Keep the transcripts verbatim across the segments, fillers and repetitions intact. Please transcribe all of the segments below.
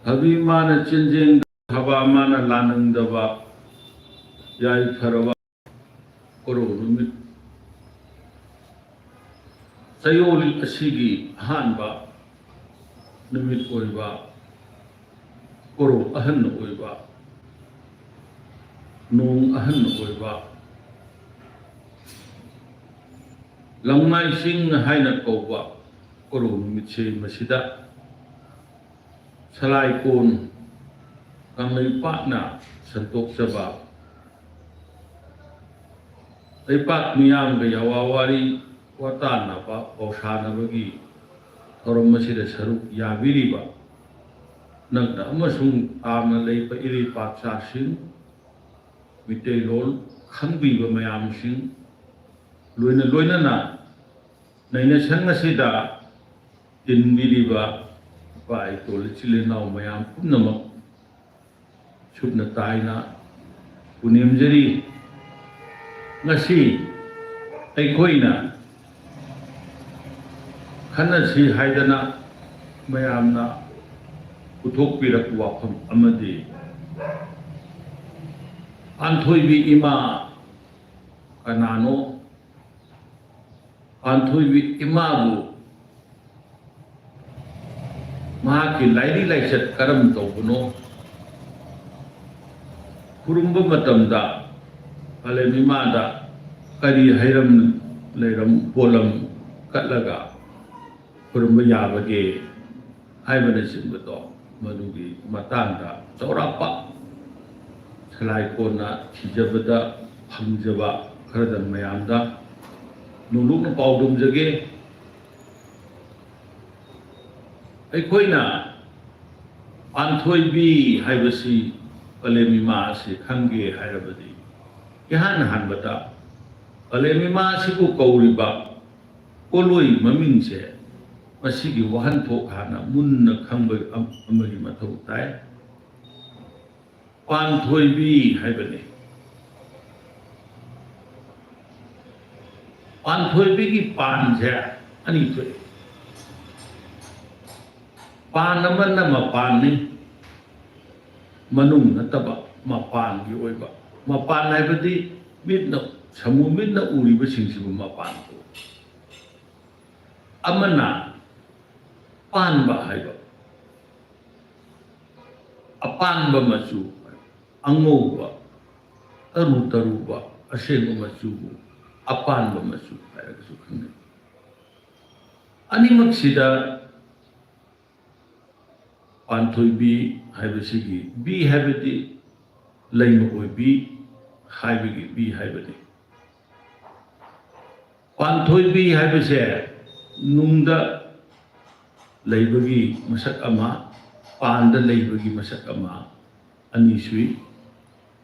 ꯍꯕꯤ ꯃꯥꯅ ꯆꯤꯟꯖꯦꯡꯗ, ꯍꯕꯥ ꯃꯥꯅ ꯂꯥꯅꯤꯡꯗꯕ ꯌꯥꯏꯐꯔꯕ ꯀꯣꯔꯧ ꯅꯨꯃꯤꯠ꯫ ꯆꯌꯣꯜ ꯑꯁꯤꯒꯤ ꯑꯍꯥꯟꯕ ꯅꯨꯃꯤꯠ ꯑꯣꯏꯕ, ꯀꯣꯔꯧ ꯑꯍꯟ ꯑꯣꯏꯕ, ꯅꯣꯡ ꯑꯍꯟ ꯑꯣꯏꯕ, ꯂꯪꯃꯥꯏ ꯆꯤꯡ ꯍꯥꯏꯅ ꯀꯧꯕ ꯀꯣꯔꯧ ꯅꯨꯃꯤꯠꯁꯦ ꯃꯁꯤꯗ ꯁꯂꯥꯏꯀꯣꯟ ꯀꯪꯂꯩꯄꯥꯛꯅ ꯁꯟꯇꯣꯛꯆꯕ, ꯂꯩꯄꯥꯛ ꯃꯤꯌꯥꯝꯒ ꯌꯥꯋꯥ ꯋꯥꯔꯤ ꯋꯥꯇꯥꯅꯕ ꯄꯥꯎꯁꯥꯅꯕꯒꯤ ꯊꯧꯔꯝ ꯑꯁꯤꯗ ꯁꯔꯨꯛ ꯌꯥꯕꯤꯔꯤꯕ ꯅꯛꯅ ꯑꯃꯁꯨꯡ ꯇꯥꯝꯅ ꯂꯩꯕ ꯏꯔꯩꯄꯥꯛꯆꯥꯁꯤꯡ, ꯃꯤꯇꯩꯂꯣꯟ ꯈꯪꯕꯤꯕ ꯃꯌꯥꯝꯁꯤꯡ, ꯂꯣꯏꯅ ꯂꯣꯏꯅꯅ ꯅꯩꯅꯁꯪ ꯑꯁꯤꯗ ꯇꯤꯟꯕꯤꯔꯤꯕ ꯏꯄꯥ ꯏꯇꯣꯜ ꯏꯆꯤꯜ ꯏꯅꯥꯎ ꯃꯌꯥꯝ ꯄꯨꯝꯅꯃꯛ ꯁꯨꯞꯅ ꯇꯥꯏꯅ ꯄꯨꯅꯦꯝꯖꯔꯤ꯫ ꯉꯁꯤ ꯑꯩꯈꯣꯏꯅ ꯈꯟꯅꯁꯤ ꯍꯥꯏꯗꯅ ꯃꯌꯥꯝꯅ ꯄꯨꯊꯣꯛꯄꯤꯔꯛꯄ ꯋꯥꯐꯝ ꯑꯃꯗꯤ ꯄꯥꯟꯊꯣꯏꯕꯤ ꯏꯃꯥ ꯀꯅꯥꯅꯣ? ꯄꯥꯟꯊꯣꯏꯕꯤ ꯏꯃꯥꯕꯨ ꯃꯍꯥꯛꯀꯤ ꯂꯥꯏꯔꯤ ꯂꯥꯏꯆꯠ ꯀꯔꯝ ꯇꯧꯕꯅꯣ? ꯈꯨꯔꯨꯝꯕ ꯃꯇꯝꯗ ꯄꯥꯂꯦꯝ ꯏꯃꯥꯗ ꯀꯔꯤ ꯍꯩꯔꯝ ꯂꯩꯔꯝ ꯄꯣꯠꯂꯝ ꯀꯠꯂꯒ ꯈꯨꯔꯨꯝꯕ ꯌꯥꯕꯒꯦ ꯍꯥꯏꯕꯅꯆꯤꯡꯕꯗꯣ, ꯃꯗꯨꯒꯤ ꯃꯇꯥꯡꯗ ꯆꯥꯎꯔꯥꯛꯄ ꯁꯂꯥꯏꯀꯣꯟꯅ ꯊꯤꯖꯕꯗ ꯐꯪꯖꯕ ꯈꯔꯗꯪ ꯃꯌꯥꯝꯗ ꯅꯣꯂꯨꯛꯅ ꯄꯥꯎꯗꯝꯖꯒꯦ꯫ ꯑꯩꯈꯣꯏꯅ ꯄꯥꯟꯊꯣꯏꯕꯤ ꯍꯥꯏꯕꯁꯤ ꯄꯥꯂꯦꯝ ꯏꯃꯥ ꯑꯁꯤ ꯈꯪꯒꯦ ꯍꯥꯏꯔꯕꯗꯤ, ꯏꯍꯥꯟ ꯍꯥꯟꯕꯗ ꯄꯥꯂꯦꯝ ꯏꯃꯥ ꯑꯁꯤꯕꯨ ꯀꯧꯔꯤꯕ ꯄꯣꯠꯂꯣꯏ ꯃꯃꯤꯡꯁꯦ, ꯃꯁꯤꯒꯤ ꯋꯥꯍꯟꯊꯣꯛ ꯍꯥꯟꯅ ꯃꯨꯟꯅ ꯈꯪꯕ ꯑꯃꯒꯤ ꯃꯊꯧ ꯇꯥꯏ꯫ ꯄꯥꯟꯊꯣꯏꯕꯤ ꯍꯥꯏꯕꯅꯤ꯫ ꯄꯥꯟꯊꯣꯏꯕꯤꯒꯤ ꯄꯥꯟꯁꯦ ꯑꯅꯤ ꯊꯣꯛꯏ꯫ ꯄꯥꯟ ꯑꯃꯅ ꯃꯄꯥꯟꯅꯤ, ꯃꯅꯨꯡ ꯅꯠꯇꯕ ꯃꯄꯥꯟꯒꯤ ꯑꯣꯏꯕ꯫ ꯃꯄꯥꯟ ꯍꯥꯏꯕꯗꯤ ꯃꯤꯠꯅ, ꯁꯃꯨ ꯃꯤꯠꯅ ꯎꯔꯤꯕꯁꯤꯡꯁꯤꯕꯨ ꯃꯄꯥꯟ ꯀꯧꯏ꯫ ꯑꯃꯅ ꯄꯥꯟꯕ ꯍꯥꯏꯕ, ꯑꯄꯥꯟꯕ ꯃꯆꯨ, ꯑꯉꯧꯕ, ꯇꯔꯨ ꯇꯔꯨꯕ, ꯑꯁꯦꯡꯕ ꯃꯆꯨꯕꯨ ꯑꯄꯥꯟꯕ ꯃꯆꯨ ꯍꯥꯏꯔꯒꯁꯨ ꯈꯪꯅꯩ꯫ ꯑꯅꯤꯃꯛꯁꯤꯗ ꯄꯥꯟꯊꯣꯏꯕꯤ ꯍꯥꯏꯕꯁꯤꯒꯤ, ꯕꯤ ꯍꯥꯏꯕꯗꯤ ꯂꯩꯃ ꯑꯣꯏꯕꯤ ꯍꯥꯏꯕꯒꯤ ꯕꯤ ꯍꯥꯏꯕꯅꯤ꯫ ꯄꯥꯟꯊꯣꯏꯕꯤ ꯍꯥꯏꯕꯁꯦ ꯅꯨꯡꯗ ꯂꯩꯕꯒꯤ ꯃꯁꯛ ꯑꯃ, ꯄꯥꯟꯗ ꯂꯩꯕꯒꯤ ꯃꯁꯛ ꯑꯃ, ꯑꯅꯤ ꯁꯨꯏ꯫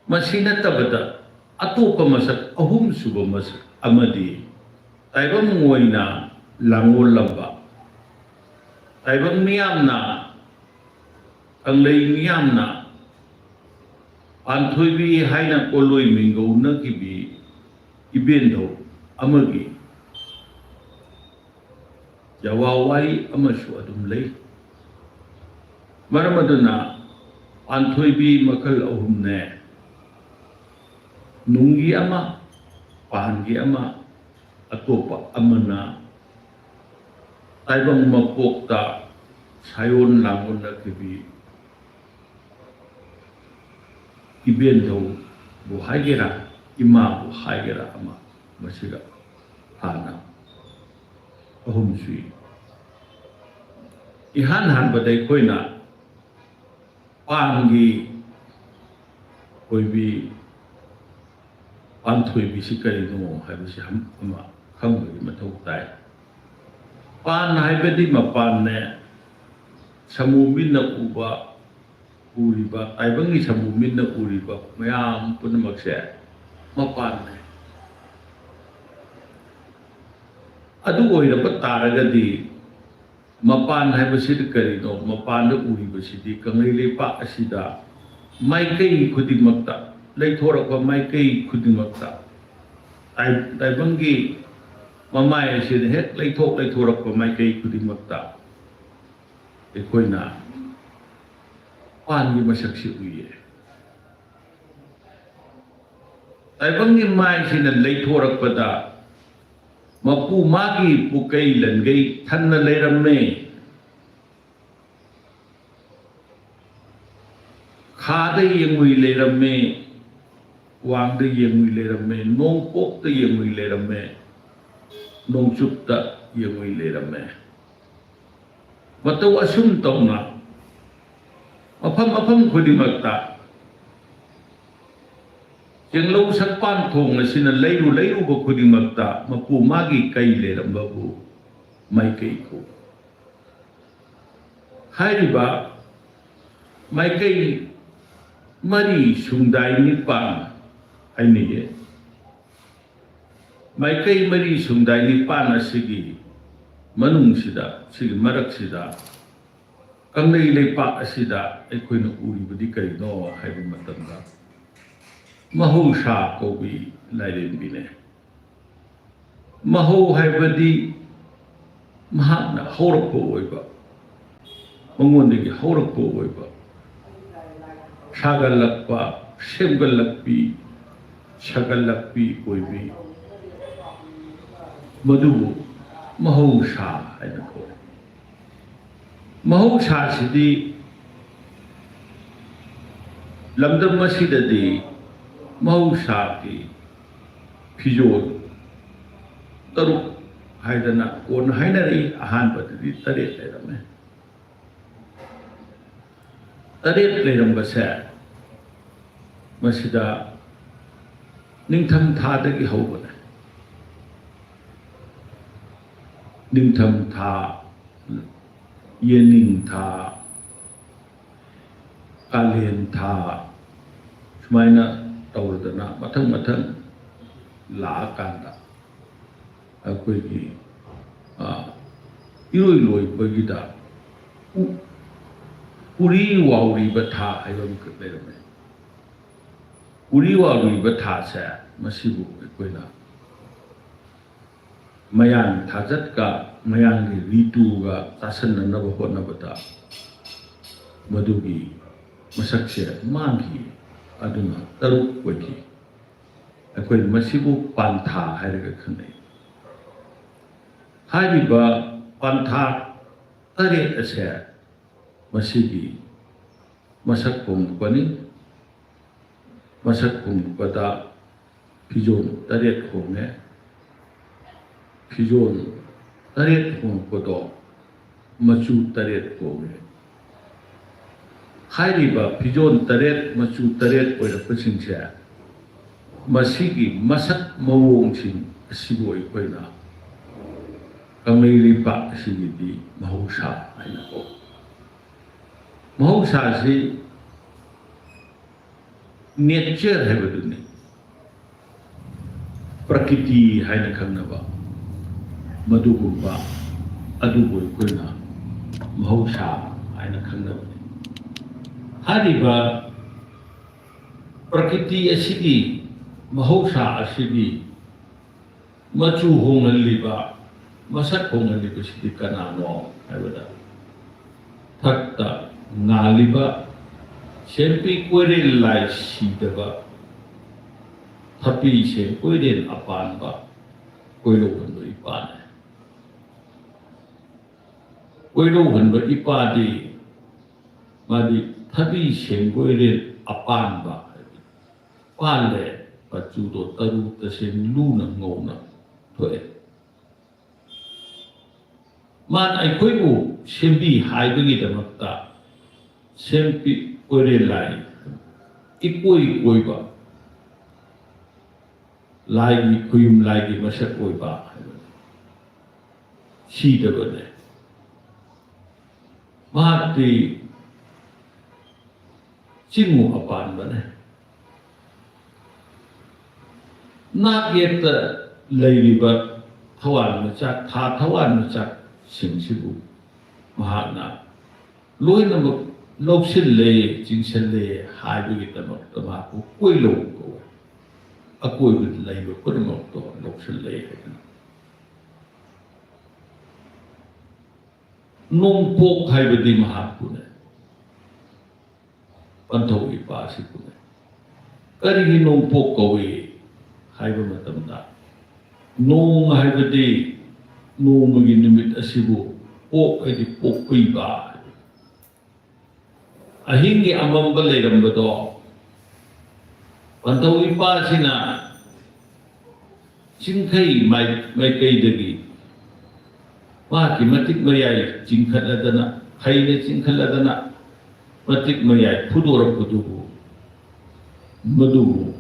ꯃꯁꯤ ꯅꯠꯇꯕꯗ ꯑꯇꯣꯞꯄ ꯃꯁꯛ ꯑꯍꯨꯝꯁꯨꯕ ꯃꯁꯛ ꯑꯃꯗꯤ ꯇꯥꯏꯕꯪ ꯑꯣꯏꯅ ꯂꯥꯡꯒꯣꯜꯂꯝꯕ, ꯇꯥꯏꯕꯪ ꯃꯤꯌꯥꯝꯅ, ꯀꯪꯂꯩ ꯃꯤꯌꯥꯝꯅ ꯄꯥꯟꯊꯣꯏꯕꯤ ꯍꯥꯏꯅ ꯀꯣꯂꯣꯏ ꯃꯤꯡꯒꯧꯅꯈꯤꯕꯤ ꯏꯕꯦꯟꯙꯧ ꯑꯃꯒꯤ ꯌꯥꯋꯥ ꯋꯥꯔꯤ ꯑꯃꯁꯨ ꯑꯗꯨꯝ ꯂꯩ꯫ ꯃꯔꯝ ꯑꯗꯨꯅ ꯄꯥꯟꯊꯣꯏꯕꯤ ꯃꯈꯜ ꯑꯍꯨꯝꯅꯦ, ꯅꯨꯡꯒꯤ ꯑꯃ, ꯄꯥꯟꯒꯤ ꯑꯃ, ꯑꯇꯣꯞꯄ ꯑꯃꯅ ꯇꯥꯏꯕꯪ ꯃꯄꯣꯛꯇ ꯁꯥꯏꯑꯣꯟ ꯂꯥꯡꯑꯣꯟꯅꯈꯤꯕꯤ ꯏꯕꯦꯟꯙꯧꯕꯨ ꯍꯥꯏꯒꯦꯔꯥ, ꯏꯃꯥꯕꯨ ꯍꯥꯏꯒꯦꯔꯥ ꯑꯃ, ꯃꯁꯤꯒ ꯍꯥꯟꯅ ꯑꯍꯨꯝ ꯁꯨꯏ꯫ ꯏꯍꯥꯟ ꯍꯥꯟꯕꯗ ꯑꯩꯈꯣꯏꯅ ꯄꯥꯟꯒꯤ ꯑꯣꯏꯕꯤ ꯄꯥꯟꯊꯣꯏꯕꯤꯁꯤ ꯀꯔꯤꯅꯣ ꯍꯥꯏꯕꯁꯤ ꯑꯃ ꯈꯪꯕꯒꯤ ꯃꯊꯧ ꯇꯥꯏ꯫ ꯄꯥꯟ ꯍꯥꯏꯕꯗꯤ ꯃꯄꯥꯟꯅꯦ, ꯁꯃꯨ ꯃꯤꯠꯅ ꯎꯕ, ꯎꯔꯤꯕ, ꯇꯥꯏꯕꯪꯒꯤ ꯁꯃꯨ ꯃꯤꯠꯅ ꯎꯔꯤꯕ ꯃꯌꯥꯝ ꯄꯨꯝꯅꯃꯛꯁꯦ ꯃꯄꯥꯟꯅꯦ꯫ ꯑꯗꯨ ꯑꯣꯏꯔꯕ ꯇꯥꯔꯒꯗꯤ ꯃꯄꯥꯟ ꯍꯥꯏꯕꯁꯤꯗꯤ ꯀꯔꯤꯅꯣ? ꯃꯄꯥꯟꯗ ꯎꯔꯤꯕꯁꯤꯗꯤ ꯀꯪꯂꯩ ꯂꯩꯄꯥꯛ ꯑꯁꯤꯗ ꯃꯥꯏꯀꯩ ꯈꯨꯗꯤꯡꯃꯛꯇ, ꯂꯩꯊꯣꯔꯛꯄ ꯃꯥꯏꯀꯩ ꯈꯨꯗꯤꯡꯃꯛꯇ, ꯇꯥꯏ-, ꯇꯥꯏꯕꯪꯒꯤ ꯃꯃꯥꯏ ꯑꯁꯤꯗ ꯍꯦꯛ ꯂꯩꯊꯣꯛ ꯂꯩꯊꯣꯔꯛꯄ ꯃꯥꯏꯀꯩ ꯈꯨꯗꯤꯡꯃꯛꯇ ꯑꯩꯈꯣꯏꯅ ꯄꯥꯟꯒꯤ ꯃꯁꯛꯁꯤ ꯎꯏꯌꯦ꯫ ꯇꯥꯏꯕꯪꯒꯤ ꯃꯥꯏꯁꯤꯅ ꯂꯩꯊꯣꯔꯛꯄꯗ ꯃꯄꯨ ꯃꯥꯒꯤ ꯄꯨꯀꯩ ꯂꯟꯒꯩ ꯊꯟꯅ ꯂꯩꯔꯝꯃꯦ꯫ ꯈꯥꯗ ꯌꯦꯡꯉꯨꯏ ꯂꯩꯔꯝꯃꯦ, ꯋꯥꯡꯗ ꯌꯦꯡꯉꯨꯏ ꯂꯩꯔꯝꯃꯦ, ꯅꯣꯡꯄꯣꯛꯇ ꯌꯦꯡꯉꯨꯏ ꯂꯩꯔꯝꯃꯦ, ꯅꯣꯡꯆꯨꯞꯇ ꯌꯦꯡꯉꯨꯏ ꯂꯩꯔꯝꯃꯦ꯫ ꯃꯇꯧ ꯑꯁꯨꯝ ꯇꯧꯅ ꯃꯐꯝ ꯃꯐꯝ ꯈꯨꯗꯤꯡꯃꯛꯇ ꯆꯦꯡꯂꯧ ꯁꯛꯄꯥꯟ ꯊꯣꯡ ꯑꯁꯤꯅ ꯂꯩꯔꯨ ꯂꯩꯔꯨꯕ ꯈꯨꯗꯤꯡꯃꯛꯇ ꯃꯄꯨ ꯃꯥꯒꯤ ꯀꯩ ꯂꯩꯔꯝꯕꯕꯨ ꯃꯥꯏꯀꯩ ꯀꯧꯏ꯫ ꯍꯥꯏꯔꯤꯕ ꯃꯥꯏꯀꯩ ꯃꯔꯤ ꯁꯨꯡꯗꯥꯏ ꯅꯤꯄꯥꯟ ꯍꯥꯏꯅꯩꯌꯦ꯫ ꯃꯥꯏꯀꯩ ꯃꯔꯤ ꯁꯨꯡꯗꯥꯏ ꯅꯤꯄꯥꯟ ꯑꯁꯤꯒꯤ ꯃꯅꯨꯡꯁꯤꯗ, ꯁꯤꯒꯤ ꯃꯔꯛꯁꯤꯗ, ꯀꯪꯂꯩ ꯂꯩꯄꯥꯛ ꯑꯁꯤꯗ ꯑꯩꯈꯣꯏꯅ ꯎꯔꯤꯕꯗꯤ ꯀꯔꯤꯅꯣ ꯍꯥꯏꯕ ꯃꯇꯝꯗ, ꯃꯍꯧꯁꯥ ꯀꯧꯕꯤ ꯂꯥꯏꯔꯦꯝꯕꯤꯅꯦ꯫ ꯃꯍꯧ ꯍꯥꯏꯕꯗꯤ ꯃꯍꯥꯛꯅ ꯍꯧꯔꯛꯄ ꯑꯣꯏꯕ, ꯃꯉꯣꯟꯗꯒꯤ ꯍꯧꯔꯛꯄ ꯑꯣꯏꯕ, ꯁꯥꯒꯠꯂꯛꯄ, ꯁꯦꯝꯒꯠꯂꯛꯄꯤ, ꯁꯥꯒꯠꯂꯛꯄꯤ ꯑꯣꯏꯕꯤ, ꯃꯗꯨꯕꯨ ꯃꯍꯧꯁꯥ ꯍꯥꯏꯅ ꯀꯧꯏ꯫ ꯃꯍꯧꯁꯥꯁꯤꯗꯤ ꯂꯝꯗꯝ ꯑꯁꯤꯗꯗꯤ ꯃꯍꯧꯁꯥꯒꯤ ꯐꯤꯖꯣꯜ ꯇꯔꯨꯛ ꯍꯥꯏꯗꯅ ꯀꯣꯟꯅ ꯍꯥꯏꯅꯔꯛꯏ꯫ ꯑꯍꯥꯟꯕꯗꯗꯤ ꯇꯔꯦꯠ ꯂꯩꯔꯝꯃꯦ꯫ ꯇꯔꯦꯠ ꯂꯩꯔꯝꯕꯁꯦ ꯃꯁꯤꯗ ꯅꯤꯡꯊꯝ ꯊꯥꯗꯒꯤ ꯍꯧꯕꯅꯦ꯫ ꯅꯤꯡꯊꯝ ꯊꯥ, ꯌꯦꯅꯤꯡ ꯊꯥ, ꯀꯥꯂꯦꯟ ꯊꯥ, ꯁꯨꯃꯥꯏꯅ ꯇꯧꯔꯗꯅ ꯃꯊꯪ ꯃꯊꯪ ꯂꯥꯛꯑꯀꯥꯟꯗ ꯑꯩꯈꯣꯏꯒꯤ, ꯑ, ꯏꯔꯣꯏ ꯂꯣꯏꯕꯒꯤꯗ ꯎ-, ꯎꯔꯤ ꯋꯥꯎꯔꯤꯕ ꯊꯥ ꯍꯥꯏꯕ ꯑꯃꯈꯛ ꯂꯩꯔꯝꯃꯦ꯫ ꯎꯔꯤ ꯋꯥꯎꯔꯤꯕ ꯊꯥꯁꯦ ꯃꯁꯤꯕꯨ ꯑꯩꯈꯣꯏꯅ ꯃꯌꯥꯡ ꯊꯥꯖꯠꯀ ꯃꯌꯥꯡꯒꯤ ꯔꯤꯇꯨꯒ ꯆꯥꯁꯟꯅꯅꯕ ꯍꯣꯠꯅꯕꯗ ꯃꯗꯨꯒꯤ ꯃꯁꯛꯁꯦ ꯃꯥꯡꯈꯤ꯫ ꯑꯗꯨꯅ ꯇꯔꯨꯛ ꯑꯣꯏꯈꯤ꯫ ꯑꯩꯈꯣꯏ ꯃꯁꯤꯕꯨ ꯄꯥꯟꯊꯥ ꯍꯥꯏꯔꯒ ꯈꯪꯅꯩ꯫ ꯍꯥꯏꯔꯤꯕ ꯄꯥꯟꯊꯥ ꯇꯔꯦꯠ ꯑꯁꯦ ꯃꯁꯤꯒꯤ ꯃꯁꯛ ꯍꯣꯡꯂꯛꯄꯅꯤ꯫ ꯃꯁꯛ ꯍꯣꯡꯂꯛꯄꯗ ꯐꯤꯖꯣꯜ ꯇꯔꯦꯠ ꯍꯣꯡꯉꯦ꯫ ꯐꯤꯖꯣꯜ ꯇꯔꯦꯠ ꯍꯣꯡꯂꯛꯄꯗꯣ ꯃꯆꯨ ꯇꯔꯦꯠ ꯍꯣꯡꯉꯦ꯫ ꯍꯥꯏꯔꯤꯕ ꯐꯤꯖꯣꯜ ꯇꯔꯦꯠ, ꯃꯆꯨ ꯇꯔꯦꯠ ꯑꯣꯏꯔꯛꯄꯁꯤꯡꯁꯦ, ꯃꯁꯤꯒꯤ ꯃꯁꯛ ꯃꯑꯣꯡꯁꯤꯡ ꯑꯁꯤꯕꯨ ꯑꯩꯈꯣꯏꯅ ꯀꯪꯂꯩ ꯂꯩꯄꯥꯛ ꯑꯁꯤꯒꯤꯗꯤ ꯃꯍꯧꯁꯥ ꯍꯥꯏꯅ ꯀꯧꯏ꯫ ꯃꯍꯧꯁꯥꯁꯤ ꯅꯦꯆꯔ ꯍꯥꯏꯕꯗꯨꯅꯤ꯫ ꯄ꯭ꯔꯀꯤꯇꯤ ꯍꯥꯏꯅ ꯈꯪꯅꯕ ꯃꯗꯨꯒꯨꯝꯕ ꯑꯗꯨꯕꯨ ꯑꯩꯈꯣꯏꯅ ꯃꯍꯧꯁꯥ ꯍꯥꯏꯅ ꯈꯪꯅꯕꯅꯤ꯫ ꯍꯥꯏꯔꯤꯕ ꯄ꯭ꯔꯀꯤꯇꯤ ꯑꯁꯤꯒꯤ, ꯃꯍꯧꯁꯥ ꯑꯁꯤꯒꯤ ꯃꯆꯨ ꯍꯣꯡꯍꯜꯂꯤꯕ, ꯃꯁꯛ ꯍꯣꯡꯍꯜꯂꯤꯕꯁꯤꯗꯤ ꯀꯅꯥꯅꯣ ꯍꯥꯏꯕꯗ, ꯊꯛꯇ ꯉꯥꯜꯂꯤꯕ ꯁꯦꯝꯕꯤ ꯀꯣꯏꯔꯦꯜ ꯂꯥꯏ ꯁꯤꯗꯕ, ꯊꯕꯤ ꯁꯦꯝ ꯀꯣꯏꯔꯦꯜ ꯑꯄꯥꯟꯕ ꯀꯣꯏꯔꯧꯍꯟꯕ ꯏꯄꯥꯅꯤ꯫ ꯀꯣꯏꯔꯧꯍꯟꯕ ꯏꯄꯥꯗꯤ ꯃꯥꯗꯤ ꯊꯕꯤ ꯁꯦꯝ ꯀꯣꯏꯔꯦꯜ ꯑꯄꯥꯟꯕ ꯍꯥꯏꯕ ꯄꯥꯜꯂꯦ꯫ ꯃꯆꯨꯗꯣ ꯇꯔꯨ ꯇꯁꯦꯡ ꯂꯨꯅ ꯉꯧꯅ ꯊꯣꯛꯑꯦ꯫ ꯃꯥꯅ ꯑꯩꯈꯣꯏꯕꯨ ꯁꯦꯝꯕꯤ ꯍꯥꯏꯕꯒꯤꯗꯃꯛꯇ ꯁꯦꯝꯕꯤ ꯀꯣꯏꯔꯦꯜ ꯂꯥꯏ, ꯏꯀꯣꯏ ꯀꯣꯏꯕ, ꯂꯥꯏꯒꯤ ꯈꯨꯌꯨꯝ ꯂꯥꯏꯒꯤ ꯃꯁꯛ ꯑꯣꯏꯕ ꯍꯥꯏꯕꯅꯤ꯫ ꯁꯤꯗꯕꯅꯦ꯫ ꯃꯍꯥꯛꯇꯤ ꯆꯤꯡꯉꯨ ꯑꯄꯥꯟꯕꯅꯦ꯫ ꯅꯥꯛ ꯌꯦꯠꯇ ꯂꯩꯔꯤꯕ ꯊꯋꯥꯟꯃꯤꯆꯥꯛ, ꯊꯥ ꯊꯋꯥꯟꯃꯤꯆꯥꯛꯁꯤꯡꯁꯤꯕꯨ ꯃꯍꯥꯛꯅ ꯂꯣꯏꯅꯃꯛ ꯂꯧꯁꯤꯜꯂꯦ, ꯆꯤꯡꯁꯤꯜꯂꯦ ꯍꯥꯏꯕꯒꯤꯗꯃꯛꯇ ꯃꯍꯥꯛꯄꯨ ꯀꯣꯏꯂꯧ ꯀꯧꯋꯦ꯫ ꯑꯀꯣꯏꯕꯗ ꯂꯩꯕ ꯄꯨꯝꯅꯃꯛꯇꯣ ꯂꯧꯁꯤꯜꯂꯦ ꯍꯥꯏꯗꯅ꯫ ꯅꯣꯡꯄꯣꯛ ꯍꯥꯏꯕꯗꯤ ꯃꯍꯥꯛꯄꯨꯅꯦ꯫ ꯄꯟꯊꯧ ꯏꯄꯥ ꯑꯁꯤꯕꯨꯅꯦ꯫ ꯀꯔꯤꯒꯤ ꯅꯣꯡꯄꯣꯛ ꯀꯧꯏ ꯍꯥꯏꯕ ꯃꯇꯝꯗ, ꯅꯣꯡ ꯍꯥꯏꯕꯗꯤ ꯅꯣꯡꯃꯒꯤ ꯅꯨꯃꯤꯠ ꯑꯁꯤꯕꯨ, ꯄꯣꯛ ꯍꯥꯏꯗꯤ ꯄꯣꯛꯄꯤꯕ, ꯑꯍꯤꯡꯒꯤ ꯑꯃꯝꯕ ꯂꯩꯔꯝꯕꯗꯣ ꯄꯟꯊꯧ ꯏꯄꯥꯁꯤꯅ ꯆꯤꯡꯈꯩ ꯃꯥꯏ-, ꯃꯥꯏꯀꯩꯗꯒꯤ ꯃꯍꯥꯛꯀꯤ ꯃꯇꯤꯛ ꯃꯌꯥꯏ ꯆꯤꯡꯈꯠꯂꯗꯅ, ꯐꯩꯅ ꯆꯤꯡꯈꯠꯂꯗꯅ ꯃꯇꯤꯛ ꯃꯌꯥꯏ ꯐꯨꯗꯣꯔꯛꯄꯗꯨꯕꯨ, ꯃꯗꯨꯕꯨ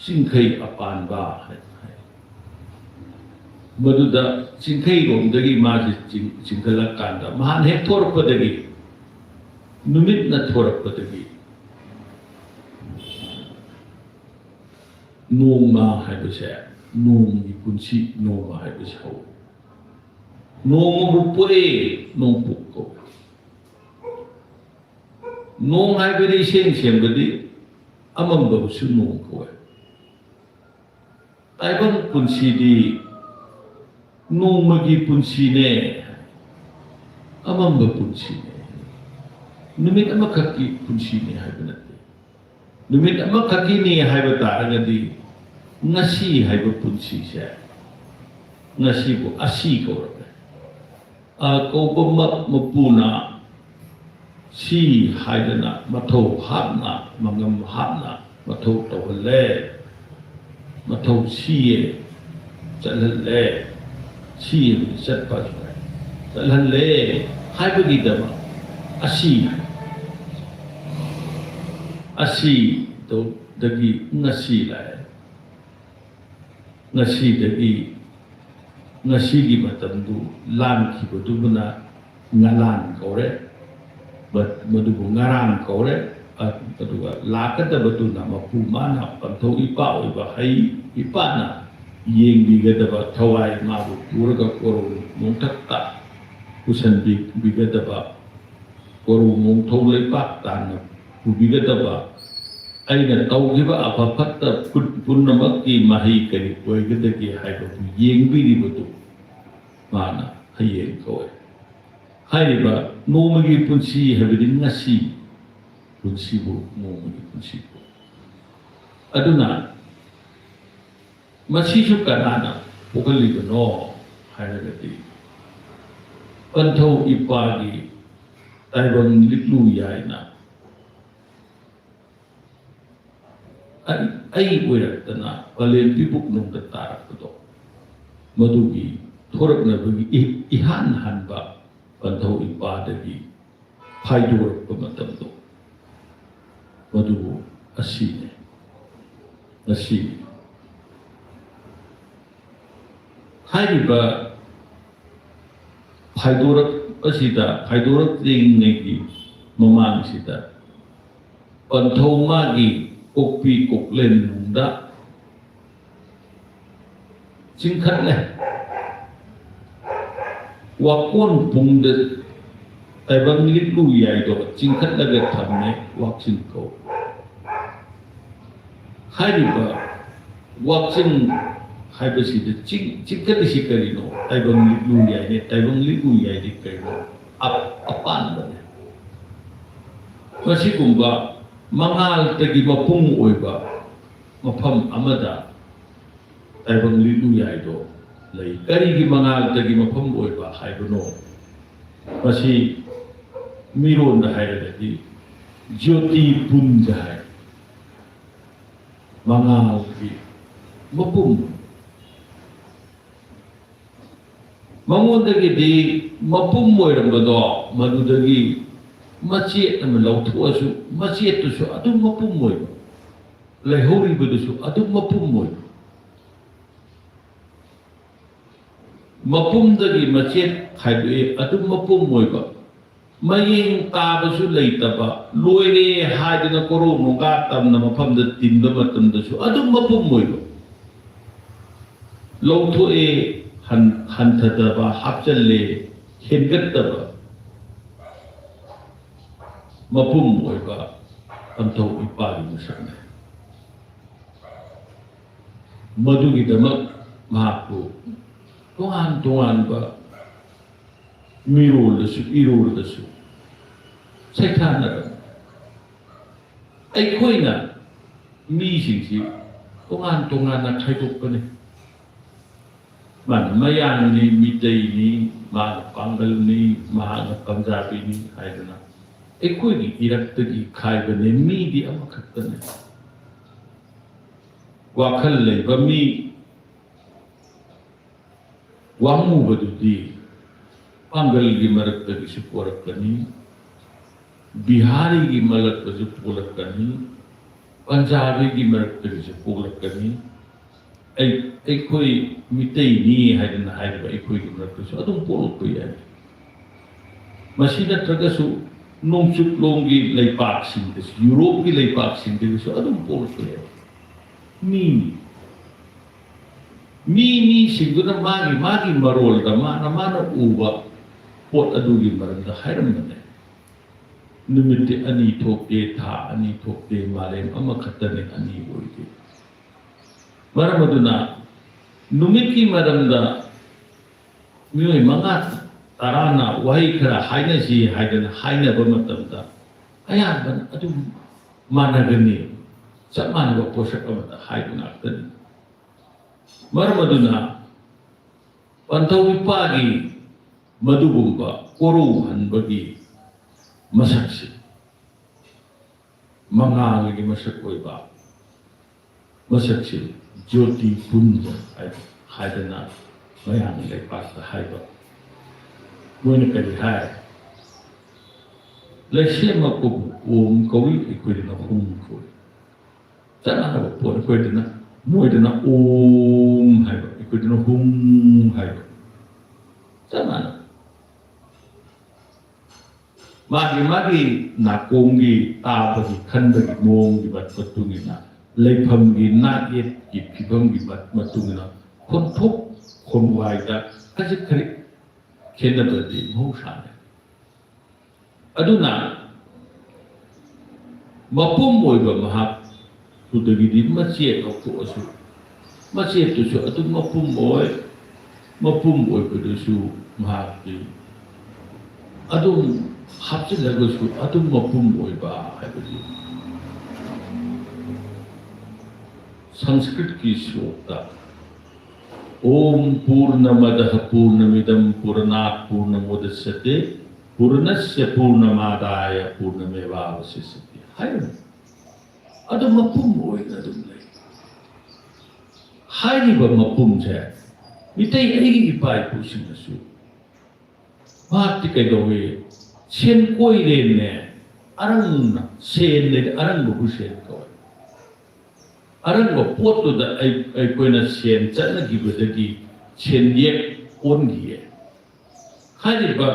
ꯆꯤꯡꯈꯩ ꯑꯄꯥꯟꯕ ꯍꯥꯏꯅ ꯍꯥꯏ꯫ ꯃꯗꯨꯗ ꯆꯤꯡꯈꯩꯔꯣꯝꯗꯒꯤ ꯃꯥꯁꯤ ꯆꯤꯡ-, ꯆꯤꯡꯈꯠꯂꯀꯥꯟꯗ ꯃꯍꯥꯛ ꯍꯦꯛ ꯊꯣꯔꯛꯄꯗꯒꯤ, ꯅꯨꯃꯤꯠꯅ ꯊꯣꯔꯛꯄꯗꯒꯤ ꯅꯣꯡꯃ ꯍꯥꯏꯕꯁꯦ, ꯅꯣꯡꯃꯒꯤ ꯄꯨꯟꯁꯤ, ꯅꯣꯡꯃ ꯍꯥꯏꯕꯁꯦ ꯍꯧꯏ꯫ ꯅꯣꯡꯃꯕꯨ ꯄꯣꯛꯑꯦ, ꯅꯣꯡꯄꯣꯛ ꯀꯧꯏ꯫ ꯅꯣꯡ ꯍꯥꯏꯕꯗꯤ ꯏꯁꯦꯡ ꯁꯦꯡꯕꯗꯤ ꯑꯃꯝꯕꯕꯨꯁꯨ ꯅꯣꯡ ꯀꯧꯏ꯫ ꯇꯥꯏꯕꯪ ꯄꯨꯟꯁꯤꯗꯤ ꯅꯣꯡꯃꯒꯤ ꯄꯨꯟꯁꯤꯅꯦ, ꯑꯃꯝꯕ ꯄꯨꯟꯁꯤꯅꯦ꯫ ꯅꯨꯃꯤꯠ ꯑꯃꯈꯛꯀꯤ ꯄꯨꯟꯁꯤꯅꯦ ꯍꯥꯏꯕ ꯅꯠꯇꯦ꯫ ꯅꯨꯃꯤꯠ ꯑꯃꯈꯛꯀꯤꯅꯤ ꯍꯥꯏꯕ ꯇꯥꯔꯒꯗꯤ ꯉꯁꯤ ꯍꯥꯏꯕ ꯄꯨꯟꯁꯤꯁꯦ, ꯉꯁꯤꯕꯨ ꯑꯁꯤ ꯀꯧꯔꯛꯑꯦ꯫ ꯑ ꯀꯧꯕ ꯃ-, ꯃꯄꯨꯅ ꯁꯤ ꯍꯥꯏꯗꯅ ꯃꯊꯧ ꯍꯥꯞꯅ, ꯃꯉꯝ ꯍꯥꯞꯅ ꯃꯊꯧ ꯇꯧꯍꯜꯂꯦ꯫ ꯃꯊꯧ ꯁꯤꯌꯦ, ꯆꯠꯍꯜꯂꯦ꯫ ꯁꯤꯌꯦ, ꯆꯠꯄ ꯆꯠꯍꯜꯂꯦ ꯍꯥꯏꯕꯒꯤꯗꯃꯛ ꯑꯁꯤ, ꯑꯁꯤꯗꯒꯤ ꯉꯁꯤ ꯂꯥꯛꯑꯦ꯫ ꯉꯁꯤꯗꯒꯤ, ꯉꯁꯤꯒꯤ ꯃꯇꯝꯗꯨ ꯂꯥꯟꯈꯤꯕꯗꯨꯕꯨꯅ ꯉꯂꯥꯟ ꯀꯧꯔꯦ, ꯃ-, ꯃꯗꯨꯕꯨ ꯉꯔꯥꯡ ꯀꯧꯔꯦ꯫ ꯑ-, ꯑꯗꯨꯒ ꯂꯥꯛꯀꯗꯕꯗꯨꯅ ꯃꯄꯨ ꯃꯥꯅ ꯄꯟꯊꯧ ꯏꯄꯥ ꯑꯣꯏꯕ ꯍꯩ ꯏꯄꯥꯅ ꯌꯦꯡꯕꯤꯒꯗꯕ, ꯊꯋꯥꯏ ꯃꯥꯕꯨ ꯄꯨꯔꯒ ꯀꯣꯔꯧ ꯅꯣꯡꯊꯛꯇ ꯄꯨꯁꯤꯟꯕꯤꯒꯗꯕ, ꯀꯣꯔꯧ ꯅꯣꯡꯊꯧ ꯂꯩꯄꯥꯛ ꯇꯥꯟꯅ ꯄꯨꯕꯤꯒꯗꯕ, ꯑꯩꯅ ꯇꯧꯈꯤꯕ ꯑꯐ ꯐꯠꯇ ꯄꯨ-, ꯄꯨꯝꯅꯃꯛꯀꯤ ꯃꯍꯩ ꯀꯔꯤ ꯑꯣꯏꯒꯗꯒꯦ ꯍꯥꯏꯕꯕꯨ ꯌꯦꯡꯕꯤꯔꯤꯕꯗꯨ ꯃꯥꯅ ꯍꯌꯦꯡ ꯀꯧꯋꯦ꯫ ꯍꯥꯏꯔꯤꯕ ꯅꯣꯡꯃꯒꯤ ꯄꯨꯟꯁꯤ ꯍꯥꯏꯕꯗꯤ ꯉꯁꯤ, ꯄꯨꯟꯁꯤꯕꯨ, ꯅꯣꯡꯃꯒꯤ ꯄꯨꯟꯁꯤꯕꯨ꯫ ꯑꯗꯨꯅ ꯃꯁꯤꯁꯨ ꯀꯅꯥꯅ ꯄꯣꯛꯍꯜꯂꯤꯕꯅꯣ ꯍꯥꯏꯔꯒꯗꯤ, ꯄꯟꯊꯧ ꯏꯄꯥꯒꯤ ꯇꯥꯏꯕꯪ ꯂꯤꯛꯂꯨ ꯌꯥꯏꯅ ꯑꯩ, ꯑꯩ ꯑꯣꯏꯔꯛꯇꯅ ꯄꯂꯦꯝ ꯄꯤꯕꯨꯛꯅꯨꯡꯗ ꯇꯥꯔꯛꯄꯗꯣ, ꯃꯗꯨꯒꯤ ꯊꯣꯔꯛꯅꯕꯒꯤ ꯏ-, ꯏꯍꯥꯟ ꯍꯥꯟꯕ ꯄꯟꯊꯧ ꯏꯄꯥꯗꯒꯤ ꯐꯥꯏꯗꯣꯔꯛꯄ ꯃꯇꯝꯗꯣ, ꯃꯗꯨꯕꯨ ꯑꯁꯤꯅꯤ, ꯑꯁꯤꯅꯤ꯫ ꯍꯥꯏꯔꯤꯕ ꯐꯥꯏꯗꯣꯔꯛꯄꯁꯤꯗ, ꯐꯥꯏꯗꯣꯔꯛꯇ꯭ꯔꯤꯉꯩꯒꯤ ꯃꯃꯥꯡꯁꯤꯗ, ꯄꯟꯊꯧ ꯃꯥꯒꯤ ꯀꯣꯛꯄꯤ ꯀꯣꯛꯂꯦꯟ ꯅꯨꯡꯗ ꯆꯤꯡꯈꯠꯂꯦ꯫ ꯋꯥꯀꯣꯟ ꯄꯨꯡꯗ ꯇꯥꯏꯕꯪ ꯂꯤꯛꯂꯨ ꯌꯥꯏꯗꯣ ꯆꯤꯡꯈꯠꯂꯒ ꯊꯝꯃꯦ, ꯋꯥꯛꯆꯤꯡ ꯀꯧ꯫ ꯍꯥꯏꯔꯤꯕ ꯋꯥꯛꯆꯤꯡ ꯍꯥꯏꯕꯁꯤꯗ ꯆꯤꯡ-, ꯆꯤꯡꯈꯠꯂꯤꯁꯤ ꯀꯔꯤꯅꯣ? ꯇꯥꯏꯕꯪ ꯂꯤꯛꯂꯨ ꯌꯥꯏꯅꯦ, ꯇꯥꯏꯕꯪ ꯂꯤꯛꯂꯨ ꯌꯥꯏꯗꯤ ꯀꯔꯤꯅꯣ? ꯑꯞ-, ꯑꯄꯥꯟꯕꯅꯦ꯫ ꯃꯁꯤꯒꯨꯝꯕ ꯃꯉꯥꯜꯗꯒꯤ ꯃꯄꯨꯡ ꯑꯣꯏꯕ ꯃꯐꯝ ꯑꯃꯗ ꯇꯥꯏꯕꯪ ꯂꯤꯛꯂꯨ ꯌꯥꯏꯗꯣ ꯂꯩ꯫ ꯀꯔꯤꯒꯤ ꯃꯉꯥꯜꯗꯒꯤ ꯃꯐꯝ ꯑꯣꯏꯕ ꯍꯥꯏꯕꯅꯣ? ꯃꯁꯤ ꯃꯤꯔꯣꯟꯗ ꯍꯥꯏꯔꯒꯗꯤ ꯖ꯭ꯌꯣꯇꯤ ꯄꯨꯟꯖ ꯍꯥꯏ꯫ ꯃꯉꯥꯜꯒꯤ ꯃꯄꯨꯝ꯫ ꯃꯉꯣꯟꯗꯒꯤꯗꯤ ꯃꯄꯨꯝ ꯑꯣꯏꯔꯝꯕꯗꯣ, ꯃꯗꯨꯗꯒꯤ ꯃꯆꯦꯠ ꯑꯃ ꯂꯧꯊꯣꯛꯑꯁꯨ, ꯃꯆꯦꯠꯇꯨꯁꯨ ꯑꯗꯨꯝ ꯃꯄꯨꯝ ꯑꯣꯏꯕ, ꯂꯩꯍꯧꯔꯤꯕꯗꯨꯁꯨ ꯑꯗꯨꯝ ꯃꯄꯨꯝ ꯑꯣꯏꯕ꯫ ꯃꯄꯨꯝꯗꯒꯤ ꯃꯆꯦꯠ ꯈꯥꯏꯗꯣꯛꯑꯦ, ꯑꯗꯨꯝ ꯃꯄꯨꯝ ꯑꯣꯏꯕ꯫ ꯃꯌꯦꯡ ꯇꯥꯕꯁꯨ ꯂꯩꯇꯕ, ꯂꯣꯏꯔꯦ ꯍꯥꯏꯗꯅ ꯀꯣꯔꯧ ꯅꯣꯡꯒꯥ ꯇꯝꯅ ꯃꯐꯝꯗ ꯇꯤꯟꯕ ꯃꯇꯝꯗꯁꯨ ꯑꯗꯨꯝ ꯃꯄꯨꯝ ꯑꯣꯏꯕ꯫ ꯂꯧꯊꯣꯛꯑꯦ, ꯍꯟ-, ꯍꯟꯊꯗꯕ, ꯍꯥꯞꯆꯜꯂꯦ, ꯍꯦꯟꯒꯠꯇꯕ, ꯃꯄꯨꯝ ꯑꯣꯏꯕ ꯄꯟꯊꯧ ꯏꯄꯥꯒꯤ ꯃꯁꯛꯅꯤ꯫ ꯃꯗꯨꯒꯤꯗꯃꯛ ꯃꯍꯥꯛꯄꯨ ꯇꯣꯉꯥꯟ ꯇꯣꯉꯥꯟꯕ ꯃꯤꯔꯣꯜꯗꯁꯨ, ꯏꯔꯣꯜꯗꯁꯨ ꯁꯩꯊꯥꯅꯔꯝꯃꯤ꯫ ꯑꯩꯈꯣꯏꯅ ꯃꯤꯁꯤꯡꯁꯤ ꯇꯣꯉꯥꯟ ꯇꯣꯉꯥꯟꯅ ꯈꯥꯏꯗꯣꯛꯄꯅꯤ꯫ ꯃꯥꯅ ꯃꯌꯥꯡꯅꯤ, ꯃꯤꯇꯩꯅꯤ, ꯃꯥꯅ ꯄꯥꯡꯒꯜꯅꯤ, ꯃꯍꯥꯛꯅ ꯄꯟꯖꯥꯕꯤꯅꯤ ꯍꯥꯏꯗꯅ ꯑꯩꯈꯣꯏꯒꯤ ꯏꯔꯛꯇꯒꯤ ꯈꯥꯏꯕꯅꯦ꯫ ꯃꯤꯗꯤ ꯑꯃꯈꯛꯇꯅꯦ꯫ ꯋꯥꯈꯜ ꯂꯩꯕ ꯃꯤ, ꯋꯥꯉꯨꯕꯗꯨꯗꯤ ꯄꯥꯡꯒꯜꯒꯤ ꯃꯔꯛꯇꯒꯤꯁꯨ ꯄꯣꯔꯛꯀꯅꯤ, ꯕꯤꯍꯥꯔꯤꯒꯤ ꯃꯔꯛꯇꯁꯨ ꯄꯣꯛꯂꯛꯀꯅꯤ, ꯄꯟꯖꯥꯕꯤꯒꯤ ꯃꯔꯛꯇꯒꯤꯁꯨ ꯄꯣꯛꯂꯛꯀꯅꯤ꯫ ꯑꯩ, ꯑꯩꯈꯣꯏ ꯃꯤꯇꯩꯅꯤ ꯍꯥꯏꯗꯅ ꯍꯥꯏꯔꯤꯕ ꯑꯩꯈꯣꯏꯒꯤ ꯃꯔꯛꯇꯁꯨ ꯑꯗꯨꯝ ꯄꯣꯛꯂꯛꯄ ꯌꯥꯏ꯫ ꯃꯁꯤ ꯅꯠꯇ꯭ꯔꯒꯁꯨ ꯅꯣꯡꯆꯨꯞꯂꯣꯝꯒꯤ ꯂꯩꯄꯥꯛꯁꯤꯡꯗꯁꯨ, ꯌꯨꯔꯣꯞꯀꯤ ꯂꯩꯄꯥꯛꯁꯤꯡꯗꯒꯤꯁꯨ ꯑꯗꯨꯝ ꯄꯣꯛꯂꯛꯄ ꯌꯥꯏ꯫ ꯃꯤꯅꯤ꯫ ꯃꯤ ꯃꯤꯁꯤꯡꯗꯨꯅ ꯃꯥꯒꯤ ꯃꯥꯒꯤ ꯃꯔꯣꯜꯗ ꯃꯥꯅ ꯃꯥꯅ ꯎꯕ ꯄꯣꯠ ꯑꯗꯨꯒꯤ ꯃꯔꯝꯗ ꯍꯥꯏꯔꯝꯕꯅꯦ꯫ ꯅꯨꯃꯤꯠꯇꯤ ꯑꯅꯤ ꯊꯣꯛꯇꯦ, ꯊꯥ ꯑꯅꯤ ꯊꯣꯛꯇꯦ, ꯃꯥꯂꯦꯝ ꯑꯃꯈꯛꯇꯅꯤ, ꯑꯅꯤ ꯑꯣꯏꯗꯦ꯫ ꯃꯔꯝ ꯑꯗꯨꯅ ꯅꯨꯃꯤꯠꯀꯤ ꯃꯔꯝꯗ ꯃꯤꯑꯣꯏ ꯃꯉꯥ ꯇꯔꯥꯅ ꯋꯥꯍꯩ ꯈꯔ ꯍꯥꯏꯅꯁꯤ ꯍꯥꯏꯗꯅ ꯍꯥꯏꯅꯕ ꯃꯇꯝꯗ ꯑꯌꯥꯝꯕꯅ ꯑꯗꯨꯝ ꯃꯥꯟꯅꯒꯅꯤ, ꯆꯞ ꯃꯥꯟꯅꯕ ꯄꯣꯠꯁꯛ ꯑꯃꯗ ꯍꯥꯏꯕ ꯉꯥꯛꯇꯅꯤ꯫ ꯃꯔꯝ ꯑꯗꯨꯅ ꯄꯟꯊꯧ ꯏꯄꯥꯒꯤ ꯃꯗꯨꯒꯨꯝꯕ ꯀꯣꯔꯧꯍꯟꯕꯒꯤ ꯃꯁꯛꯁꯤ, ꯃꯉꯥꯜꯒꯤ ꯃꯁꯛ ꯑꯣꯏꯕ ꯃꯁꯛꯁꯤ ꯖꯣꯇꯤ ꯄꯨꯟꯕ ꯍꯥꯏ-, ꯍꯥꯏꯗꯅ ꯃꯌꯥꯝꯒꯤ ꯂꯩꯄꯥꯛꯇ ꯍꯥꯏꯕ꯫ ꯃꯣꯏꯅ ꯀꯔꯤ ꯍꯥꯏ? ꯂꯩꯁꯦꯝꯃꯛꯄꯕꯨ ꯑꯣꯝ ꯀꯧꯏ, ꯑꯩꯈꯣꯏꯗꯅ ꯍꯨꯝ ꯀꯧꯏ꯫ ꯆꯞ ꯃꯥꯟꯅꯕ ꯄꯣꯠ꯫ ꯑꯩꯈꯣꯏꯗꯅ, ꯃꯣꯏꯗꯅ ꯑꯣꯝ ꯍꯥꯏꯕ, ꯑꯩꯈꯣꯏꯗꯅ ꯍꯨꯝ ꯍꯥꯏꯕ꯫ ꯆꯞ ꯃꯥꯟꯅꯕ꯫ ꯃꯥꯒꯤ ꯃꯥꯒꯤ ꯅꯥꯀꯣꯡꯒꯤ ꯇꯥꯕꯒꯤ ꯈꯟꯕꯒꯤ ꯃꯑꯣꯡꯒꯤ ꯃꯇꯨꯡ ꯏꯟꯅ, ꯂꯩꯐꯝꯒꯤ ꯅꯥꯛ ꯌꯦꯠꯀꯤ ꯐꯤꯕꯝꯒꯤ ꯃꯇꯨꯡ ꯏꯟꯅ ꯈꯣꯟꯊꯣꯛ ꯈꯣꯡꯋꯥꯏꯗ ꯈꯖꯤꯛ ꯈꯖꯤꯛ ꯈꯦꯠꯅꯕꯗꯤ ꯃꯍꯧꯁꯥꯅꯤ꯫ ꯑꯗꯨꯅ ꯃꯄꯨꯝ ꯑꯣꯏꯕ ꯃꯍꯥꯛꯇꯨꯗꯒꯤꯗꯤ ꯃꯆꯦꯠ ꯂꯧꯊꯣꯛꯑꯁꯨ, ꯃꯆꯦꯠꯇꯨꯁꯨ ꯑꯗꯨꯝ ꯃꯄꯨꯝ ꯑꯣꯏ, ꯃꯄꯨꯝ ꯑꯣꯏꯕꯗꯨꯁꯨ ꯃꯍꯥꯛꯇꯤ ꯑꯗꯨꯝ ꯍꯥꯞꯆꯤꯜꯂꯒꯁꯨ ꯑꯗꯨꯝ ꯃꯄꯨꯝ ꯑꯣꯏꯕ ꯍꯥꯏꯕꯗꯤ ꯁꯪꯁꯀ꯭ꯔꯤꯠꯀꯤ ꯁ꯭ꯂꯣꯛꯇ, "Om Purnamadaha Purnamidam Purnat Purnamudachyate, Purnasya Purnamadaya Purnamevavasishyati" ꯍꯥꯏꯔꯝꯃꯤ꯫ ꯑꯗꯨ ꯃꯄꯨꯝ ꯑꯣꯏꯅ ꯑꯗꯨꯝ ꯂꯩ꯫ ꯍꯥꯏꯔꯤꯕ ꯃꯄꯨꯝꯁꯦ ꯃꯤꯇꯩ ꯑꯩꯒꯤ ꯏꯄꯥ ꯏꯄꯨꯁꯤꯡꯅꯁꯨ ꯃꯍꯥꯛꯇꯤ ꯀꯩꯗꯧꯏ? ꯁꯦꯟ ꯀꯣꯏꯔꯦꯅꯦ꯫ ꯑꯔꯪꯅ ꯁꯦꯟ ꯂꯩ, ꯑꯔꯪꯕꯕꯨ ꯁꯦꯟ ꯀꯧꯏ꯫ ꯑꯔꯪꯕ ꯄꯣꯠꯇꯨꯗ ꯑꯩ-, ꯑꯩꯈꯣꯏꯅ ꯁꯦꯟ ꯆꯠꯅꯈꯤꯕꯗꯒꯤ ꯁꯦꯟꯌꯦꯛ ꯑꯣꯟꯈꯤꯌꯦ꯫ ꯍꯥꯏꯔꯤꯕ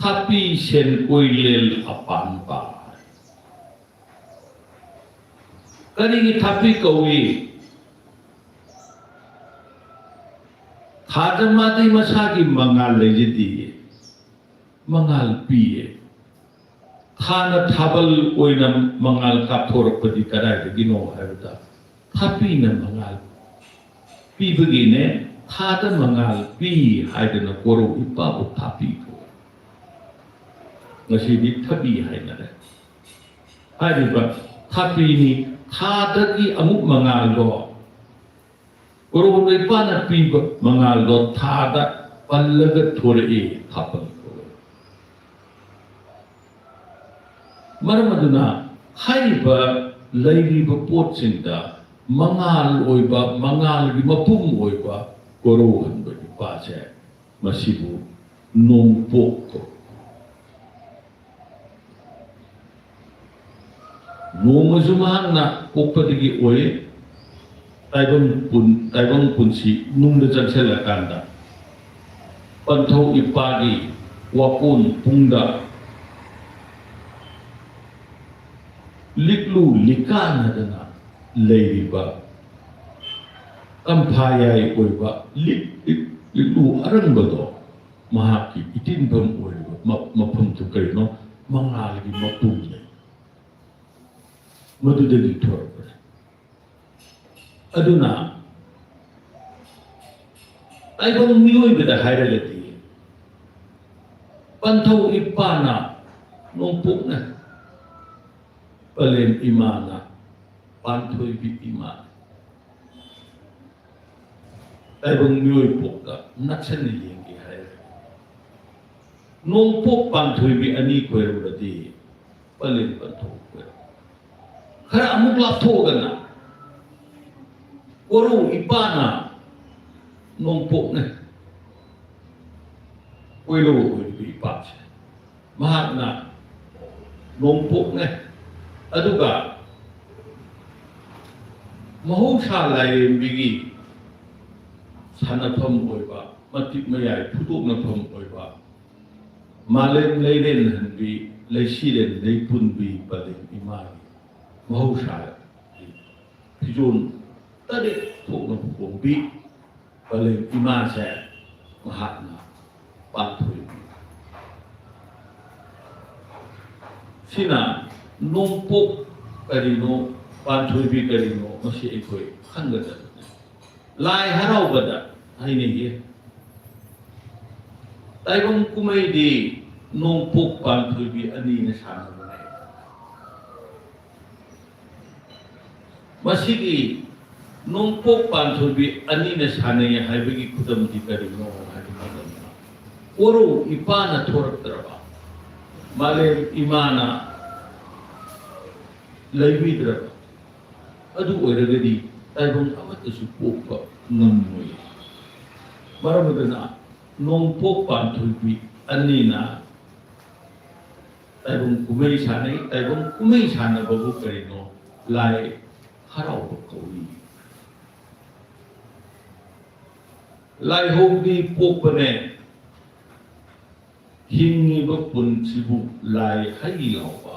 ꯊꯥꯄꯤ ꯁꯦꯟ ꯀꯣꯏꯂꯦꯜ ꯑꯄꯥꯟꯕ꯫ ꯀꯔꯤꯒꯤ ꯊꯥꯄꯤ ꯀꯧꯏ? ꯊꯥꯗ ꯃꯥꯗꯤ ꯃꯁꯥꯒꯤ ꯃꯉꯥꯜ ꯂꯩꯖꯗꯤꯌꯦ, ꯃꯉꯥꯜ ꯄꯤꯌꯦ꯫ ꯊꯥꯅ ꯊꯥꯕꯜ ꯑꯣꯏꯅ ꯃꯉꯥꯜ ꯀꯥꯞꯊꯣꯔꯛꯄꯗꯤ ꯀꯗꯥꯏꯗꯒꯤꯅꯣ ꯍꯥꯏꯕꯗ, ꯊꯥꯄꯤꯅ ꯃꯉꯥꯜ ꯄꯤꯕꯒꯤꯅꯦ꯫ ꯊꯥꯗ ꯃꯉꯥꯜ ꯄꯤ ꯍꯥꯏꯗꯅ ꯀꯣꯔꯧ ꯏꯄꯥꯕꯨ ꯊꯥꯄꯤ ꯀꯧꯏ꯫ ꯉꯁꯤꯗꯤ ꯊꯕꯤ ꯍꯥꯏꯅꯔꯦ꯫ ꯍꯥꯏꯔꯤꯕ ꯊꯥꯄꯤꯅꯤ, ꯊꯥꯗꯒꯤ ꯑꯃꯨꯛ ꯃꯉꯥꯜꯗꯣ, ꯀꯣꯔꯧ ꯏꯄꯥꯅ ꯄꯤꯕ ꯃꯉꯥꯜꯗꯣ ꯊꯥꯗ ꯄꯜꯂꯒ ꯊꯣꯔꯛꯏ, ꯊꯥꯄꯜ ꯀꯧꯏ꯫ ꯃꯔꯝ ꯑꯗꯨꯅ ꯍꯥꯏꯔꯤꯕ ꯂꯩꯔꯤꯕ ꯄꯣꯠꯁꯤꯡꯗ ꯃꯉꯥꯜ ꯑꯣꯏꯕ, ꯃꯉꯥꯜꯒꯤ ꯃꯄꯨꯝ ꯑꯣꯏꯕ ꯀꯣꯔꯧꯍꯟꯕ ꯏꯄꯥꯁꯦ, ꯃꯁꯤꯕꯨ ꯅꯣꯡꯄꯣꯛ ꯀꯧꯏ꯫ ꯅꯣꯡꯃꯁꯨ ꯃꯍꯥꯛꯅ ꯄꯣꯛꯄꯗꯒꯤ ꯑꯣꯏ꯫ ꯇꯥꯏꯕꯪ ꯄꯨꯟ-, ꯇꯥꯏꯕꯪ ꯄꯨꯟꯁꯤ ꯅꯨꯡꯗ ꯆꯪꯁꯤꯜꯂꯀꯥꯟꯗ ꯄꯟꯊꯧ ꯏꯄꯥꯒꯤ ꯋꯥꯀꯣꯟ ꯄꯨꯡꯗ ꯂꯤꯛꯂꯨ ꯂꯤꯀꯥꯟꯅꯗꯅ ꯂꯩꯔꯤꯕ ꯇꯝꯐꯥꯌꯥꯏ ꯑꯣꯏꯕ ꯂꯤꯛ, ꯂꯤꯛ, ꯂꯤꯛꯂꯨ ꯑꯔꯪꯕꯗꯣ ꯃꯍꯥꯛꯀꯤ ꯏꯇꯤꯟꯐꯝ ꯑꯣꯏꯔꯤꯕ ꯃ-, ꯃꯐꯝꯗꯨ ꯀꯔꯤꯅꯣ? ꯃꯉꯥꯜꯒꯤ ꯃꯄꯨꯝꯅꯤ꯫ ꯃꯗꯨꯗꯒꯤ ꯊꯣꯔꯛꯄꯅꯤ꯫ ꯑꯗꯨꯅ ꯇꯥꯏꯕꯪ ꯃꯤꯑꯣꯏꯕꯗ ꯍꯥꯏꯔꯒꯗꯤ ꯄꯟꯊꯧ ꯏꯄꯥꯅ ꯅꯣꯡꯄꯣꯛꯅ, ꯄꯂꯦꯝ ꯏꯃꯥꯅ ꯄꯥꯟꯊꯣꯏꯕꯤ ꯏꯃꯥ꯫ ꯇꯥꯏꯕꯪ ꯃꯤꯑꯣꯏ ꯄꯣꯛꯇ ꯅꯛꯁꯟꯅ ꯌꯦꯡꯒꯦ ꯍꯥꯏꯔꯦ꯫ ꯅꯣꯡꯄꯣꯛ ꯄꯥꯟꯊꯣꯏꯕꯤ ꯑꯅꯤ ꯀꯣꯏꯔꯨꯔꯗꯤ ꯄꯂꯦꯝ ꯄꯟꯊꯧ ꯀꯣꯏꯔꯛ꯫ ꯈꯔ ꯑꯃꯨꯛ ꯂꯥꯞꯊꯣꯛꯑꯒꯅ ꯀꯣꯔꯧ ꯏꯄꯥꯅ ꯅꯣꯡꯄꯣꯛꯅꯦ꯫ ꯀꯣꯏꯔꯧ ꯀꯣꯏꯔꯤꯕ ꯏꯄꯥꯁꯦ ꯃꯍꯥꯛꯅ ꯅꯣꯡꯄꯣꯛꯅꯦ꯫ ꯑꯗꯨꯒ ꯃꯍꯧꯁꯥ ꯂꯥꯏꯔꯦꯝꯕꯤꯒꯤ ꯁꯥꯟꯅꯐꯝ ꯑꯣꯏꯕ, ꯃꯇꯤꯛ ꯃꯌꯥꯏ ꯐꯨꯗꯣꯛꯅꯐꯝ ꯑꯣꯏꯕ, ꯃꯥꯂꯦꯝ ꯂꯩꯔꯦꯟꯍꯟꯕꯤ, ꯂꯩꯁꯤꯔꯦꯟ ꯂꯩꯄꯨꯟꯕꯤ ꯄꯂꯦꯝ ꯏꯃꯥꯒꯤ ꯃꯍꯧꯁꯥꯒꯤ ꯐꯤꯖꯣꯜ ꯇꯔꯦꯠ ꯊꯣꯛꯅ ꯈꯣꯡꯕꯤ ꯄꯂꯦꯝ ꯏꯃꯥꯁꯦ ꯃꯍꯥꯛꯅ ꯄꯥꯟꯊꯣꯏꯕꯤ꯫ ꯁꯤꯅ ꯅꯣꯡꯄꯣꯛ ꯀꯔꯤꯅꯣ, ꯄꯥꯟꯊꯣꯏꯕꯤ ꯀꯔꯤꯅꯣ, ꯃꯁꯤ ꯑꯩꯈꯣꯏ ꯈꯪꯒꯗꯕꯅꯤ꯫ ꯂꯥꯏ ꯍꯔꯥꯎꯕꯗ ꯍꯥꯏꯅꯩꯌꯦ꯫ ꯇꯥꯏꯕꯪ ꯀꯨꯝꯍꯩꯗꯤ ꯅꯣꯡꯄꯣꯛ ꯄꯥꯟꯊꯣꯏꯕꯤ ꯑꯅꯤꯅ ꯁꯥꯟꯅꯕꯅꯦ꯫ ꯃꯁꯤꯒꯤ ꯅꯣꯡꯄꯣꯛ ꯄꯥꯟꯊꯣꯏꯕꯤ ꯑꯅꯤꯅ ꯁꯥꯟꯅꯩ ꯍꯥꯏꯕꯒꯤ ꯈꯨꯗꯝꯗꯤ ꯀꯔꯤꯅꯣ ꯍꯥꯏꯕ ꯃꯇꯝꯗ, ꯀꯣꯔꯧ ꯏꯄꯥꯅ ꯊꯣꯔꯛꯇ꯭ꯔꯕ, ꯃꯥꯂꯦꯝ ꯏꯃꯥꯅ ꯂꯩꯕꯤꯗ꯭ꯔꯕ, ꯑꯗꯨ ꯑꯣꯏꯔꯒꯗꯤ ꯇꯥꯏꯕꯪ ꯑꯃꯠꯇꯁꯨ ꯄꯣꯛꯄ ꯉꯝꯃꯣꯏ꯫ ꯃꯔꯝ ꯑꯗꯨꯅ ꯅꯣꯡꯄꯣꯛ ꯄꯥꯟꯊꯣꯏꯕꯤ ꯑꯅꯤꯅ ꯇꯥꯏꯕꯪ ꯀꯨꯝꯍꯩ ꯁꯥꯟꯅꯩ꯫ ꯇꯥꯏꯕꯪ ꯀꯨꯝꯍꯩ ꯁꯥꯟꯅꯕꯕꯨ ꯀꯔꯤꯅꯣ? ꯂꯥꯏ ꯍꯔꯥꯎꯕ ꯀꯧꯏ꯫ ꯂꯥꯏꯍꯧꯗꯤ ꯄꯣꯛꯄꯅꯦ꯫ ꯍꯤꯡꯉꯤꯕ ꯄꯨꯟꯁꯤꯕꯨ ꯂꯥꯏ ꯍꯩ ꯂꯥꯎꯕ,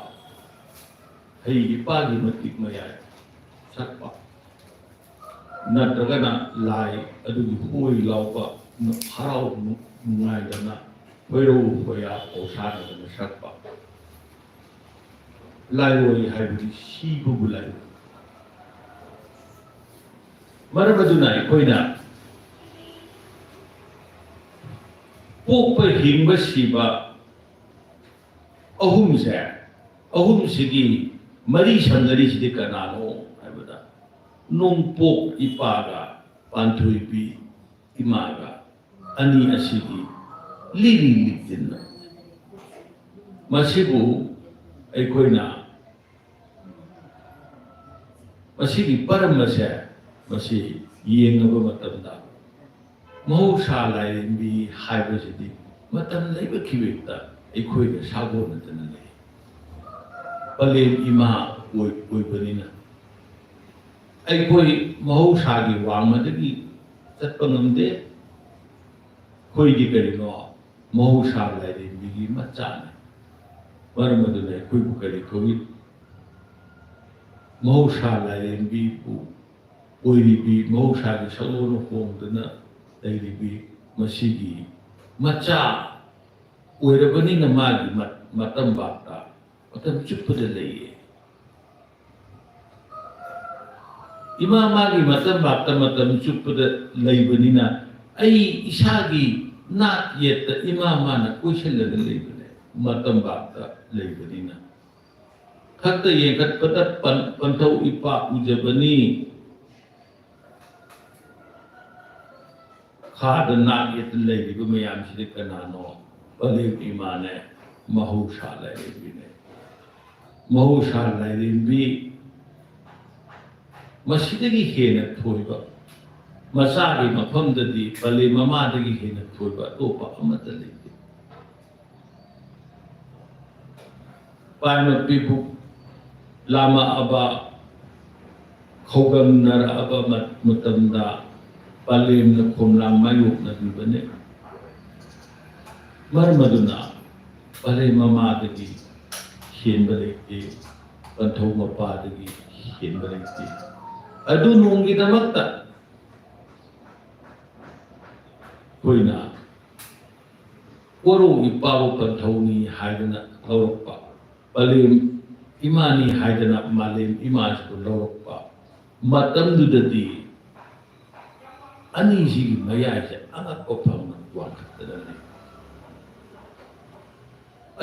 ꯍꯩ ꯏꯄꯥꯒꯤ ꯃꯇꯤꯛ ꯃꯌꯥꯏ ꯁꯛꯄ, ꯅꯠꯇ꯭ꯔꯒꯅ ꯂꯥꯏ ꯑꯗꯨꯒꯤ ꯍꯣꯏ ꯂꯥꯎꯕ, ꯍꯔꯥꯎ ꯅꯨꯡꯉꯥꯏꯗꯅ ꯈꯣꯏꯔꯧ ꯈꯣꯏꯌꯥ ꯄꯧꯁꯥꯅꯗꯅ ꯁꯛꯄ꯫ ꯂꯥꯏꯑꯣꯏ ꯍꯥꯏꯕꯗꯤ ꯁꯤꯕꯕꯨ ꯂꯥꯏꯑꯣꯏ꯫ ꯃꯔꯝ ꯑꯗꯨꯅ ꯑꯩꯈꯣꯏꯅ ꯄꯣꯛꯄ, ꯍꯤꯡꯕ, ꯁꯤꯕ ꯑꯍꯨꯝꯁꯦ, ꯑꯍꯨꯝꯁꯤꯒꯤ ꯃꯔꯤ ꯁꯝꯅꯔꯤꯁꯤꯗꯤ ꯀꯅꯥꯅꯣ? ꯅꯣꯡꯄꯣꯛ ꯏꯄꯥꯒ ꯄꯥꯟꯊꯣꯏꯕꯤ ꯏꯃꯥꯒ ꯑꯅꯤ ꯑꯁꯤꯒꯤ ꯂꯤꯔꯤ ꯂꯤꯇꯤꯟꯅ ꯃꯁꯤꯕꯨ ꯑꯩꯈꯣꯏꯅ ꯃꯁꯤꯒꯤ ꯄꯔꯝ ꯑꯁꯦ ꯃꯁꯤ ꯌꯦꯡꯂꯕ ꯃꯇꯝꯗ ꯃꯍꯧꯁꯥ ꯂꯥꯏꯔꯦꯝꯕꯤ ꯍꯥꯏꯕꯁꯤꯗꯤ ꯃꯇꯝ ꯂꯩꯕ ꯈꯤꯕꯦꯛꯇ ꯑꯩꯈꯣꯏꯒ ꯁꯥꯒꯣꯟꯅꯗꯅ ꯂꯩ꯫ ꯄꯂꯦꯝ ꯏꯃꯥ ꯑꯣꯏ-, ꯑꯣꯏꯕꯅꯤꯅ ꯑꯩꯈꯣꯏ ꯃꯍꯧꯁꯥꯒꯤ ꯋꯥꯡꯃꯗꯒꯤ ꯆꯠꯄ ꯉꯝꯗꯦ꯫ ꯑꯩꯈꯣꯏꯗꯤ ꯀꯔꯤꯅꯣ? ꯃꯍꯧꯁꯥ ꯂꯥꯏꯔꯦꯝꯕꯤꯒꯤ ꯃꯆꯥꯅꯤ꯫ ꯃꯔꯝ ꯑꯗꯨꯅ ꯑꯩꯈꯣꯏꯕꯨ ꯀꯔꯤ ꯀꯧꯏ? ꯃꯍꯧꯁꯥ ꯂꯥꯏꯔꯦꯝꯕꯤꯕꯨ ꯑꯣꯏꯔꯤꯕꯤ, ꯃꯍꯧꯁꯥꯒꯤ ꯁꯛꯂꯣꯟ ꯍꯣꯡꯗꯅ ꯂꯩꯔꯤꯕꯤ ꯃꯁꯤꯒꯤ ꯃꯆꯥ ꯑꯣꯏꯔꯕꯅꯤꯅ ꯃꯥꯒꯤ ꯃ-, ꯃꯇꯝ ꯚꯥꯞꯇ ꯃꯇꯝ ꯆꯨꯞꯄꯗ ꯂꯩꯌꯦ꯫ ꯏꯃꯥ ꯃꯥꯒꯤ ꯃꯇꯝ ꯚꯥꯞꯇ ꯃꯇꯝ ꯆꯨꯞꯄꯗ ꯂꯩꯕꯅꯤꯅ ꯑꯩ ꯏꯁꯥꯒꯤ ꯅꯥꯠ ꯌꯦꯠꯇ ꯏꯃꯥ ꯃꯥꯅ ꯀꯣꯏꯁꯤꯜꯂꯒ ꯂꯩꯕꯅꯦ, ꯃꯇꯝ ꯚꯥꯞꯇ ꯂꯩꯕꯅꯤꯅ꯫ ꯈꯛꯇ ꯌꯦꯡꯈꯠꯄꯗ ꯄꯟ-, ꯄꯟꯊꯧ ꯏꯄꯥ ꯎꯖꯕꯅꯤ꯫ ꯈꯥꯗ ꯅꯥꯛ ꯌꯦꯠꯇ ꯂꯩꯔꯤꯕ ꯃꯌꯥꯝꯁꯤꯗꯤ ꯀꯅꯥꯅꯣ? ꯄꯂꯦꯝ ꯏꯃꯥꯅꯦ, ꯃꯍꯧꯁꯥ ꯂꯥꯏꯔꯦꯝꯕꯤꯅꯦ꯫ ꯃꯍꯧꯁꯥ ꯂꯥꯏꯔꯦꯝꯕꯤ ꯃꯁꯤꯗꯒꯤ ꯍꯦꯟꯅ ꯊꯣꯏꯕ, ꯃꯆꯥꯒꯤ ꯃꯐꯝꯗꯗꯤ ꯄꯂꯦꯝ ꯃꯃꯥꯗꯒꯤ ꯍꯦꯟꯅ ꯊꯣꯏꯕ ꯑꯇꯣꯞꯄ ꯑꯃꯠꯇ ꯂꯩꯇꯦ꯫ ꯄꯥꯏꯃ ꯄꯤꯕꯨ ꯂꯥꯃꯛꯑꯕ, ꯈꯧꯒꯪꯅꯔꯛꯑꯕ ꯃ-, ꯃꯇꯝꯗ ꯄꯂꯦꯝꯅ ꯈꯣꯝꯂꯥꯡ ꯃꯥꯌꯣꯛꯅꯕꯤꯕꯅꯤ꯫ ꯃꯔꯝ ꯑꯗꯨꯅ ꯄꯂꯦꯝ ꯃꯃꯥꯗꯒꯤ ꯍꯦꯟꯕ ꯂꯩꯇꯦ, ꯄꯟꯊꯧ ꯃꯄꯥꯗꯒꯤ ꯍꯦꯟꯕ ꯂꯩꯇꯦ꯫ ꯑꯗꯨ ꯅꯣꯡꯒꯤꯗꯃꯛꯇ ꯑꯩꯈꯣꯏꯅ ꯀꯣꯔꯧ ꯏꯄꯥꯕꯨ ꯄꯟꯊꯧꯅꯤ ꯍꯥꯏꯗꯅ ꯂꯧꯔꯛꯄ, ꯄꯂꯦꯝ ꯏꯃꯥꯅꯤ ꯍꯥꯏꯗꯅ ꯃꯥꯂꯦꯝ ꯏꯃꯥꯁꯤꯕꯨ ꯂꯧꯔꯛꯄ ꯃꯇꯝꯗꯨꯗꯗꯤ ꯑꯅꯤꯁꯤꯒꯤ ꯃꯌꯥꯏꯁꯦ ꯑꯉꯛꯄ ꯐꯪꯅ ꯋꯥꯡꯈꯠꯇꯅ ꯂꯩ꯫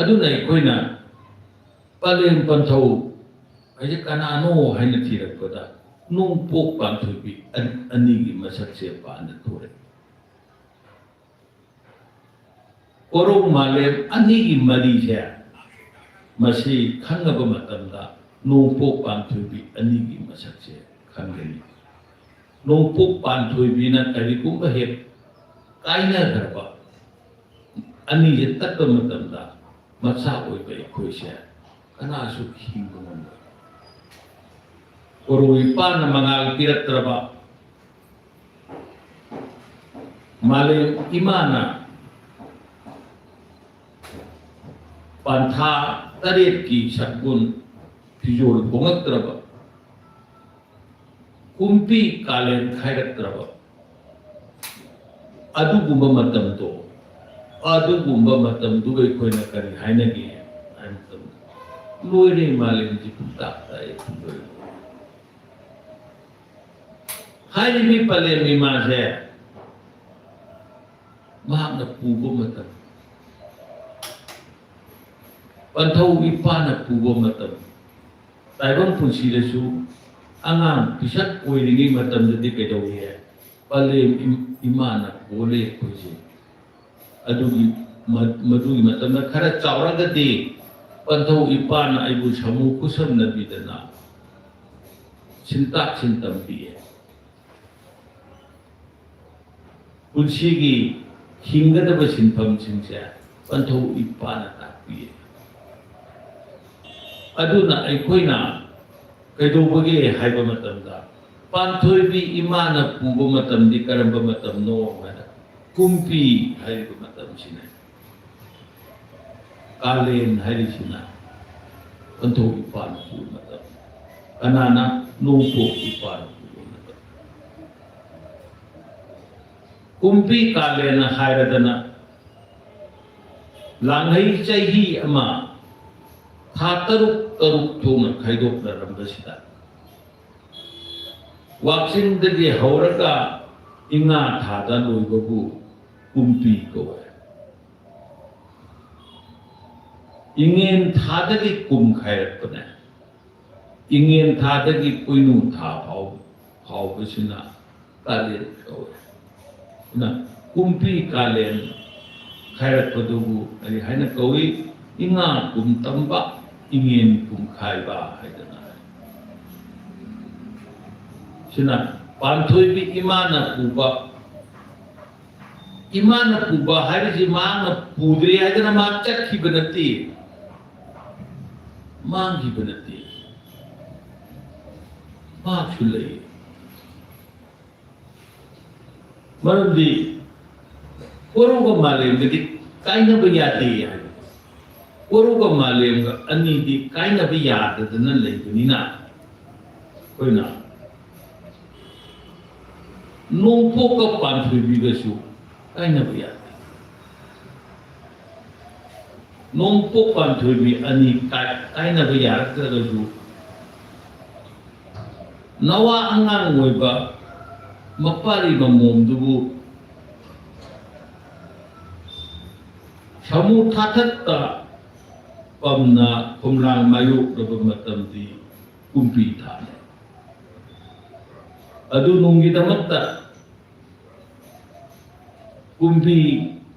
ꯑꯗꯨꯅ ꯑꯩꯈꯣꯏꯅ ꯄꯂꯦꯝ ꯄꯟꯊꯧ ꯍꯥꯏꯁꯦ ꯀꯅꯥꯅꯣ ꯍꯥꯏꯅ ꯊꯤꯔꯛꯄꯗ, ꯅꯣꯡꯄꯣꯛ ꯄꯥꯟꯊꯣꯏꯕꯤ ꯑꯅꯤꯒꯤ ꯃꯁꯛꯁꯦ ꯄꯥꯟꯅ ꯊꯣꯔꯛꯏ꯫ ꯀꯣꯔꯧ ꯃꯥꯂꯦꯝ ꯑꯅꯤꯒꯤ ꯃꯔꯤꯁꯦ ꯃꯁꯤ ꯈꯪꯉꯕ ꯃꯇꯝꯗ ꯅꯣꯡꯄꯣꯛ ꯄꯥꯟꯊꯣꯏꯕꯤ ꯑꯅꯤꯒꯤ ꯃꯁꯛꯁꯦ ꯈꯪꯒꯅꯤ꯫ ꯅꯣꯡꯄꯣꯛ ꯄꯥꯟꯊꯣꯏꯕꯤꯅ ꯀꯔꯤꯒꯨꯝꯕ ꯍꯦꯛ ꯀꯥꯏꯅꯈ꯭ꯔꯕ, ꯑꯅꯤꯁꯦ ꯇꯠꯄ ꯃꯇꯝꯗ ꯃꯆꯥ ꯑꯣꯏꯕ ꯑꯩꯈꯣꯏꯁꯦ ꯀꯅꯥꯁꯨ ꯍꯤꯡꯕ ꯉꯝꯂꯣꯏ꯫ ꯀꯣꯔꯧ ꯏꯄꯥꯅ ꯃꯉꯥꯜ ꯄꯤꯔꯛꯇ꯭ꯔꯕ, ꯃꯥꯂꯦꯝ ꯏꯃꯥꯅ ꯄꯟꯊꯥ ꯇꯔꯦꯠꯀꯤ ꯁꯛꯒꯨꯟ ꯐꯤꯖꯣꯜ ꯍꯣꯡꯉꯛꯇ꯭ꯔꯕ, ꯀꯨꯝꯕꯤ ꯀꯥꯂꯦꯟ ꯈꯥꯏꯔꯛꯇ꯭ꯔꯕ ꯑꯗꯨꯒꯨꯝꯕ ꯃꯇꯝꯗꯣ, ꯑꯗꯨꯒꯨꯝꯕ ꯃꯇꯝꯗꯨ ꯑꯩꯈꯣꯏꯅ ꯀꯔꯤ ꯍꯥꯏꯅꯒꯦ ꯍꯥꯏꯕ ꯃꯇꯝꯗ, ꯂꯣꯏꯔꯦ, ꯃꯥꯂꯦꯝꯁꯤ ꯄꯨꯡꯇꯥꯛ ꯇꯥꯛꯑꯦ, ꯂꯣꯏꯔꯦ꯫ ꯍꯥꯏꯔꯤꯕ ꯄꯂꯦꯝ ꯏꯃꯥꯁꯦ ꯃꯍꯥꯛꯅ ꯄꯨꯕ ꯃꯇꯝ, ꯄꯟꯊꯧ ꯏꯄꯥꯅ ꯄꯨꯕ ꯃꯇꯝ, ꯇꯥꯏꯕꯪ ꯄꯨꯟꯁꯤꯗꯁꯨ ꯑꯉꯥꯡ ꯄꯤꯁꯛ ꯑꯣꯏꯔꯤꯉꯩ ꯃꯇꯝꯗꯗꯤ ꯀꯩꯗꯧꯏ? ꯄꯂꯦꯝ ꯏꯝ-, ꯏꯃꯥꯅ ꯄꯣꯜꯂꯤ ꯑꯩꯈꯣꯏꯁꯦ꯫ ꯑꯗꯨꯒꯤ ꯃ-, ꯃꯗꯨꯒꯤ ꯃꯇꯝꯗ ꯈꯔ ꯆꯥꯎꯔꯒꯗꯤ ꯄꯟꯊꯧ ꯏꯄꯥꯅ ꯑꯩꯕꯨ ꯁꯃꯨ ꯈꯨꯁꯝꯅꯕꯤꯗꯅ ꯁꯤꯟꯇꯥꯛ ꯁꯤꯟ ꯇꯝꯕꯤꯌꯦ꯫ ꯄꯨꯟꯁꯤꯒꯤ ꯍꯤꯡꯒꯗꯕ ꯁꯤꯟꯐꯝꯁꯤꯡꯁꯦ ꯄꯟꯊꯧ ꯏꯄꯥꯅ ꯇꯥꯛꯄꯤꯌꯦ꯫ ꯑꯗꯨꯅ ꯑꯩꯈꯣꯏꯅ ꯀꯩꯗꯧꯕꯒꯦ ꯍꯥꯏꯕ ꯃꯇꯝꯗ, ꯄꯥꯟꯊꯣꯏꯕꯤ ꯏꯃꯥꯅ ꯄꯨꯕ ꯃꯇꯝꯗꯤ ꯀꯔꯝꯕ ꯃꯇꯝꯅꯣ ꯍꯥꯏꯅ, ꯀꯨꯝꯕꯤ ꯍꯥꯏꯔꯤꯕ ꯃꯇꯝꯁꯤꯅꯦ꯫ ꯀꯥꯂꯦꯟ ꯍꯥꯏꯔꯤꯁꯤꯅ ꯄꯟꯊꯧ ꯏꯄꯥꯅ ꯄꯨꯕ ꯃꯇꯝ꯫ ꯀꯅꯥꯅ? ꯅꯣꯡꯄꯣꯛ ꯏꯄꯥꯅ ꯄꯨꯕ ꯃꯇꯝ꯫ ꯀꯨꯝꯕꯤ ꯀꯥꯂꯦꯟ ꯍꯥꯏꯔꯗꯅ ꯂꯥꯡꯍꯩ ꯆꯍꯤ ꯑꯃ ꯊꯥ ꯇꯔꯨꯛ ꯇꯔꯨꯛ ꯊꯣꯛꯅ ꯈꯥꯏꯗꯣꯛꯅꯔꯝꯕꯁꯤꯗ, ꯋꯥꯛꯆꯤꯡꯗꯒꯤ ꯍꯧꯔꯒ ꯏꯉꯥ ꯊꯥꯗ ꯂꯣꯏꯕꯕꯨ ꯀꯨꯝꯕꯤ ꯀꯧꯋꯦ꯫ ꯏꯉꯦꯟ ꯊꯥꯗꯒꯤ ꯀꯨꯝ ꯈꯥꯏꯔꯛꯄꯅꯦ꯫ ꯏꯉꯦꯟ ꯊꯥꯗꯒꯤ ꯄꯣꯏꯅꯨ ꯊꯥ ꯐꯥꯎ ꯐꯥꯎꯕꯁꯤꯅ ꯀꯥꯂꯦꯟ ꯀꯧꯏ꯫ ꯑꯗꯨꯅ ꯀꯨꯝꯕꯤ ꯀꯥꯂꯦꯟ ꯈꯥꯏꯔꯛꯄꯗꯨꯕꯨ ꯀꯔꯤ ꯍꯥꯏꯅ ꯀꯧꯏ? ꯏꯉꯥ ꯀꯨꯝ ꯇꯝꯕ, ꯏꯉꯦꯟ ꯀꯨꯝ ꯈꯥꯏꯕ ꯍꯥꯏꯗꯅ꯫ ꯁꯤꯅ ꯄꯥꯟꯊꯣꯏꯕꯤ ꯏꯃꯥꯅ ꯄꯨꯕ, ꯏꯃꯥꯅ ꯄꯨꯕ ꯍꯥꯏꯔꯤꯁꯤ ꯃꯍꯥꯛꯅ ꯄꯨꯗ꯭ꯔꯦ ꯍꯥꯏꯗꯅ ꯃꯥ ꯆꯠꯈꯤꯕ ꯅꯠꯇꯦ, ꯃꯥꯡꯈꯤꯕ ꯅꯠꯇꯦ, ꯃꯍꯥꯛꯁꯨ ꯂꯩ꯫ ꯃꯔꯝꯗꯤ ꯀꯣꯔꯧꯒ ꯃꯥꯂꯦꯝꯒꯗꯤ ꯀꯥꯏꯅꯕ ꯌꯥꯗꯦ ꯍꯥꯏꯕ꯫ ꯀꯣꯔꯧꯒ ꯃꯥꯂꯦꯝꯒ ꯑꯅꯤꯗꯤ ꯀꯥꯏꯅꯕ ꯌꯥꯗꯗꯅ ꯂꯩꯕꯅꯤꯅ ꯑꯩꯈꯣꯏꯅ ꯅꯣꯡꯄꯣꯛꯀ ꯄꯥꯟꯊꯣꯏꯕꯤꯒꯁꯨ ꯀꯥꯏꯅꯕ ꯌꯥꯗꯦ꯫ ꯅꯣꯡꯄꯣꯛ ꯄꯥꯟꯊꯣꯏꯕꯤ ꯑꯅꯤ ꯀꯥꯏ-, ꯀꯥꯏꯅꯕ ꯌꯥꯔꯛꯇ꯭ꯔꯒꯁꯨ ꯅꯋꯥ ꯑꯉꯥꯡ ꯑꯣꯏꯕ ꯃꯄꯥꯔꯤ ꯃꯃꯣꯝꯗꯨꯕꯨ ꯁꯥꯃꯨ ꯊꯥꯊꯠꯇ ꯄꯝꯅ ꯈꯣꯝꯂꯥꯡ ꯃꯥꯌꯣꯛꯂꯕ ꯃꯇꯝꯗꯤ ꯀꯨꯝꯕꯤ ꯊꯥꯅꯤ꯫ ꯑꯗꯨ ꯅꯨꯡꯒꯤꯗꯃꯛꯇ ꯀꯨꯝꯕꯤ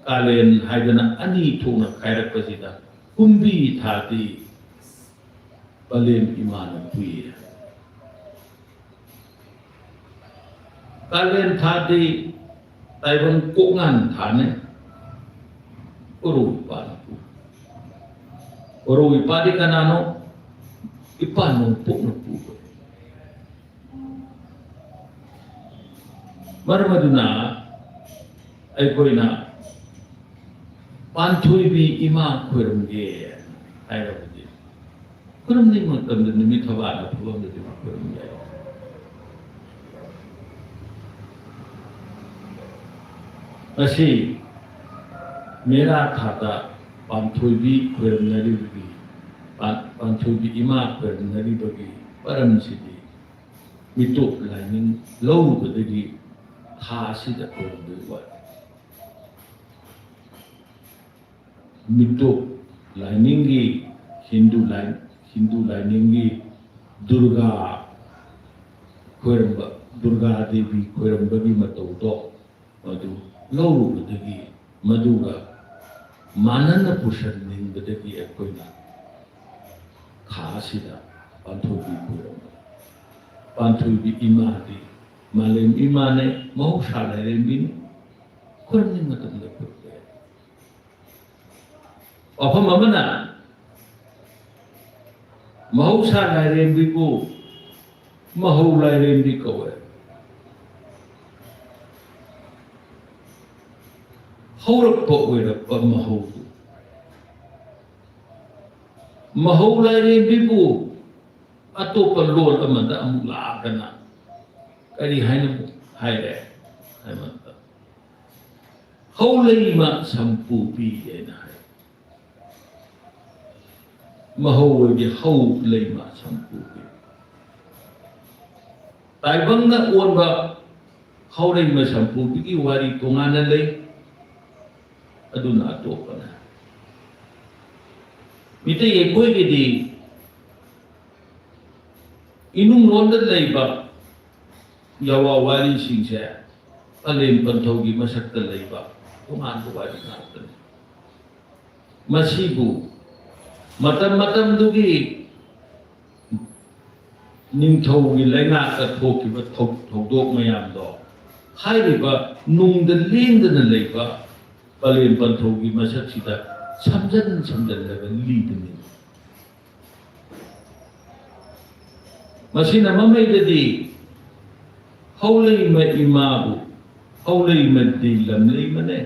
ꯀꯥꯂꯦꯟ ꯍꯥꯏꯗꯅ ꯑꯅꯤ ꯊꯣꯛꯅ ꯈꯥꯏꯔꯛꯄꯁꯤꯗ ꯀꯨꯝꯕꯤ ꯊꯥꯗꯤ ꯄꯂꯦꯝ ꯏꯃꯥꯅ ꯄꯨꯏ꯫ ꯀꯥꯂꯦꯟ ꯊꯥꯗꯤ ꯇꯥꯏꯕꯪ ꯀꯣꯛꯉꯥꯟ ꯊꯥꯅꯤ꯫ ꯀꯣꯔꯧ ꯏꯄꯥꯅ ꯄꯨ-, ꯀꯣꯔꯧ ꯏꯄꯥꯗꯤ ꯀꯅꯥꯅꯣ? ꯏꯄꯥ ꯅꯣꯡꯄꯣꯛꯅ ꯄꯨꯕ꯫ ꯃꯔꯝ ꯑꯗꯨꯅ ꯑꯩꯈꯣꯏꯅ ꯄꯥꯟꯊꯣꯏꯕꯤ ꯏꯃꯥ ꯈꯣꯏꯔꯝꯒꯦ ꯍꯥꯏꯔꯕꯗꯤ ꯈꯨꯔꯨꯝꯅꯤꯡꯕ ꯃꯇꯝꯗ ꯅꯨꯃꯤꯠ ꯊꯕꯥꯟ ꯑꯐꯕ ꯑꯃꯗꯗꯤ ꯈꯨꯔꯨꯝ ꯌꯥꯏ꯫ ꯉꯁꯤ ꯃꯦꯔꯥ ꯊꯥꯗ ꯄꯥꯟꯊꯣꯏꯕꯤ ꯈꯣꯏꯔꯝꯅꯔꯤꯕꯒꯤ, ꯄꯥꯟ-, ꯄꯥꯟꯊꯣꯏꯕꯤ ꯏꯃꯥ ꯈꯣꯏꯔꯝꯅꯔꯤꯕꯒꯤ ꯃꯔꯝꯁꯤꯗꯤ ꯃꯤꯇꯣꯞ ꯂꯥꯏꯅꯤꯡ ꯂꯧꯔꯨꯕꯗꯒꯤ ꯊꯥ ꯑꯁꯤꯗ ꯑꯣꯏꯔꯝꯕꯒꯤ ꯋꯥꯅꯤ꯫ ꯃꯤꯇꯣꯞ ꯂꯥꯏꯅꯤꯡꯒꯤ, ꯍꯤꯟꯗꯨ ꯂꯥꯏ-, ꯍꯤꯟꯗꯨ ꯂꯥꯏꯅꯤꯡꯒꯤ ꯗꯨꯔꯒꯥ ꯈꯣꯏꯔꯝꯕ, ꯗꯨꯔꯒꯥ ꯗꯦꯕꯤ ꯈꯣꯏꯔꯝꯕꯒꯤ ꯃꯇꯧꯗꯣ ꯃꯗꯨ ꯂꯧꯔꯨꯕꯗꯒꯤ, ꯃꯗꯨꯒ ꯃꯥꯟꯅꯅ ꯄꯨꯁꯟꯅꯤꯡꯕꯗꯒꯤ ꯑꯩꯈꯣꯏꯅ ꯈꯥ ꯑꯁꯤꯗ ꯄꯥꯟꯊꯣꯏꯕꯤ ꯈꯣꯏꯔꯝꯕ꯫ ꯄꯥꯟꯊꯣꯏꯕꯤ ꯏꯃꯥꯗꯤ ꯃꯥꯂꯦꯝ ꯏꯃꯥꯅꯦ, ꯃꯍꯧꯁꯥ ꯂꯥꯏꯔꯦꯝꯕꯤꯅꯤ, ꯈꯨꯔꯨꯝꯅꯤꯡ ꯃꯇꯝꯗ ꯈꯨꯔꯨꯝꯕ ꯌꯥꯏ꯫ ꯋꯥꯐꯝ ꯑꯃꯅ, ꯃꯍꯧꯁꯥ ꯂꯥꯏꯔꯦꯝꯕꯤꯕꯨ ꯃꯍꯧ ꯂꯥꯏꯔꯦꯝꯕꯤ ꯀꯧꯋꯦ꯫ ꯍꯧꯔꯛꯄ ꯑꯣꯏꯔꯛꯄ ꯃꯍꯧꯗꯨ, ꯃꯍꯧ ꯂꯥꯏꯔꯦꯝꯕꯤꯕꯨ ꯑꯇꯣꯞꯄ ꯂꯣꯟ ꯑꯃꯗ ꯑꯃꯨꯛ ꯂꯥꯛꯑꯒꯅ ꯀꯔꯤ ꯍꯥꯏꯅ ꯑꯃꯨꯛ ꯍꯥꯏꯔꯦ ꯍꯥꯏꯕ ꯃꯇꯝꯗ, ꯍꯧ ꯂꯩꯃ ꯁꯝꯄꯨꯕꯤ ꯍꯥꯏꯅ ꯍꯥꯏ꯫ ꯃꯍꯧ ꯑꯣꯏꯕꯤ ꯍꯧ ꯂꯩꯃ ꯁꯝꯄꯨꯕꯤ꯫ ꯇꯥꯏꯕꯪꯅ ꯑꯣꯟꯕ ꯍꯧ ꯂꯩꯃ ꯁꯝꯄꯨꯕꯤꯒꯤ ꯋꯥꯔꯤ ꯇꯣꯉꯥꯟꯅ ꯂꯩ, ꯑꯗꯨꯅ ꯑꯇꯣꯞꯄꯅ꯫ ꯃꯤꯇꯩ ꯑꯩꯈꯣꯏꯒꯤꯗꯤ ꯏꯅꯨꯡꯂꯣꯟꯗ ꯂꯩꯕ ꯌꯥꯋꯥ ꯋꯥꯔꯤꯁꯤꯡꯁꯦ ꯄꯂꯦꯝ ꯄꯟꯊꯧꯒꯤ ꯃꯁꯛꯇ ꯂꯩꯕ ꯇꯣꯉꯥꯟꯕ ꯋꯥꯔꯤ ꯉꯥꯛꯇꯅꯤ꯫ ꯃꯁꯤꯕꯨ ꯃꯇꯝ ꯃꯇꯝꯗꯨꯒꯤ ꯅꯤꯡꯊꯧꯒꯤ ꯂꯩꯉꯥꯛꯇ ꯊꯣꯛꯈꯤꯕ ꯊꯧ-, ꯊꯧꯗꯣꯛ ꯃꯌꯥꯝꯗꯣ ꯍꯥꯏꯔꯤꯕ ꯅꯨꯡꯗ ꯂꯦꯡꯗꯅ ꯂꯩꯕ ꯄꯂꯦꯝ ꯄꯟꯊꯧꯒꯤ ꯃꯁꯛꯁꯤꯗ ꯁꯝꯖꯟ ꯁꯝꯖꯜꯂꯒ ꯂꯤꯕꯅꯤ꯫ ꯃꯁꯤꯅ ꯃꯃꯩꯗꯗꯤ ꯍꯧꯂꯩꯃ ꯏꯃꯥꯕꯨ, ꯍꯧꯂꯩꯃꯗꯤ ꯂꯝꯂꯩꯃꯅꯦ꯫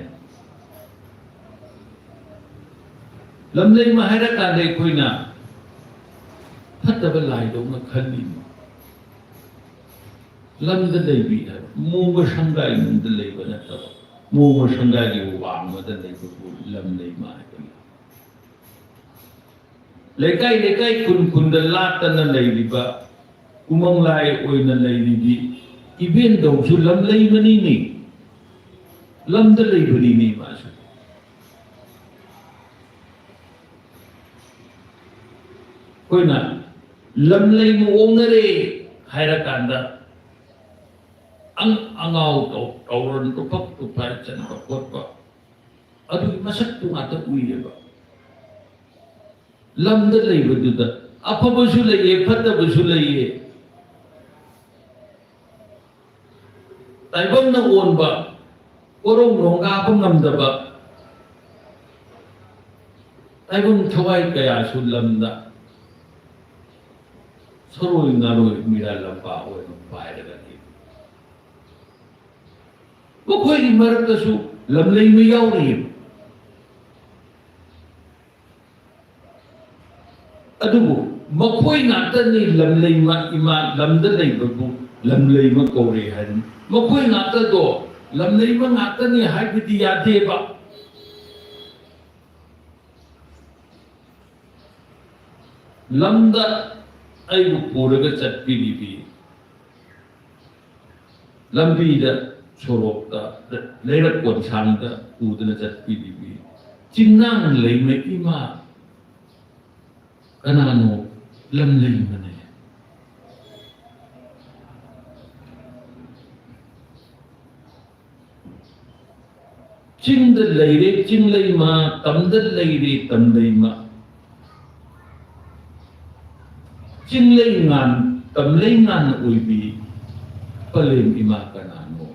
ꯂꯝꯂꯩꯃ ꯍꯥꯏꯔꯀꯥꯟꯗ ꯑꯩꯈꯣꯏꯅ ꯐꯠꯇꯕ ꯂꯥꯏꯗꯧꯅ ꯈꯜꯂꯤꯅꯤ꯫ ꯂꯝꯗ ꯂꯩꯕꯤ ꯍꯥꯏꯕ ꯃꯣꯡꯕ ꯁꯪꯒꯥꯏ ꯅꯨꯡꯗ ꯂꯩꯕ ꯅꯠꯇꯕ, ꯃꯣꯡꯕ ꯁꯪꯒꯥꯏꯒꯤ ꯋꯥꯡꯃꯗ ꯂꯩꯕꯕꯨ ꯂꯝꯂꯩꯃ ꯍꯥꯏꯕꯅꯤ꯫ ꯂꯩꯀꯥꯏ ꯂꯩꯀꯥꯏ, ꯈꯨꯟ ꯈꯨꯟꯗ ꯂꯥꯠꯇꯅ ꯂꯩꯔꯤꯕ ꯎꯃꯪ ꯂꯥꯏ ꯑꯣꯏꯅ ꯂꯩꯔꯤꯕꯤ ꯏꯕꯦꯟꯗꯧꯁꯨ ꯂꯝꯂꯩꯃꯅꯤꯅꯦ, ꯂꯝꯗ ꯂꯩꯕꯅꯤꯅꯦ ꯃꯥꯁꯨ꯫ ꯑꯩꯈꯣꯏꯅ ꯂꯝꯂꯩ ꯃꯑꯣꯡꯅꯔꯦ ꯍꯥꯏꯔꯀꯥꯟꯗ ꯑꯪ ꯑꯉꯥꯎ ꯇꯧ ꯇꯧꯔ ꯇꯨꯐꯛ ꯇꯨꯐꯥꯏ ꯆꯟꯕ ꯈꯣꯠꯄ, ꯑꯗꯨꯒꯤ ꯃꯁꯛꯇꯨ ꯉꯥꯛꯇ ꯎꯏꯌꯦꯕ꯫ ꯂꯝꯗ ꯂꯩꯕꯗꯨꯗ ꯑꯐꯕꯁꯨ ꯂꯩꯌꯦ, ꯐꯠꯇꯕꯁꯨ ꯂꯩꯌꯦ꯫ ꯇꯥꯏꯕꯪꯅ ꯑꯣꯟꯕ, ꯀꯣꯔꯧ ꯅꯣꯡꯒꯥꯕ ꯉꯝꯗꯕ ꯇꯥꯏꯕꯪ ꯊꯋꯥꯏ ꯀꯌꯥꯁꯨ ꯂꯝꯗ ꯁꯔꯣꯏ ꯉꯥꯔꯣꯏ ꯃꯤꯔꯥ ꯂꯝꯄꯥ ꯑꯣꯏꯅ ꯄꯥꯏꯔꯒ ꯂꯩ꯫ ꯃꯈꯣꯏꯒꯤ ꯃꯔꯛꯇꯁꯨ ꯂꯝꯂꯩꯃ ꯌꯥꯎꯔꯤꯕ꯫ ꯑꯗꯨꯕꯨ ꯃꯈꯣꯏ ꯉꯥꯛꯇꯅꯤ ꯂꯝꯂꯩꯃ, ꯏꯃꯥ ꯂꯝꯗ ꯂꯩꯕꯕꯨ ꯂꯝꯂꯩꯃ ꯀꯧꯔꯦ ꯍꯥꯏꯗꯅ꯫ ꯃꯈꯣꯏ ꯉꯥꯛꯇꯗꯣ ꯂꯝꯂꯩꯃ ꯉꯥꯛꯇꯅꯤ ꯍꯥꯏꯕꯗꯤ ꯌꯥꯗꯦꯕ꯫ ꯂꯝꯗ ꯑꯩꯕꯨ ꯄꯨꯔꯒ ꯆꯠꯄꯤꯔꯤꯕꯤ, ꯂꯝꯕꯤꯗ, ꯁꯣꯔꯣꯛꯇ, ꯂꯩꯔꯛ ꯀꯣꯟꯁꯥꯡꯗ ꯄꯨꯗꯨꯅ ꯆꯠꯄꯤꯔꯤꯕꯤ ꯆꯤꯡꯅꯥꯡ ꯂꯩꯃ ꯏꯃꯥ ꯀꯅꯥꯅꯣ? ꯂꯝꯂꯩꯃꯅꯦ꯫ ꯆꯤꯡꯗ ꯂꯩꯔꯦ ꯆꯤꯡꯂꯩꯃ, ꯇꯝꯗ ꯂꯩꯔꯦ ꯇꯝꯂꯩꯃ꯫ ꯆꯤꯡꯂꯩꯉꯥꯟ, ꯇꯝꯂꯩꯉꯥꯟ ꯑꯣꯏꯕꯤ ꯄꯂꯦꯝ ꯏꯃꯥ ꯀꯅꯥꯅꯣ?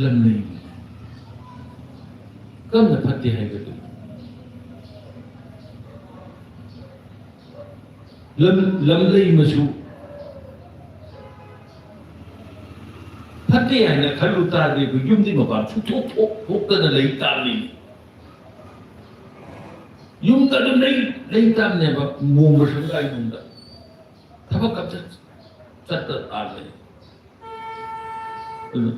ꯂꯝꯂꯩꯃꯅꯤ꯫ ꯀꯔꯝꯅ ꯐꯠꯇꯦ ꯍꯥꯏꯕꯗꯨ? ꯂꯝ, ꯂꯝꯂꯩꯃꯁꯨ ꯐꯠꯇꯦ ꯍꯥꯏꯅ ꯈꯜꯂꯨ ꯇꯥꯔꯗꯤ ꯑꯩꯈꯣꯏ ꯌꯨꯝꯗꯤ ꯃꯄꯥꯟ ꯁꯨꯡꯊꯣꯛ ꯊꯣꯛ-, ꯊꯣꯛꯇꯅ ꯂꯩ ꯇꯥꯕꯅꯤ꯫ ꯌꯨꯝꯗ ꯑꯗꯨꯝ ꯂꯩ, ꯂꯩ ꯇꯥꯕꯅꯦꯕ, ꯃꯣꯡꯕ ꯁꯪꯒꯥꯏ ꯌꯨꯝꯗ꯫ ꯊꯕꯛ ꯑꯝꯇ ꯆꯠꯇ ꯇꯥ ꯂꯩ꯫ ꯑꯗꯨꯅ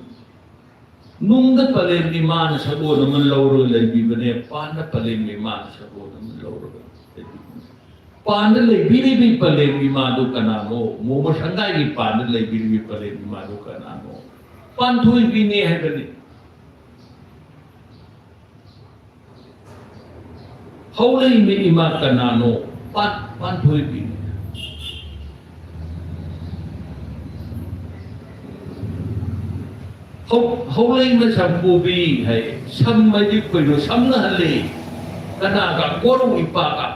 ꯅꯨꯡꯗ ꯄꯂꯦꯝ ꯏꯃꯥꯅ ꯁꯒꯣꯜ ꯑꯃ ꯂꯧꯔꯒ ꯂꯩꯕꯤꯕꯅꯦ, ꯄꯥꯟꯗ ꯄꯂꯦꯝ ꯏꯃꯥꯅ ꯁꯒꯣꯜ ꯑꯃ ꯂꯧꯔꯒ ꯂꯩꯕꯤꯕꯅꯦ꯫ ꯄꯥꯟꯗ ꯂꯩꯕꯤꯔꯤꯕꯤ ꯄꯂꯦꯝ ꯏꯃꯥꯗꯨ ꯀꯅꯥꯅꯣ? ꯃꯣꯡꯕ ꯁꯪꯒꯥꯏꯒꯤ ꯄꯥꯟꯗ ꯂꯩꯕꯤꯔꯤꯕꯤ ꯄꯂꯦꯝ ꯏꯃꯥꯗꯨ ꯀꯅꯥꯅꯣ? ꯄꯥꯟꯊꯣꯏꯕꯤꯅꯦ ꯍꯥꯏꯕꯅꯤ꯫ ꯍꯧꯔꯛꯏꯕ ꯏꯃꯥ ꯀꯅꯥꯅꯣ? ꯄꯥꯟ-, ꯄꯥꯟꯊꯣꯏꯕꯤꯅꯤ꯫ ꯍꯧ-, ꯍꯧꯂꯩꯃ ꯁꯝꯄꯨꯕꯤ ꯍꯥꯏ꯫ ꯁꯝ ꯍꯥꯏꯗꯤ ꯀꯩꯅꯣ? ꯁꯝꯅꯍꯜꯂꯤ꯫ ꯀꯅꯥꯒ? ꯀꯣꯔꯧ ꯏꯄꯥꯒ꯫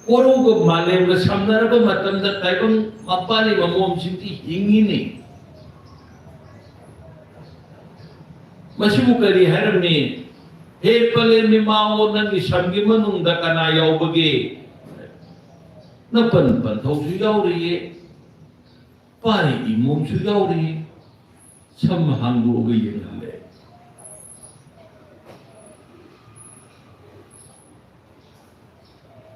ꯀꯣꯔꯧꯒ ꯃꯥꯂꯦꯝꯒ ꯁꯝꯅꯔꯕ ꯃꯇꯝꯗ ꯇꯥꯏꯕꯪ ꯃꯄꯥꯜꯒꯤ ꯃꯃꯣꯝꯁꯤꯡꯗꯤ ꯍꯤꯡꯉꯤꯅꯤ꯫ ꯃꯁꯤꯕꯨ ꯀꯔꯤ ꯍꯥꯏꯔꯝꯃꯤ? "ꯍꯦ ꯄꯂꯦꯝ ꯏꯃꯥꯑꯣ, ꯅꯪꯒꯤ ꯁꯝꯒꯤ ꯃꯅꯨꯡꯗ ꯀꯅꯥ ꯌꯥꯎꯕꯒꯦ?" ꯅꯄꯟ ꯄꯟꯊꯧꯁꯨ ꯌꯥꯎꯔꯤꯌꯦ, ꯄꯥꯔꯤ ꯏꯃꯣꯝꯁꯨ ꯌꯥꯎꯔꯤꯌꯦ꯫ ꯁꯝ ꯍꯥꯡꯗꯣꯛꯑꯒ ꯌꯦꯡꯍꯜꯂꯦ꯫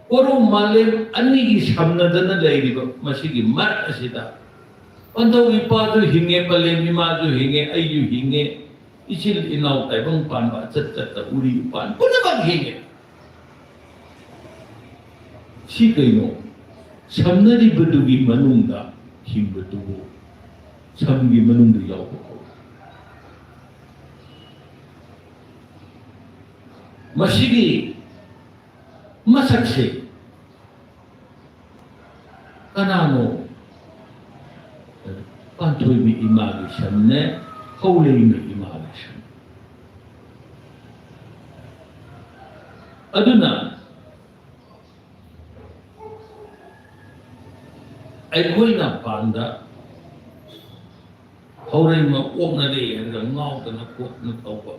ꯀꯣꯔꯧ ꯃꯥꯂꯦꯝ ꯑꯅꯤꯒꯤ ꯁꯝꯅꯗꯅ ꯂꯩꯔꯤꯕ ꯃꯁꯤꯒꯤ ꯃꯔꯛ ꯑꯁꯤꯗ, ꯄꯟꯊꯧ ꯏꯄꯥꯁꯨ ꯍꯤꯡꯉꯦ, ꯄꯂꯦꯝ ꯏꯃꯥꯁꯨ ꯍꯤꯡꯉꯦ, ꯑꯩꯁꯨ ꯍꯤꯡꯉꯦ, ꯏꯆꯤꯜ ꯏꯅꯥꯎ ꯇꯥꯏꯕꯪ ꯄꯥꯟꯕ, ꯑꯆꯠ ꯆꯠꯇ ꯎꯔꯤ ꯎꯄꯥꯟ ꯄꯨꯝꯅꯃꯛ ꯍꯤꯡꯉꯦ꯫ ꯁꯤ ꯀꯩꯅꯣ? ꯁꯝꯅꯔꯤꯕꯗꯨꯒꯤ ꯃꯅꯨꯡꯗ ꯍꯤꯡꯕꯗꯨꯕꯨ ꯁꯝꯒꯤ ꯃꯅꯨꯡꯗ ꯌꯥꯎꯕ ꯀꯧꯏ꯫ ꯃꯁꯤꯒꯤ ꯃꯁꯛꯁꯦ ꯀꯅꯥꯅꯣ? ꯄꯥꯟꯊꯣꯏꯕꯤ ꯏꯃꯥꯒꯤ ꯁꯝꯅꯦ, ꯍꯧꯂꯩꯃ ꯏꯃꯥꯒꯤ ꯁꯝ꯫ ꯑꯗꯨꯅ ꯑꯩꯈꯣꯏꯅ ꯄꯥꯟꯗ ꯍꯧꯔꯩꯃ ꯑꯣꯛꯅꯔꯦ ꯍꯥꯏꯔꯒ ꯉꯥꯎꯗꯅ ꯈꯣꯠꯇꯅ ꯇꯧꯕ,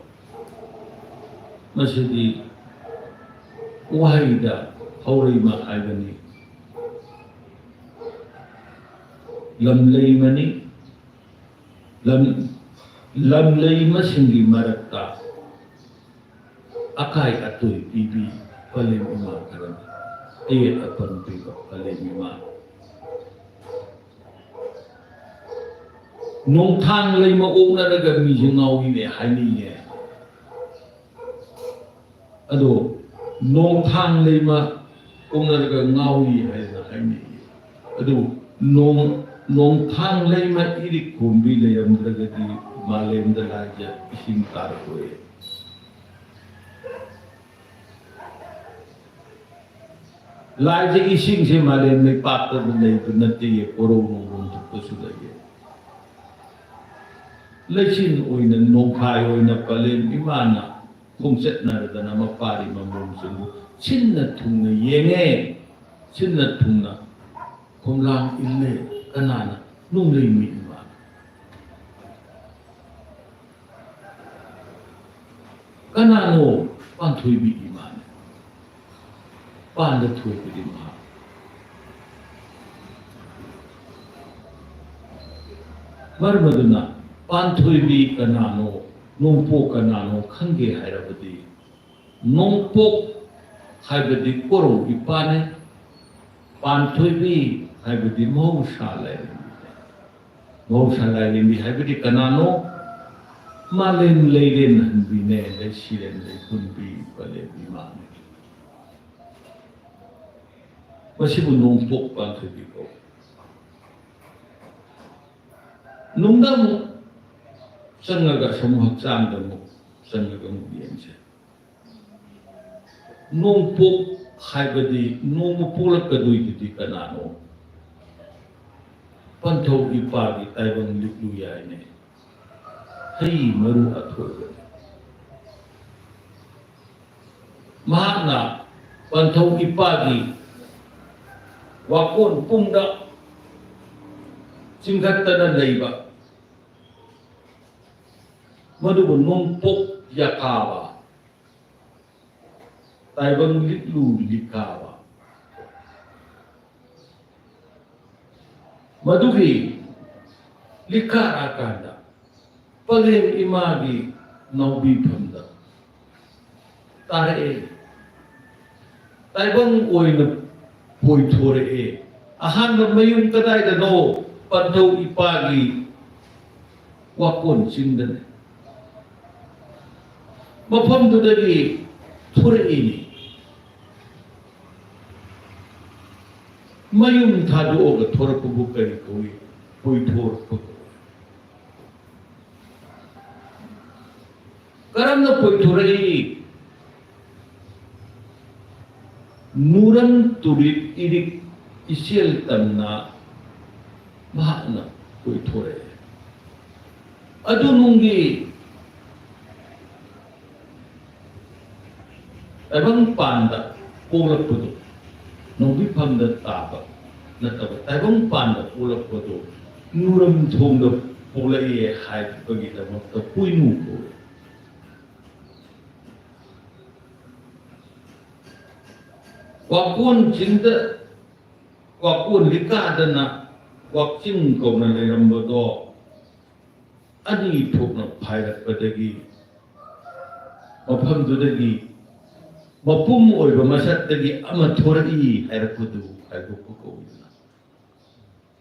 ꯃꯁꯤꯗꯤ ꯋꯥꯍꯩꯗ ꯍꯧꯔꯩꯃ ꯍꯥꯏꯕꯅꯤ꯫ ꯂꯝꯂꯩꯃꯅꯤ꯫ ꯂꯝ, ꯂꯝꯂꯩꯃꯁꯤꯡꯒꯤ ꯃꯔꯛꯇ ꯑꯀꯥꯏ ꯑꯇꯣꯏ ꯄꯤꯕꯤ ꯄꯂꯦꯝ ꯏꯃꯥ ꯈꯔꯅꯤ꯫ ꯑꯌꯦꯠ ꯑꯄꯟ ꯄꯤꯕ ꯄꯂꯦꯝ ꯏꯃꯥ꯫ ꯅꯣꯡꯊꯥꯡ ꯂꯩꯃ ꯑꯣꯛꯅꯔꯒ ꯃꯤꯁꯦ ꯉꯥꯎꯏꯅꯦ ꯍꯥꯏꯅꯩꯅꯦ꯫ ꯑꯗꯣ ꯅꯣꯡꯊꯥꯡ ꯂꯩꯃ ꯑꯣꯛꯅꯔꯒ ꯉꯥꯎꯏ ꯍꯥꯏꯅ ꯍꯥꯏꯅꯩ꯫ ꯑꯗꯨ ꯅꯣꯡ-, ꯅꯣꯡꯊꯥꯡ ꯂꯩꯃ ꯏꯔꯤꯛ ꯈꯣꯝꯕꯤ ꯂꯩꯔꯝꯗ꯭ꯔꯒꯗꯤ ꯃꯥꯂꯦꯝꯗ ꯂꯥꯏꯖ ꯏꯁꯤꯡ ꯇꯥꯔꯛꯑꯣꯏ꯫ ꯂꯥꯏꯖ ꯏꯁꯤꯡꯁꯦ ꯃꯥꯂꯦꯝ ꯂꯩꯄꯥꯛꯇ ꯂꯩꯕ ꯅꯠꯇꯦ, ꯀꯣꯔꯧ ꯅꯣꯡꯂꯣꯝ ꯊꯣꯛꯄꯁꯨ ꯂꯩꯌꯦ꯫ ꯂꯩꯆꯤꯟ ꯑꯣꯏꯅ, ꯅꯣꯡꯐꯥꯏ ꯑꯣꯏꯅ ꯄꯂꯦꯝ ꯏꯃꯥꯅ ꯈꯣꯡꯆꯠꯅꯔꯗꯅ ꯃꯄꯥꯔꯤ ꯃꯃꯣꯝꯁꯤꯡꯕꯨ ꯁꯤꯟꯅ ꯊꯨꯡꯅ ꯌꯦꯡꯉꯦ, ꯁꯤꯟꯅ ꯊꯨꯡꯅ ꯈꯣꯝꯂꯥꯡ ꯏꯜꯂꯦ꯫ ꯀꯅꯥꯅ? ꯅꯣꯡꯂꯩ ꯃꯤ ꯏꯃꯥꯅ꯫ ꯀꯅꯥꯅꯣ? ꯄꯥꯟꯊꯣꯏꯕꯤ ꯏꯃꯥꯅ꯫ ꯄꯥꯟꯗ ꯊꯣꯏꯕꯗꯤ ꯃꯍꯥꯛ꯫ ꯃꯔꯝ ꯑꯗꯨꯅ ꯄꯥꯟꯊꯣꯏꯕꯤ ꯀꯅꯥꯅꯣ, ꯅꯣꯡꯄꯣꯛ ꯀꯅꯥꯅꯣ ꯈꯪꯒꯦ ꯍꯥꯏꯔꯕꯗꯤ, ꯅꯣꯡꯄꯣꯛ ꯍꯥꯏꯕꯗꯤ ꯀꯣꯔꯧ ꯏꯄꯥꯅꯤ, ꯄꯥꯟꯊꯣꯏꯕꯤ ꯍꯥꯏꯕꯗꯤ ꯃꯍꯧꯁꯥ ꯂꯥꯏꯔꯦꯝꯕꯤꯅꯤ꯫ ꯃꯍꯧꯁꯥ ꯂꯥꯏꯔꯦꯝꯕꯤ ꯍꯥꯏꯕꯗꯤ ꯀꯅꯥꯅꯣ? ꯃꯥꯂꯦꯝ ꯂꯩꯔꯦꯟꯍꯟꯕꯤꯅꯦ, ꯂꯩꯁꯤꯔꯦꯟ ꯂꯩꯄꯨꯟꯕꯤ ꯄꯂꯦꯝ ꯏꯃꯥꯅꯤ꯫ ꯃꯁꯤꯕꯨ ꯅꯣꯡꯄꯣꯛ ꯄꯥꯟꯊꯣꯏꯕꯤ ꯀꯧꯏ꯫ ꯅꯨꯡꯗ ꯑꯃꯨꯛ ꯆꯪꯉꯒ, ꯑꯁꯣꯝ ꯍꯛꯆꯥꯡꯗ ꯑꯃꯨꯛ ꯆꯪꯉꯒ ꯑꯃꯨꯛ ꯌꯦꯡꯁꯦ꯫ ꯅꯣꯡꯄꯣꯛ ꯍꯥꯏꯕꯗꯤ ꯅꯣꯡꯃ ꯄꯣꯛꯂꯛꯀꯗꯣꯏꯗꯨꯗꯤ ꯀꯅꯥꯅꯣ? ꯄꯟꯊꯧ ꯏꯄꯥꯒꯤ ꯇꯥꯏꯕꯪ ꯂꯤꯛꯂꯨ ꯌꯥꯏꯅꯦ꯫ ꯍꯩ ꯃꯔꯨ ꯑꯊꯣꯏꯕꯅꯤ꯫ ꯃꯍꯥꯛꯅ ꯄꯟꯊꯧ ꯏꯄꯥꯒꯤ ꯋꯥꯀꯣꯟ ꯄꯨꯝꯅ ꯆꯤꯡꯈꯠꯇꯅ ꯂꯩꯕ, ꯃꯗꯨꯕꯨ ꯅꯣꯡꯄꯣꯛ ꯌꯥꯀꯥꯕ, ꯇꯥꯏꯕꯪ ꯂꯤꯛꯂꯨ ꯂꯤꯀꯥꯕ꯫ ꯃꯗꯨꯒꯤ ꯂꯤꯀꯥꯔꯀꯥꯟꯗ ꯄꯂꯦꯝ ꯏꯃꯥꯒꯤ ꯅꯥꯎꯕꯤꯐꯝꯗ ꯇꯥꯔꯛꯑꯦ꯫ ꯇꯥꯏꯕꯪ ꯑꯣꯏꯅ ꯄꯣꯏꯊꯣꯔꯛꯑꯦ꯫ ꯑꯍꯥꯟꯕ ꯃꯌꯨꯝ ꯀꯗꯥꯏꯗꯅꯣ? ꯄꯟꯊꯧ ꯏꯄꯥꯒꯤ ꯋꯥꯀꯣꯟ ꯆꯤꯡꯗꯅꯤ꯫ ꯃꯐꯝꯗꯨꯗꯒꯤ ꯊꯣꯔꯛꯏꯅꯤ꯫ ꯃꯌꯨꯝ ꯊꯥꯗꯣꯛꯑꯒ ꯊꯣꯔꯛꯄꯕꯨ ꯀꯔꯤ ꯀꯧꯏ? ꯄꯣꯏꯊꯣꯔꯛꯄ ꯀꯧꯏ꯫ ꯀꯔꯝꯅ ꯄꯣꯏꯊꯣꯔꯛꯏ? ꯅꯨꯔꯝ ꯇꯨꯔꯤꯠ ꯏꯔꯤꯛ ꯏꯆꯦꯜ ꯇꯝꯅ ꯃꯍꯥꯛꯅ ꯄꯣꯏꯊꯣꯔꯛꯏ꯫ ꯑꯗꯨ ꯅꯨꯡꯒꯤ ꯇꯥꯏꯕꯪꯄꯥꯟꯗ ꯄꯣꯛꯂꯛꯄꯗꯨ ꯅꯧꯕꯤꯐꯝꯗ ꯇꯥꯕ ꯅꯠꯇꯕ, ꯇꯥꯏꯕꯪꯄꯥꯟꯗ ꯄꯣꯛꯂꯛꯄꯗꯨ ꯅꯨꯔꯝ ꯊꯣꯡꯗ ꯄꯣꯛꯂꯛꯑꯦ ꯍꯥꯏꯕꯒꯤꯗꯃꯛꯇ ꯄꯣꯏꯅꯨ ꯀꯧꯏ꯫ ꯋꯥꯀꯣꯟ ꯆꯤꯡꯗ, ꯋꯥꯀꯣꯟ ꯂꯤꯀꯥꯗꯅ ꯋꯥꯛꯆꯤꯡ ꯀꯧꯅ ꯂꯩꯔꯝꯕꯗꯣ ꯑꯅꯤ ꯊꯣꯛꯅ ꯐꯥꯏꯔꯛꯄꯗꯒꯤ, ꯃꯐꯝꯗꯨꯗꯒꯤ ꯃꯄꯨꯝ ꯑꯣꯏꯕ ꯃꯁꯛꯇꯒꯤ ꯑꯃ ꯊꯣꯔꯛꯏ ꯍꯥꯏꯔꯛꯄꯗꯨ ꯍꯥꯏꯗꯣꯛꯄ ꯀꯧꯏꯗꯅ꯫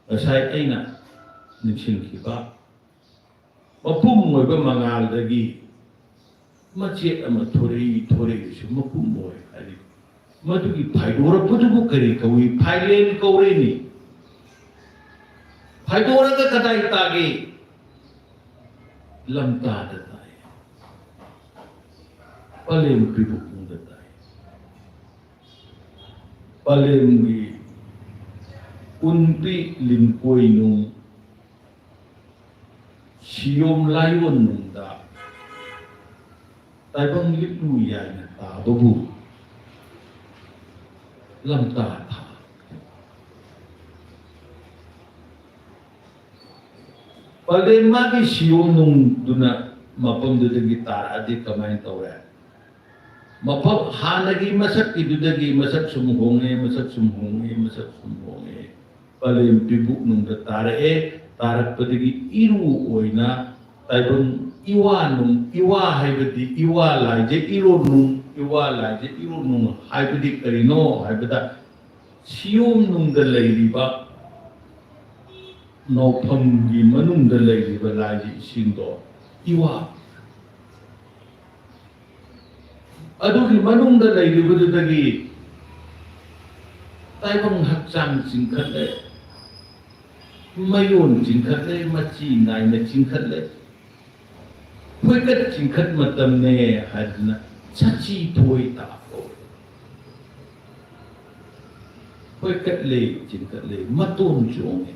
ꯉꯁꯥꯏ ꯑꯩꯅ ꯅꯤꯡꯁꯤꯡꯈꯤꯕ ꯃꯄꯨꯝ ꯑꯣꯏꯕ ꯃꯉꯥꯜꯗꯒꯤ ꯃꯆꯦꯠ ꯑꯃ ꯊꯣꯔꯛꯏ, ꯊꯣꯔꯛꯏꯁꯨ ꯃꯄꯨꯝ ꯑꯣꯏ ꯍꯥꯏꯔꯤ꯫ ꯃꯗꯨꯒꯤ ꯐꯥꯏꯗꯣꯔꯛꯄꯗꯨꯕꯨ ꯀꯔꯤ ꯀꯧꯏ? ꯐꯥꯏꯂꯦꯟ ꯀꯧꯔꯦꯅꯤ꯫ ꯐꯥꯏꯗꯣꯔꯒ ꯀꯗꯥꯏ ꯇꯥꯒꯦ? ꯂꯝꯇꯥꯗ ꯇꯥꯏ꯫ ꯄꯂꯦꯝ ꯄꯤꯕꯨꯛꯅꯨꯡꯗ ꯇꯥꯏ꯫ ꯄꯂꯦꯝꯒꯤ ꯎꯟꯄꯤ ꯂꯤꯟꯀꯣꯏꯅꯨꯡ, ꯁꯤꯌꯣꯝ ꯂꯥꯏꯌꯣꯟꯅꯨꯡꯗ ꯇꯥꯏꯕꯪ ꯂꯤꯛꯂꯨ ꯌꯥꯏꯅ ꯇꯥꯕꯕꯨ ꯂꯝꯇꯥ ꯊꯥ꯫ ꯄꯂꯦꯝ ꯃꯥꯒꯤ ꯁꯤꯌꯣꯝ ꯅꯨꯡꯗꯨꯅ ꯃꯐꯝꯗꯨꯗꯒꯤ ꯇꯥꯔꯛꯑꯗꯤ ꯀꯃꯥꯏꯅ ꯇꯧꯔꯦ? ꯃꯐꯝ ꯍꯥꯟꯅꯒꯤ ꯃꯁꯛꯀꯤꯗꯨꯗꯒꯤ ꯃꯁꯛ ꯁꯨꯝ ꯍꯣꯡꯉꯦ, ꯃꯁꯛ ꯁꯨꯝ ꯍꯣꯡꯉꯦ, ꯃꯁꯛ ꯁꯨꯝ ꯍꯣꯡꯉꯦ꯫ ꯄꯂꯦꯝ ꯄꯤꯕꯨꯛꯅꯨꯡꯗ ꯇꯥꯔꯛꯑꯦ꯫ ꯇꯥꯔꯛꯄꯗꯒꯤ ꯏꯔꯨ ꯑꯣꯏꯅ ꯇꯥꯏꯕꯪ ꯏꯋꯥ ꯅꯨꯡ, ꯏꯋꯥ ꯍꯥꯏꯕꯗꯤ ꯏꯋꯥ ꯂꯥꯏꯖ ꯏꯔꯣ ꯅꯨꯡ, ꯏꯋꯥ ꯂꯥꯏꯖ ꯏꯔꯣ ꯅꯨꯡ ꯍꯥꯏꯕꯗꯤ ꯀꯔꯤꯅꯣ ꯍꯥꯏꯕꯗ, ꯁꯤꯌꯣꯝ ꯅꯨꯡꯗ ꯂꯩꯔꯤꯕ, ꯅꯥꯎꯐꯝꯒꯤ ꯃꯅꯨꯡꯗ ꯂꯩꯔꯤꯕ ꯂꯥꯏꯖ ꯏꯁꯤꯡꯗꯣ ꯏꯋꯥ꯫ ꯑꯗꯨꯒꯤ ꯃꯅꯨꯡꯗ ꯂꯩꯔꯤꯕꯗꯨꯗꯒꯤ ꯇꯥꯏꯕꯪ ꯍꯛꯆꯥꯡ ꯆꯤꯡꯈꯠꯂꯦ, ꯃꯌꯣꯟ ꯆꯤꯡꯈꯠꯂꯦ, ꯃꯆꯤ ꯅꯥꯏꯅ ꯆꯤꯡꯈꯠꯂꯦ꯫ ꯐꯣꯏꯀꯠ ꯆꯤꯡꯈꯠ ꯃꯇꯝꯅꯦ ꯍꯥꯏꯗꯅ ꯁꯆꯤ ꯊꯣꯏ ꯇꯥ ꯀꯧꯏ꯫ ꯐꯣꯏꯀꯠꯂꯦ, ꯆꯤꯡꯈꯠꯂꯦ, ꯃꯇꯣꯟ ꯆꯣꯡꯉꯦ꯫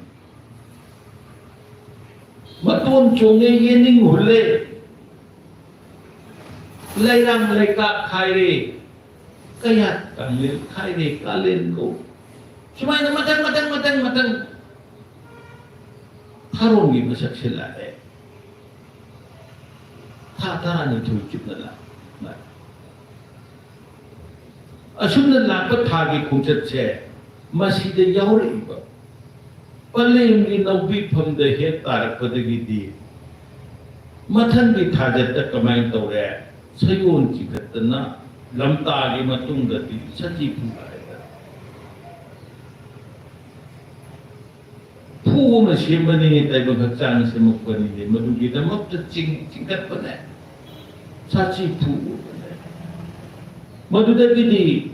ꯃꯇꯣꯟ ꯆꯣꯡꯉꯦ, ꯌꯦꯅꯤꯡ ꯍꯨꯜꯂꯦ, ꯂꯩꯔꯥꯡ ꯂꯩꯀꯥꯛ ꯈꯥꯏꯔꯦ, ꯀꯌꯥꯠ ꯀꯥꯡꯂꯦꯟ ꯈꯥꯏꯔꯦ, ꯀꯥꯂꯦꯟ ꯀꯧ꯫ ꯁꯨꯃꯥꯏꯅ ꯃꯊꯪ, ꯃꯊꯪ, ꯃꯊꯪ, ꯃꯊꯪ ꯊꯥꯔꯣꯟꯒꯤ ꯃꯁꯛꯁꯦ ꯂꯥꯛꯑꯦ꯫ ꯊꯥ ꯇꯔꯥꯅꯤꯊꯣꯏ ꯆꯨꯞꯅ ꯂꯥꯛ-, ꯂꯥꯛꯑꯦ꯫ ꯑꯁꯨꯝꯅ ꯂꯥꯛꯄ ꯊꯥꯒꯤ ꯈꯣꯡꯆꯠꯁꯦ ꯃꯁꯤꯗ ꯌꯥꯎꯔꯛꯏꯕ ꯄꯂꯦꯝꯒꯤ ꯅꯥꯎꯕꯤꯐꯝꯗ ꯍꯦꯛ ꯇꯥꯔꯛꯄꯗꯒꯤꯗꯤ ꯃꯊꯪꯒꯤ ꯊꯥꯖꯠꯇ ꯀꯃꯥꯏꯅ ꯇꯧꯔꯦ? ꯁꯌꯣꯜ ꯆꯤꯡꯈꯠꯇꯅ ꯂꯝꯇꯥꯒꯤ ꯃꯇꯨꯡꯗꯗꯤ ꯁꯖꯤꯕꯨ ꯍꯥꯏꯗꯅ ꯐꯨ ꯑꯃ ꯁꯦꯝꯕꯅꯤꯅꯦ, ꯇꯥꯏꯕꯪ ꯍꯛꯆꯥꯡꯅ ꯁꯦꯝꯃꯛꯄꯅꯤꯅꯦ, ꯃꯗꯨꯒꯤꯗꯃꯛꯇ ꯆꯤꯡ ꯆꯤꯡꯈꯠꯄꯅꯦ, ꯁꯥꯆꯤ ꯐꯨ꯫ ꯃꯗꯨꯗꯒꯤꯗꯤ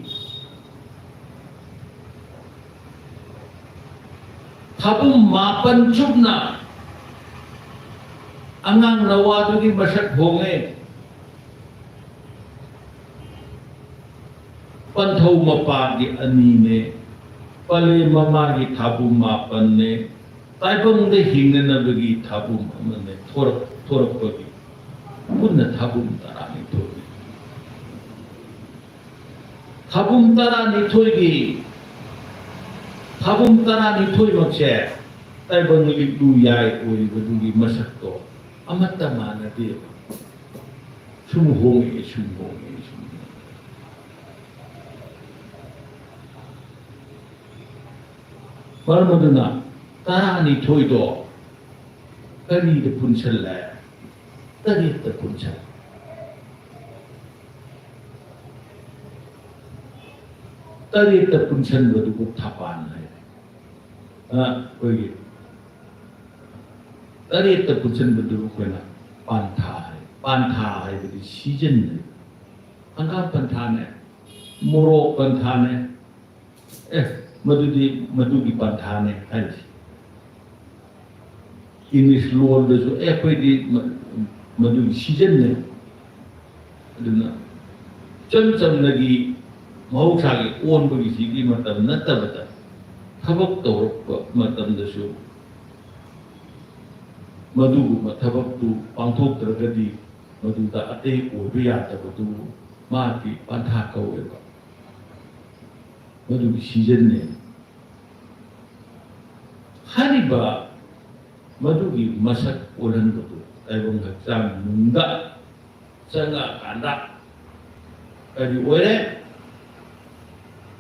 ꯊꯥꯕꯨꯝ ꯃꯥꯄꯟ ꯆꯨꯞꯅ ꯑꯉꯥꯡ ꯅꯋꯥꯗꯨꯒꯤ ꯃꯁꯛ ꯍꯣꯡꯉꯦ꯫ ꯄꯟꯊꯧ ꯃꯄꯥꯒꯤ ꯑꯅꯤꯅꯦ, ꯄꯂꯦꯝ ꯃꯃꯥꯒꯤ ꯊꯥꯕꯨꯝ ꯃꯥꯄꯟꯅꯦ, ꯇꯥꯏꯕꯪꯗ ꯍꯤꯡꯅꯅꯕꯒꯤ ꯊꯥꯕꯨꯝ ꯑꯃꯅꯦ, ꯊꯣꯔꯛ-, ꯊꯣꯔꯛꯄꯒꯤ ꯄꯨꯟꯅ ꯊꯥꯕꯨꯝ ꯇꯔꯥꯅꯤꯊꯣꯏꯅꯦ꯫ ꯊꯥꯕꯨꯝ ꯇꯔꯥꯅꯤꯊꯣꯏꯒꯤ, ꯊꯥꯕꯨꯝ ꯇꯔꯥꯅꯤꯊꯣꯏꯃꯛꯁꯦ ꯇꯥꯏꯕꯪ ꯂꯤꯛꯂꯨ ꯌꯥꯏ ꯑꯣꯏꯔꯤꯕꯗꯨꯒꯤ ꯃꯁꯛꯇꯣ ꯑꯃꯠꯇ ꯃꯥꯟꯅꯗꯦꯕ꯫ ꯁꯨꯝ ꯍꯣꯡꯉꯛꯑꯦ, ꯁꯨꯝ ꯍꯣꯡꯉꯛꯑꯦ, ꯁꯨꯝ ꯍꯣꯡꯉꯛꯑꯦ꯫ ꯃꯔꯝ ꯑꯗꯨꯅ ꯇꯔꯥꯅꯤꯊꯣꯏꯗꯣ ꯀꯔꯤꯗ ꯄꯨꯟꯁꯜꯂꯦ? ꯇꯔꯦꯠꯇ ꯄꯨꯟꯁꯜꯂꯦ꯫ ꯇꯔꯦꯠꯇ ꯄꯨꯟꯁꯟꯕꯗꯨꯕꯨ ꯊꯥꯄꯥꯟ ꯍꯥꯏꯔꯦ꯫ ꯑ, ꯑꯩꯈꯣꯏꯒꯤ ꯇꯔꯦꯠꯇ ꯄꯨꯟꯁꯟꯕꯗꯨꯕꯨ ꯑꯩꯈꯣꯏꯅ ꯄꯥꯟꯊꯥ ꯍꯥꯏ꯫ ꯄꯥꯟꯊꯥ ꯍꯥꯏꯕꯗꯤ season ꯍꯥꯏ꯫ ꯍꯪꯒꯥꯝ ꯄꯟꯊꯥꯅꯦ, ꯃꯣꯔꯣꯛ ꯄꯟꯊꯥꯅꯦ, ꯑꯦ, ꯃꯗꯨꯗꯤ ꯃꯗꯨꯒꯤ ꯄꯟꯊꯥꯅꯦ ꯍꯥꯏꯔꯤꯁꯦ꯫ English ꯂꯣꯟꯗꯁꯨ, ꯑꯦ, ꯑꯩꯈꯣꯏꯗꯤ ꯃ-, ꯃꯗꯨꯒꯤ season ꯅꯦ꯫ ꯑꯗꯨꯅ ꯏꯆꯝ ꯆꯝꯅꯒꯤ ꯃꯍꯧꯁꯥꯒꯤ ꯑꯣꯟꯕꯒꯤ ꯁꯤꯒꯤ ꯃꯇꯝ ꯅꯠꯇꯕꯗ ꯊꯕꯛ ꯇꯧꯔꯛꯄ ꯃꯇꯝꯗꯁꯨ ꯃꯗꯨꯒꯨꯝꯕ ꯊꯕꯛꯇꯨ ꯄꯥꯡꯊꯣꯛꯇ꯭ꯔꯒꯗꯤ ꯃꯗꯨꯗ ꯑꯇꯩ ꯑꯣꯏꯕ ꯌꯥꯗꯕꯗꯨ ꯃꯍꯥꯛꯀꯤ ꯄꯟꯊꯥ ꯀꯧꯋꯦꯕ꯫ ꯃꯗꯨꯒꯤ ꯁꯤꯖꯟꯅꯦ꯫ ꯍꯥꯏꯔꯤꯕ ꯃꯗꯨꯒꯤ ꯃꯁꯛ ꯑꯣꯜꯍꯟꯕꯗꯨ ꯇꯥꯏꯕꯪ ꯍꯛꯆꯥꯡ ꯅꯨꯡꯗ ꯆꯪꯉꯛꯑꯀꯥꯟꯗ ꯀꯔꯤ ꯑꯣꯏꯔꯦ?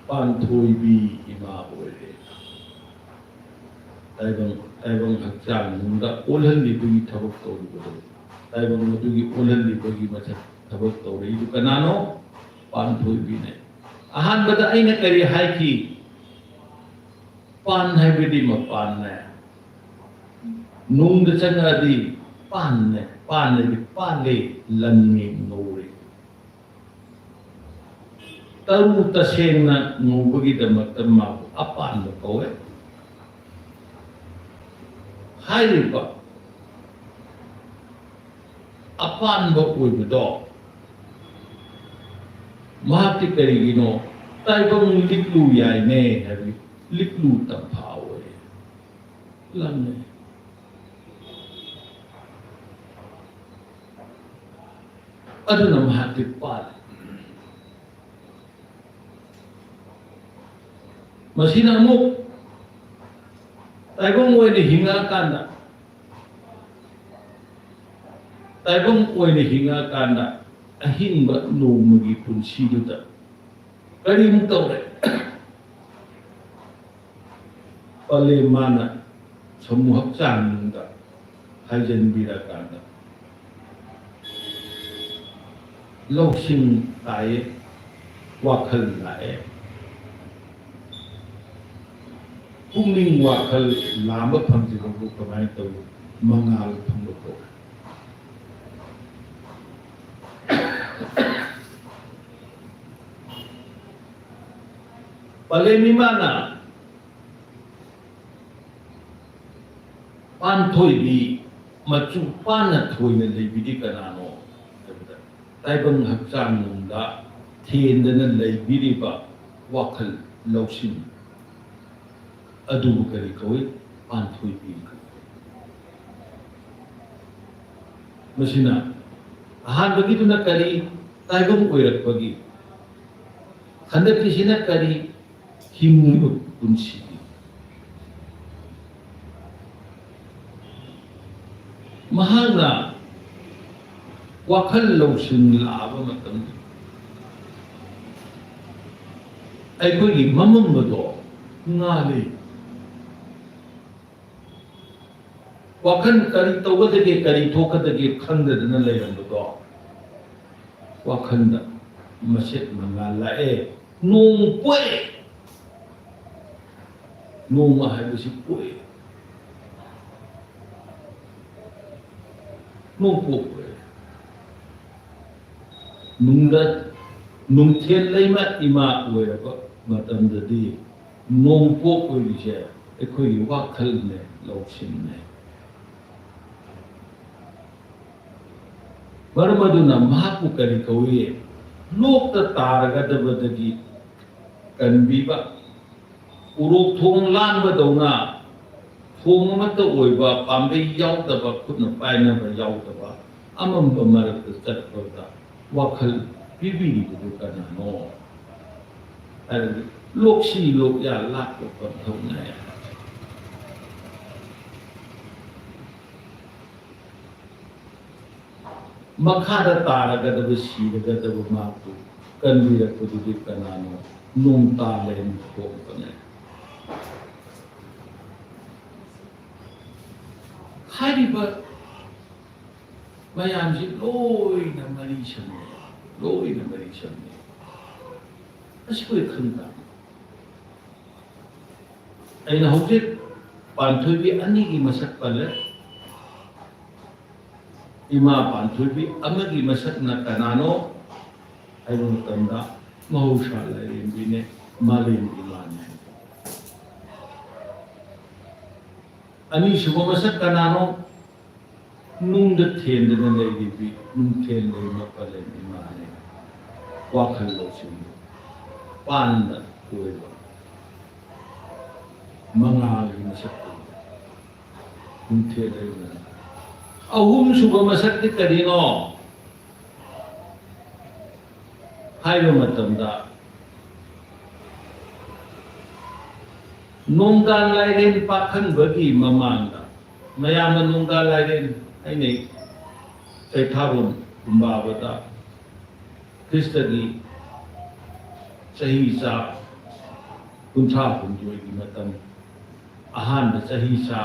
ꯄꯥꯟꯊꯣꯏꯕꯤ ꯏꯃꯥ ꯑꯣꯏꯔꯦ꯫ ꯇꯥꯏꯕꯪ, ꯇꯥꯏꯕꯪ ꯍꯛꯆꯥꯡ ꯅꯨꯡꯗ ꯑꯣꯜꯍꯜꯂꯤꯕꯒꯤ ꯊꯕꯛ ꯇꯧꯔꯤꯕꯗꯨ, ꯇꯥꯏꯕꯪ ꯑꯗꯨꯒꯤ ꯑꯣꯜꯍꯜꯂꯤꯕꯒꯤ ꯃꯊꯛ ꯊꯕꯛ ꯇꯧꯔꯛꯏꯗꯨ ꯀꯅꯥꯅꯣ? ꯄꯥꯟꯊꯣꯏꯕꯤꯅꯦ꯫ ꯑꯍꯥꯟꯕꯗ ꯑꯩꯅ ꯀꯔꯤ ꯍꯥꯏꯈꯤ? ꯄꯥꯟ ꯍꯥꯏꯕꯗꯤ ꯃꯄꯥꯟꯅꯦ꯫ ꯅꯨꯡꯗ ꯆꯪꯉꯛꯑꯗꯤ ꯄꯥꯟꯅꯦ꯫ ꯄꯥꯟ ꯍꯥꯏꯗꯤ ꯄꯥꯜꯂꯦ, ꯂꯪꯉꯦ, ꯉꯧꯔꯦ꯫ ꯇꯔꯨ ꯇꯁꯦꯡꯅ ꯉꯧꯕꯒꯤꯗꯃꯛꯇ ꯃꯥꯕꯨ ꯑꯄꯥꯟꯕ ꯀꯧꯋꯦ꯫ ꯍꯥꯏꯔꯤꯕ ꯑꯄꯥꯟꯕ ꯑꯣꯏꯕꯗꯣ ꯃꯍꯥꯛꯇꯤ ꯀꯔꯤꯒꯤꯅꯣ? ꯇꯥꯏꯕꯪ ꯂꯤꯛꯂꯨ ꯌꯥꯏꯅꯦ ꯍꯥꯏꯕꯒꯤ ꯂꯤꯛꯂꯨ ꯇꯝꯐꯥ ꯑꯣꯏꯔꯦ꯫ ꯂꯪꯉꯦ꯫ ꯑꯗꯨꯅ ꯃꯍꯥꯛꯇꯤ ꯄꯥꯜꯂꯤ꯫ ꯃꯁꯤꯅ ꯑꯃꯨꯛ ꯇꯥꯏꯕꯪ ꯑꯣꯏꯅ ꯍꯤꯡꯉꯛꯑꯀꯥꯟꯗ, ꯇꯥꯏꯕꯪ ꯑꯣꯏꯅ ꯍꯤꯡꯉꯛꯑꯀꯥꯟꯗ ꯑꯍꯤꯡꯕ ꯅꯣꯡꯃꯒꯤ ꯄꯨꯟꯁꯤꯗꯨꯗ ꯀꯔꯤꯃꯨꯛ ꯇꯧꯔꯦ? ꯄꯂꯦꯝ ꯃꯥꯅ ꯁꯃꯨ ꯍꯛꯆꯥꯡꯗ ꯍꯥꯏꯖꯟꯕꯤꯔꯀꯥꯟꯗ ꯂꯧꯁꯤꯡ ꯇꯥꯏꯌꯦ, ꯋꯥꯈꯜ ꯂꯥꯛꯑꯦ꯫ ꯄꯨꯛꯅꯤꯡ ꯋꯥꯈꯜ ꯂꯥꯝꯕ ꯐꯪꯗ꯭ꯔꯤꯕꯕꯨ ꯀꯃꯥꯏꯅ ꯇꯧꯏ? ꯃꯉꯥꯜ ꯐꯪꯕ ꯀꯧꯏ꯫ ꯄꯂꯦꯝ ꯏꯃꯥꯅ ꯄꯥꯟꯊꯣꯏꯕꯤ ꯃꯆꯨ ꯄꯥꯟꯅ ꯊꯣꯏꯅ ꯂꯩꯕꯤꯗꯤ ꯀꯅꯥꯅꯣ ꯍꯥꯏꯕꯗ, ꯇꯥꯏꯕꯪ ꯍꯛꯆꯥꯡ ꯅꯨꯡꯗ ꯊꯦꯟꯗꯅ ꯂꯩꯕꯤꯔꯤꯕ ꯋꯥꯈꯜ ꯂꯧꯁꯤꯡ ꯑꯗꯨꯕꯨ ꯀꯔꯤ ꯀꯧꯏ? ꯄꯥꯟꯊꯣꯏꯕꯤ ꯀꯧꯏ꯫ ꯃꯁꯤꯅ ꯑꯍꯥꯟꯕꯒꯤꯗꯨꯅ ꯀꯔꯤ? ꯇꯥꯏꯕꯪ ꯑꯣꯏꯔꯛꯄꯒꯤ꯫ ꯍꯟꯗꯛꯀꯤꯁꯤꯅ ꯀꯔꯤ? ꯍꯤꯡꯂꯤꯕ ꯄꯨꯟꯁꯤꯒꯤ꯫ ꯃꯍꯥꯛꯅ ꯋꯥꯈꯜ ꯂꯧꯁꯤꯡ ꯂꯥꯛꯑꯕ ꯃꯇꯝꯗ ꯑꯩꯈꯣꯏꯒꯤ ꯃꯃꯝꯕꯗꯣ ꯉꯥꯜꯂꯤ꯫ ꯋꯥꯈꯜ ꯀꯔꯤ ꯇꯧꯒꯗꯒꯦ, ꯀꯔꯤ ꯊꯣꯛꯀꯗꯒꯦ ꯈꯪꯗꯗꯅ ꯂꯩꯔꯝꯕꯗꯣ ꯋꯥꯈꯜꯗ ꯃꯁꯦꯠ ꯃꯉꯥꯜ ꯂꯥꯛꯑꯦ꯫ ꯅꯣꯡ ꯄꯣꯛꯑꯦ꯫ ꯅꯣꯡꯃ ꯍꯥꯏꯕꯁꯤ ꯄꯣꯛꯑꯦ꯫ ꯅꯣꯡ ꯄꯣꯛꯄ ꯅꯨꯡꯗ ꯅꯨꯡꯊꯦꯜ ꯂꯩꯃ ꯏꯃꯥ ꯑꯣꯏꯔꯕ ꯃꯇꯝꯗꯗꯤ ꯅꯣꯡꯄꯣꯛ ꯑꯣꯏꯔꯤꯁꯦ ꯑꯩꯈꯣꯏꯒꯤ ꯋꯥꯈꯜꯅꯦ, ꯂꯧꯁꯤꯡꯅꯦ꯫ ꯃꯔꯝ ꯑꯗꯨꯅ ꯃꯍꯥꯛꯄꯨ ꯀꯔꯤ ꯀꯧꯏ? ꯂꯣꯛꯇ ꯇꯥꯔꯒꯗꯕꯗꯒꯤ ꯀꯟꯕꯤꯕ, ꯎꯔꯣꯛ ꯊꯣꯡ ꯂꯥꯟꯕꯗꯧꯅ ꯊꯣꯡ ꯑꯃꯠꯇ ꯑꯣꯏꯕ, ꯄꯥꯝꯕꯩ ꯌꯥꯎꯗꯕ, ꯈꯨꯠꯅ ꯄꯥꯏꯅꯕ ꯌꯥꯎꯗꯕ, ꯑꯃꯝꯕ ꯃꯔꯛꯇ ꯆꯠꯄꯗ ꯋꯥꯈꯜ ꯄꯤꯕꯤꯔꯤꯕꯗꯨ ꯀꯅꯥꯅꯣ? ꯍꯥꯏꯔꯗꯤ ꯂꯣꯛꯁꯤ ꯂꯣꯛꯌꯥ ꯂꯥꯛꯄ ꯄꯟꯊꯧꯅꯦ꯫ ꯃꯈꯥꯗ ꯇꯥꯔꯒꯗꯕ, ꯁꯤꯔꯒꯗꯕ ꯃꯍꯥꯛꯄꯨ ꯀꯟꯕꯤꯔꯛꯄꯗꯨꯗꯤ ꯀꯅꯥꯅꯣ? ꯅꯣꯡ ꯇꯥ ꯂꯩꯔꯝꯕ ꯊꯣꯛꯄꯅꯦ꯫ ꯍꯥꯏꯔꯤꯕ ꯃꯌꯥꯝꯁꯤ ꯂꯣꯏꯅ ꯃꯔꯤ ꯁꯝꯅꯩ, ꯂꯣꯏꯅ ꯃꯔꯤ ꯁꯝꯅꯩ꯫ ꯑꯁꯤ ꯑꯩꯈꯣꯏ ꯈꯪ ꯇꯥꯕꯅꯤ꯫ ꯑꯩꯅ ꯍꯧꯖꯤꯛ ꯄꯥꯟꯊꯣꯏꯕꯤ ꯑꯅꯤꯒꯤ ꯃꯁꯛ ꯄꯜꯂꯦ꯫ ꯏꯃꯥ ꯄꯥꯟꯊꯣꯏꯕꯤ ꯑꯃꯒꯤ ꯃꯁꯛꯅ ꯀꯅꯥꯅꯣ ꯍꯥꯏꯕ ꯃꯇꯝꯗ ꯃꯍꯧꯁꯥ ꯂꯥꯏꯔꯦꯝꯕꯤꯅꯦ, ꯃꯥꯂꯦꯝ ꯏꯃꯥꯅꯦ꯫ ꯑꯅꯤꯁꯨꯕ ꯃꯁꯛ ꯀꯅꯥꯅꯣ? ꯅꯨꯡꯗ ꯊꯦꯟꯗꯅ ꯂꯩꯔꯤꯕꯤ ꯅꯨꯡꯊꯦꯟ ꯂꯩꯃ ꯄꯂꯦꯝ ꯏꯃꯥꯅꯦ꯫ ꯋꯥꯈꯜ ꯂꯧꯁꯤꯡ ꯄꯥꯟꯗ ꯀꯣꯏꯕ ꯃꯉꯥꯜꯒꯤ ꯃꯁꯛꯇꯨ ꯅꯨꯡꯊꯦꯟ ꯂꯩꯃꯅ ꯑꯍꯨꯝꯁꯨꯕ ꯃꯁꯛꯇꯤ ꯀꯔꯤꯅꯣ ꯍꯥꯏꯕ ꯃꯇꯝꯗ, ꯅꯣꯡꯗꯥ ꯂꯥꯏꯔꯦꯟ ꯄꯥꯈꯪꯕꯒꯤ ꯃꯃꯥꯡꯗ, ꯃꯌꯥꯝꯅ ꯅꯣꯡꯗꯥ ꯂꯥꯏꯔꯦꯟ ꯍꯥꯏꯅꯩ, ꯆꯩꯊꯥꯔꯣꯟ ꯀꯨꯝꯕꯥꯕꯗ ꯈ꯭ꯔꯤꯁꯇꯒꯤ ꯆꯍꯤ ꯆꯥ ꯀꯨꯟꯊ꯭ꯔꯥ ꯍꯨꯝꯗꯣꯏꯒꯤ ꯃꯇꯝ, ꯑꯍꯥꯟꯕ ꯆꯍꯤ ꯆꯥ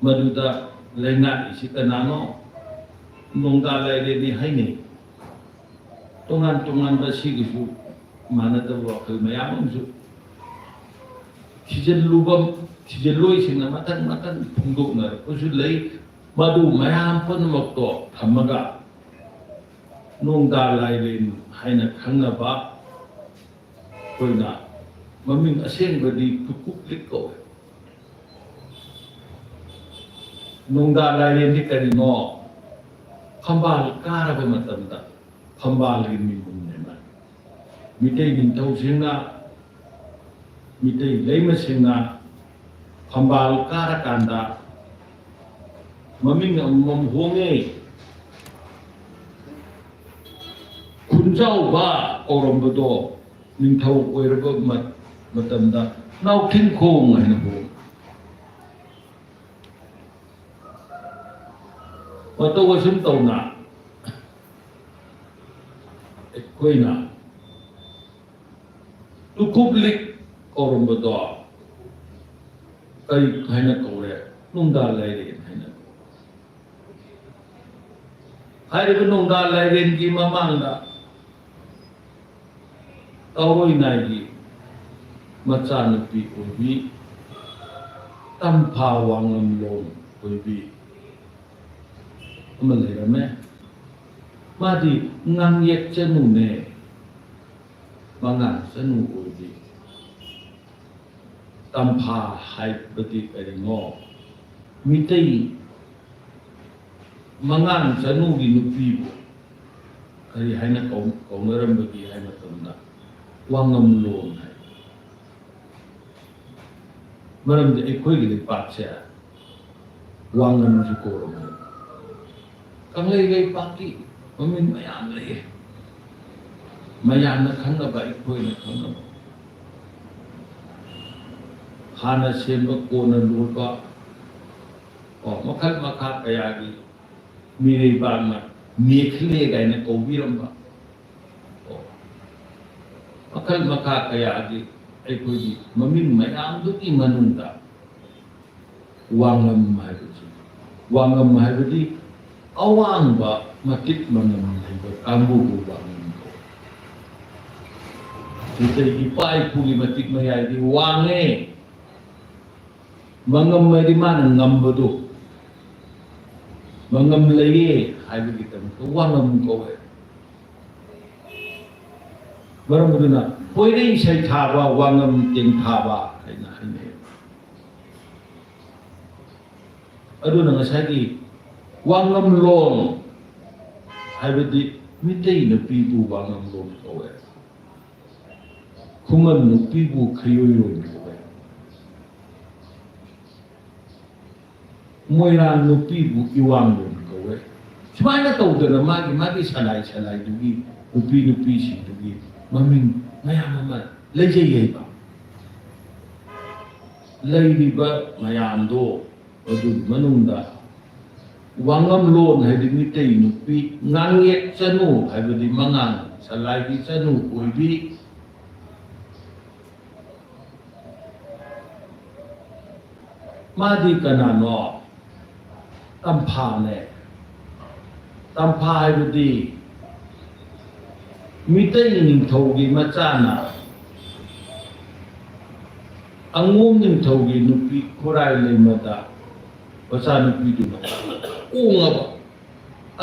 ꯃꯗꯨꯗ ꯂꯩꯉꯥꯛꯏꯁꯤ ꯀꯅꯥꯅꯣ? ꯅꯣꯡꯗꯥ ꯂꯥꯏꯔꯦꯟꯅꯤ ꯍꯥꯏꯅꯩ꯫ ꯇꯣꯉꯥꯟ ꯇꯣꯉꯥꯟꯕ ꯁꯤꯒꯤꯁꯨ ꯃꯥꯟꯅꯗꯕ ꯋꯥꯈꯜ ꯃꯌꯥꯝ ꯑꯃꯁꯨ ꯊꯤꯖꯤꯜꯂꯨꯕ, ꯊꯤꯖꯤꯜꯂꯣꯏꯁꯤꯡꯅ ꯃꯊꯪ ꯃꯊꯪ ꯐꯣꯡꯗꯣꯛꯅꯔꯛꯄꯁꯨ ꯂꯩ꯫ ꯃꯗꯨ ꯃꯌꯥꯝ ꯄꯨꯝꯅꯃꯛꯇꯣ ꯊꯝꯃꯒ ꯅꯣꯡꯗꯥ ꯂꯥꯏꯔꯦꯟ ꯍꯥꯏꯅ ꯈꯪꯅꯕ ꯑꯩꯈꯣꯏꯅ ꯃꯃꯤꯡ ꯑꯁꯦꯡꯕꯗꯤ ꯇꯨꯀꯨꯞꯂꯤꯛ ꯀꯧꯋꯦ꯫ ꯅꯣꯡꯗꯥ ꯂꯥꯏꯔꯦꯟꯗꯤ ꯀꯔꯤꯅꯣ? ꯐꯝꯕꯥꯜ ꯀꯥꯔꯕ ꯃꯇꯝꯗ ꯐꯝꯕꯥꯜꯒꯤ ꯃꯤꯡꯍꯨꯝꯅꯦ ꯃꯥ꯫ ꯃꯤꯇꯩ ꯅꯤꯡꯊꯧꯁꯤꯡꯅ, ꯃꯤꯇꯩ ꯂꯩꯃꯁꯤꯡꯅ ꯐꯝꯕꯥꯜ ꯀꯥꯔꯀꯥꯟꯗ ꯃꯃꯤꯡ ꯑꯃꯃꯝ ꯍꯣꯡꯉꯦ꯫ ꯈꯨꯟꯖꯥꯎꯕ ꯀꯧꯔꯝꯕꯗꯣ ꯅꯤꯡꯊꯧ ꯑꯣꯏꯔꯕ ꯃ-, ꯃꯇꯝꯗ ꯅꯥꯎꯊꯤꯡꯈꯣꯡ ꯍꯥꯏꯅ ꯍꯣꯡꯉꯦ꯫ ꯃꯇꯧ ꯑꯁꯨꯝ ꯇꯧꯅ ꯑꯩꯈꯣꯏꯅ ꯇꯨꯀꯨꯞꯂꯤꯛ ꯀꯧꯔꯝꯕꯗꯣ ꯀꯔꯤ ꯍꯥꯏꯅ ꯀꯧꯔꯦ? ꯅꯨꯡꯗꯥ ꯂꯥꯏꯔꯦꯟ ꯍꯥꯏꯅ ꯀꯧꯔꯦ꯫ ꯍꯥꯏꯔꯤꯕ ꯅꯣꯡꯗꯥ ꯂꯥꯏꯔꯦꯟꯒꯤ ꯃꯃꯥꯡꯗ ꯇꯥꯎꯔꯣꯏ ꯅꯥꯏꯒꯤ ꯃꯆꯥꯅꯨꯄꯤ ꯑꯣꯏꯕꯤ ꯇꯝꯐꯥ ꯋꯥꯉꯝꯂꯣꯟ ꯑꯣꯏꯕꯤ ꯑꯃ ꯂꯩꯔꯝꯃꯦ꯫ ꯃꯥꯗꯤ ꯉꯥꯡꯌꯦꯛ ꯆꯅꯨꯅꯦ, ꯃꯉꯥꯡ ꯆꯅꯨ ꯑꯣꯏꯕꯤ꯫ ꯇꯝꯐꯥ ꯍꯥꯏꯕꯗꯤ ꯀꯔꯤꯅꯣ? ꯃꯤꯇꯩ ꯃꯉꯥꯡ ꯆꯅꯨꯒꯤ ꯅꯨꯄꯤꯕꯨ ꯀꯔꯤ ꯍꯥꯏꯅ ꯀꯧ-, ꯀꯧꯅꯔꯝꯕꯒꯦ ꯍꯥꯏꯕ ꯃꯇꯝꯗ, ꯋꯥꯉꯝꯂꯣꯟ ꯍꯥꯏ꯫ ꯃꯔꯝꯗꯤ ꯑꯩꯈꯣꯏꯒꯤ ꯂꯩꯄꯥꯛꯁꯦ ꯋꯥꯉꯝꯁꯨ ꯀꯧꯔꯝꯃꯤ꯫ ꯀꯪꯂꯩ ꯂꯩꯄꯥꯛꯀꯤ ꯃꯃꯤꯡ ꯃꯌꯥꯝ ꯂꯩꯌꯦ꯫ ꯃꯌꯥꯝꯅ ꯈꯪꯅꯕ, ꯑꯩꯈꯣꯏꯅ ꯈꯪꯅꯕ꯫ ꯍꯥꯟꯅ ꯁꯦꯝꯕ, ꯀꯣꯟꯅ ꯂꯣꯏꯕ, ꯀꯣ, ꯃꯈꯜ ꯃꯈꯥ ꯀꯌꯥꯒꯤ ꯃꯤꯔꯩꯕꯥꯛꯅ ꯃꯦꯈꯂꯦ ꯀꯥꯏꯅ ꯀꯧꯕꯤꯔꯝꯕ, ꯀꯣ, ꯃꯈꯜ ꯃꯈꯥ ꯀꯌꯥꯒꯤ ꯑꯩꯈꯣꯏꯒꯤ ꯃꯃꯤꯡ ꯃꯌꯥꯝꯗꯨꯒꯤ ꯃꯅꯨꯡꯗ ꯋꯥꯉꯝ ꯍꯥꯏꯕꯁꯤ, ꯋꯥꯉꯝ ꯍꯥꯏꯕꯗꯤ ꯑꯋꯥꯡꯕ ꯃꯇꯤꯛ ꯃꯉꯝ ꯂꯩꯕ ꯀꯥꯡꯕꯨꯕꯨ ꯋꯥꯉꯝ ꯀꯧꯏ꯫ ꯃꯩꯇꯩꯒꯤ ꯏꯄꯥ ꯏꯄꯨꯒꯤ ꯃꯇꯤꯛ ꯃꯌꯥꯏꯗꯤ ꯋꯥꯡꯉꯦ꯫ ꯃꯉꯝ ꯍꯥꯏꯗꯤ ꯃꯥꯅ ꯉꯝꯕꯗꯨ, ꯃꯉꯝ ꯂꯩꯌꯦ ꯍꯥꯏꯕꯒꯤꯗꯃꯛꯇ ꯋꯥꯉꯝ ꯀꯧꯋꯦ꯫ ꯃꯔꯝ ꯑꯗꯨꯅ ꯄꯣꯏꯔꯩ ꯁꯩꯊꯥꯕ, ꯋꯥꯉꯝ ꯇꯦꯡꯊꯥꯕ ꯍꯥꯏꯅ ꯍꯥꯏꯅꯩ꯫ ꯑꯗꯨꯅ ꯉꯁꯥꯏꯒꯤ ꯋꯥꯉꯝꯂꯣꯟ ꯍꯥꯏꯕꯗꯤ ꯃꯤꯇꯩ ꯅꯨꯄꯤꯕꯨ ꯋꯥꯉꯝꯂꯣꯟ ꯀꯧꯋꯦ꯫ ꯈꯨꯃꯟ ꯅꯨꯄꯤꯕꯨ ꯈꯩꯌꯣꯏꯔꯣꯟ ꯀꯧꯋꯦ꯫ ꯃꯣꯏꯔꯥꯡ ꯅꯨꯄꯤꯕꯨ ꯏꯋꯥꯡꯂꯣꯟ ꯀꯧꯋꯦ꯫ ꯁꯨꯃꯥꯏꯅ ꯇꯧꯗꯅ ꯃꯥꯒꯤ ꯃꯥꯒꯤ ꯁꯂꯥꯏ ꯁꯂꯥꯏꯗꯨꯒꯤ, ꯅꯨꯄꯤ ꯅꯨꯄꯤꯁꯤꯡꯗꯨꯒꯤ ꯃꯃꯤꯡ ꯃꯌꯥꯝ ꯑꯃ ꯂꯩꯖꯩ ꯍꯥꯏꯕ꯫ ꯂꯩꯔꯤꯕ ꯃꯌꯥꯝꯗꯣ ꯑꯗꯨꯒꯤ ꯃꯅꯨꯡꯗ ꯋꯥꯉꯝꯂꯣꯟ ꯍꯥꯏꯗꯤ ꯃꯤꯇꯩ ꯅꯨꯄꯤ, ꯉꯥꯡꯌꯦꯛ ꯆꯅꯨ ꯍꯥꯏꯕꯗꯤ ꯃꯉꯥꯡ ꯁꯂꯥꯏꯒꯤ ꯆꯅꯨ ꯑꯣꯏꯕꯤ, ꯃꯥꯗꯤ ꯀꯅꯥꯅꯣ? ꯇꯝꯐꯥꯅꯦ꯫ ꯇꯝꯐꯥ ꯍꯥꯏꯕꯗꯤ ꯃꯤꯇꯩ ꯅꯤꯡꯊꯧꯒꯤ ꯃꯆꯥꯅ ꯑꯉꯣꯝ ꯅꯤꯡꯊꯧꯒꯤ ꯅꯨꯄꯤ ꯈꯨꯔꯥꯏ ꯂꯩꯃꯗ ꯃꯆꯥꯅꯨꯄꯤꯗꯨꯅ ꯑꯣꯡꯉꯕ꯫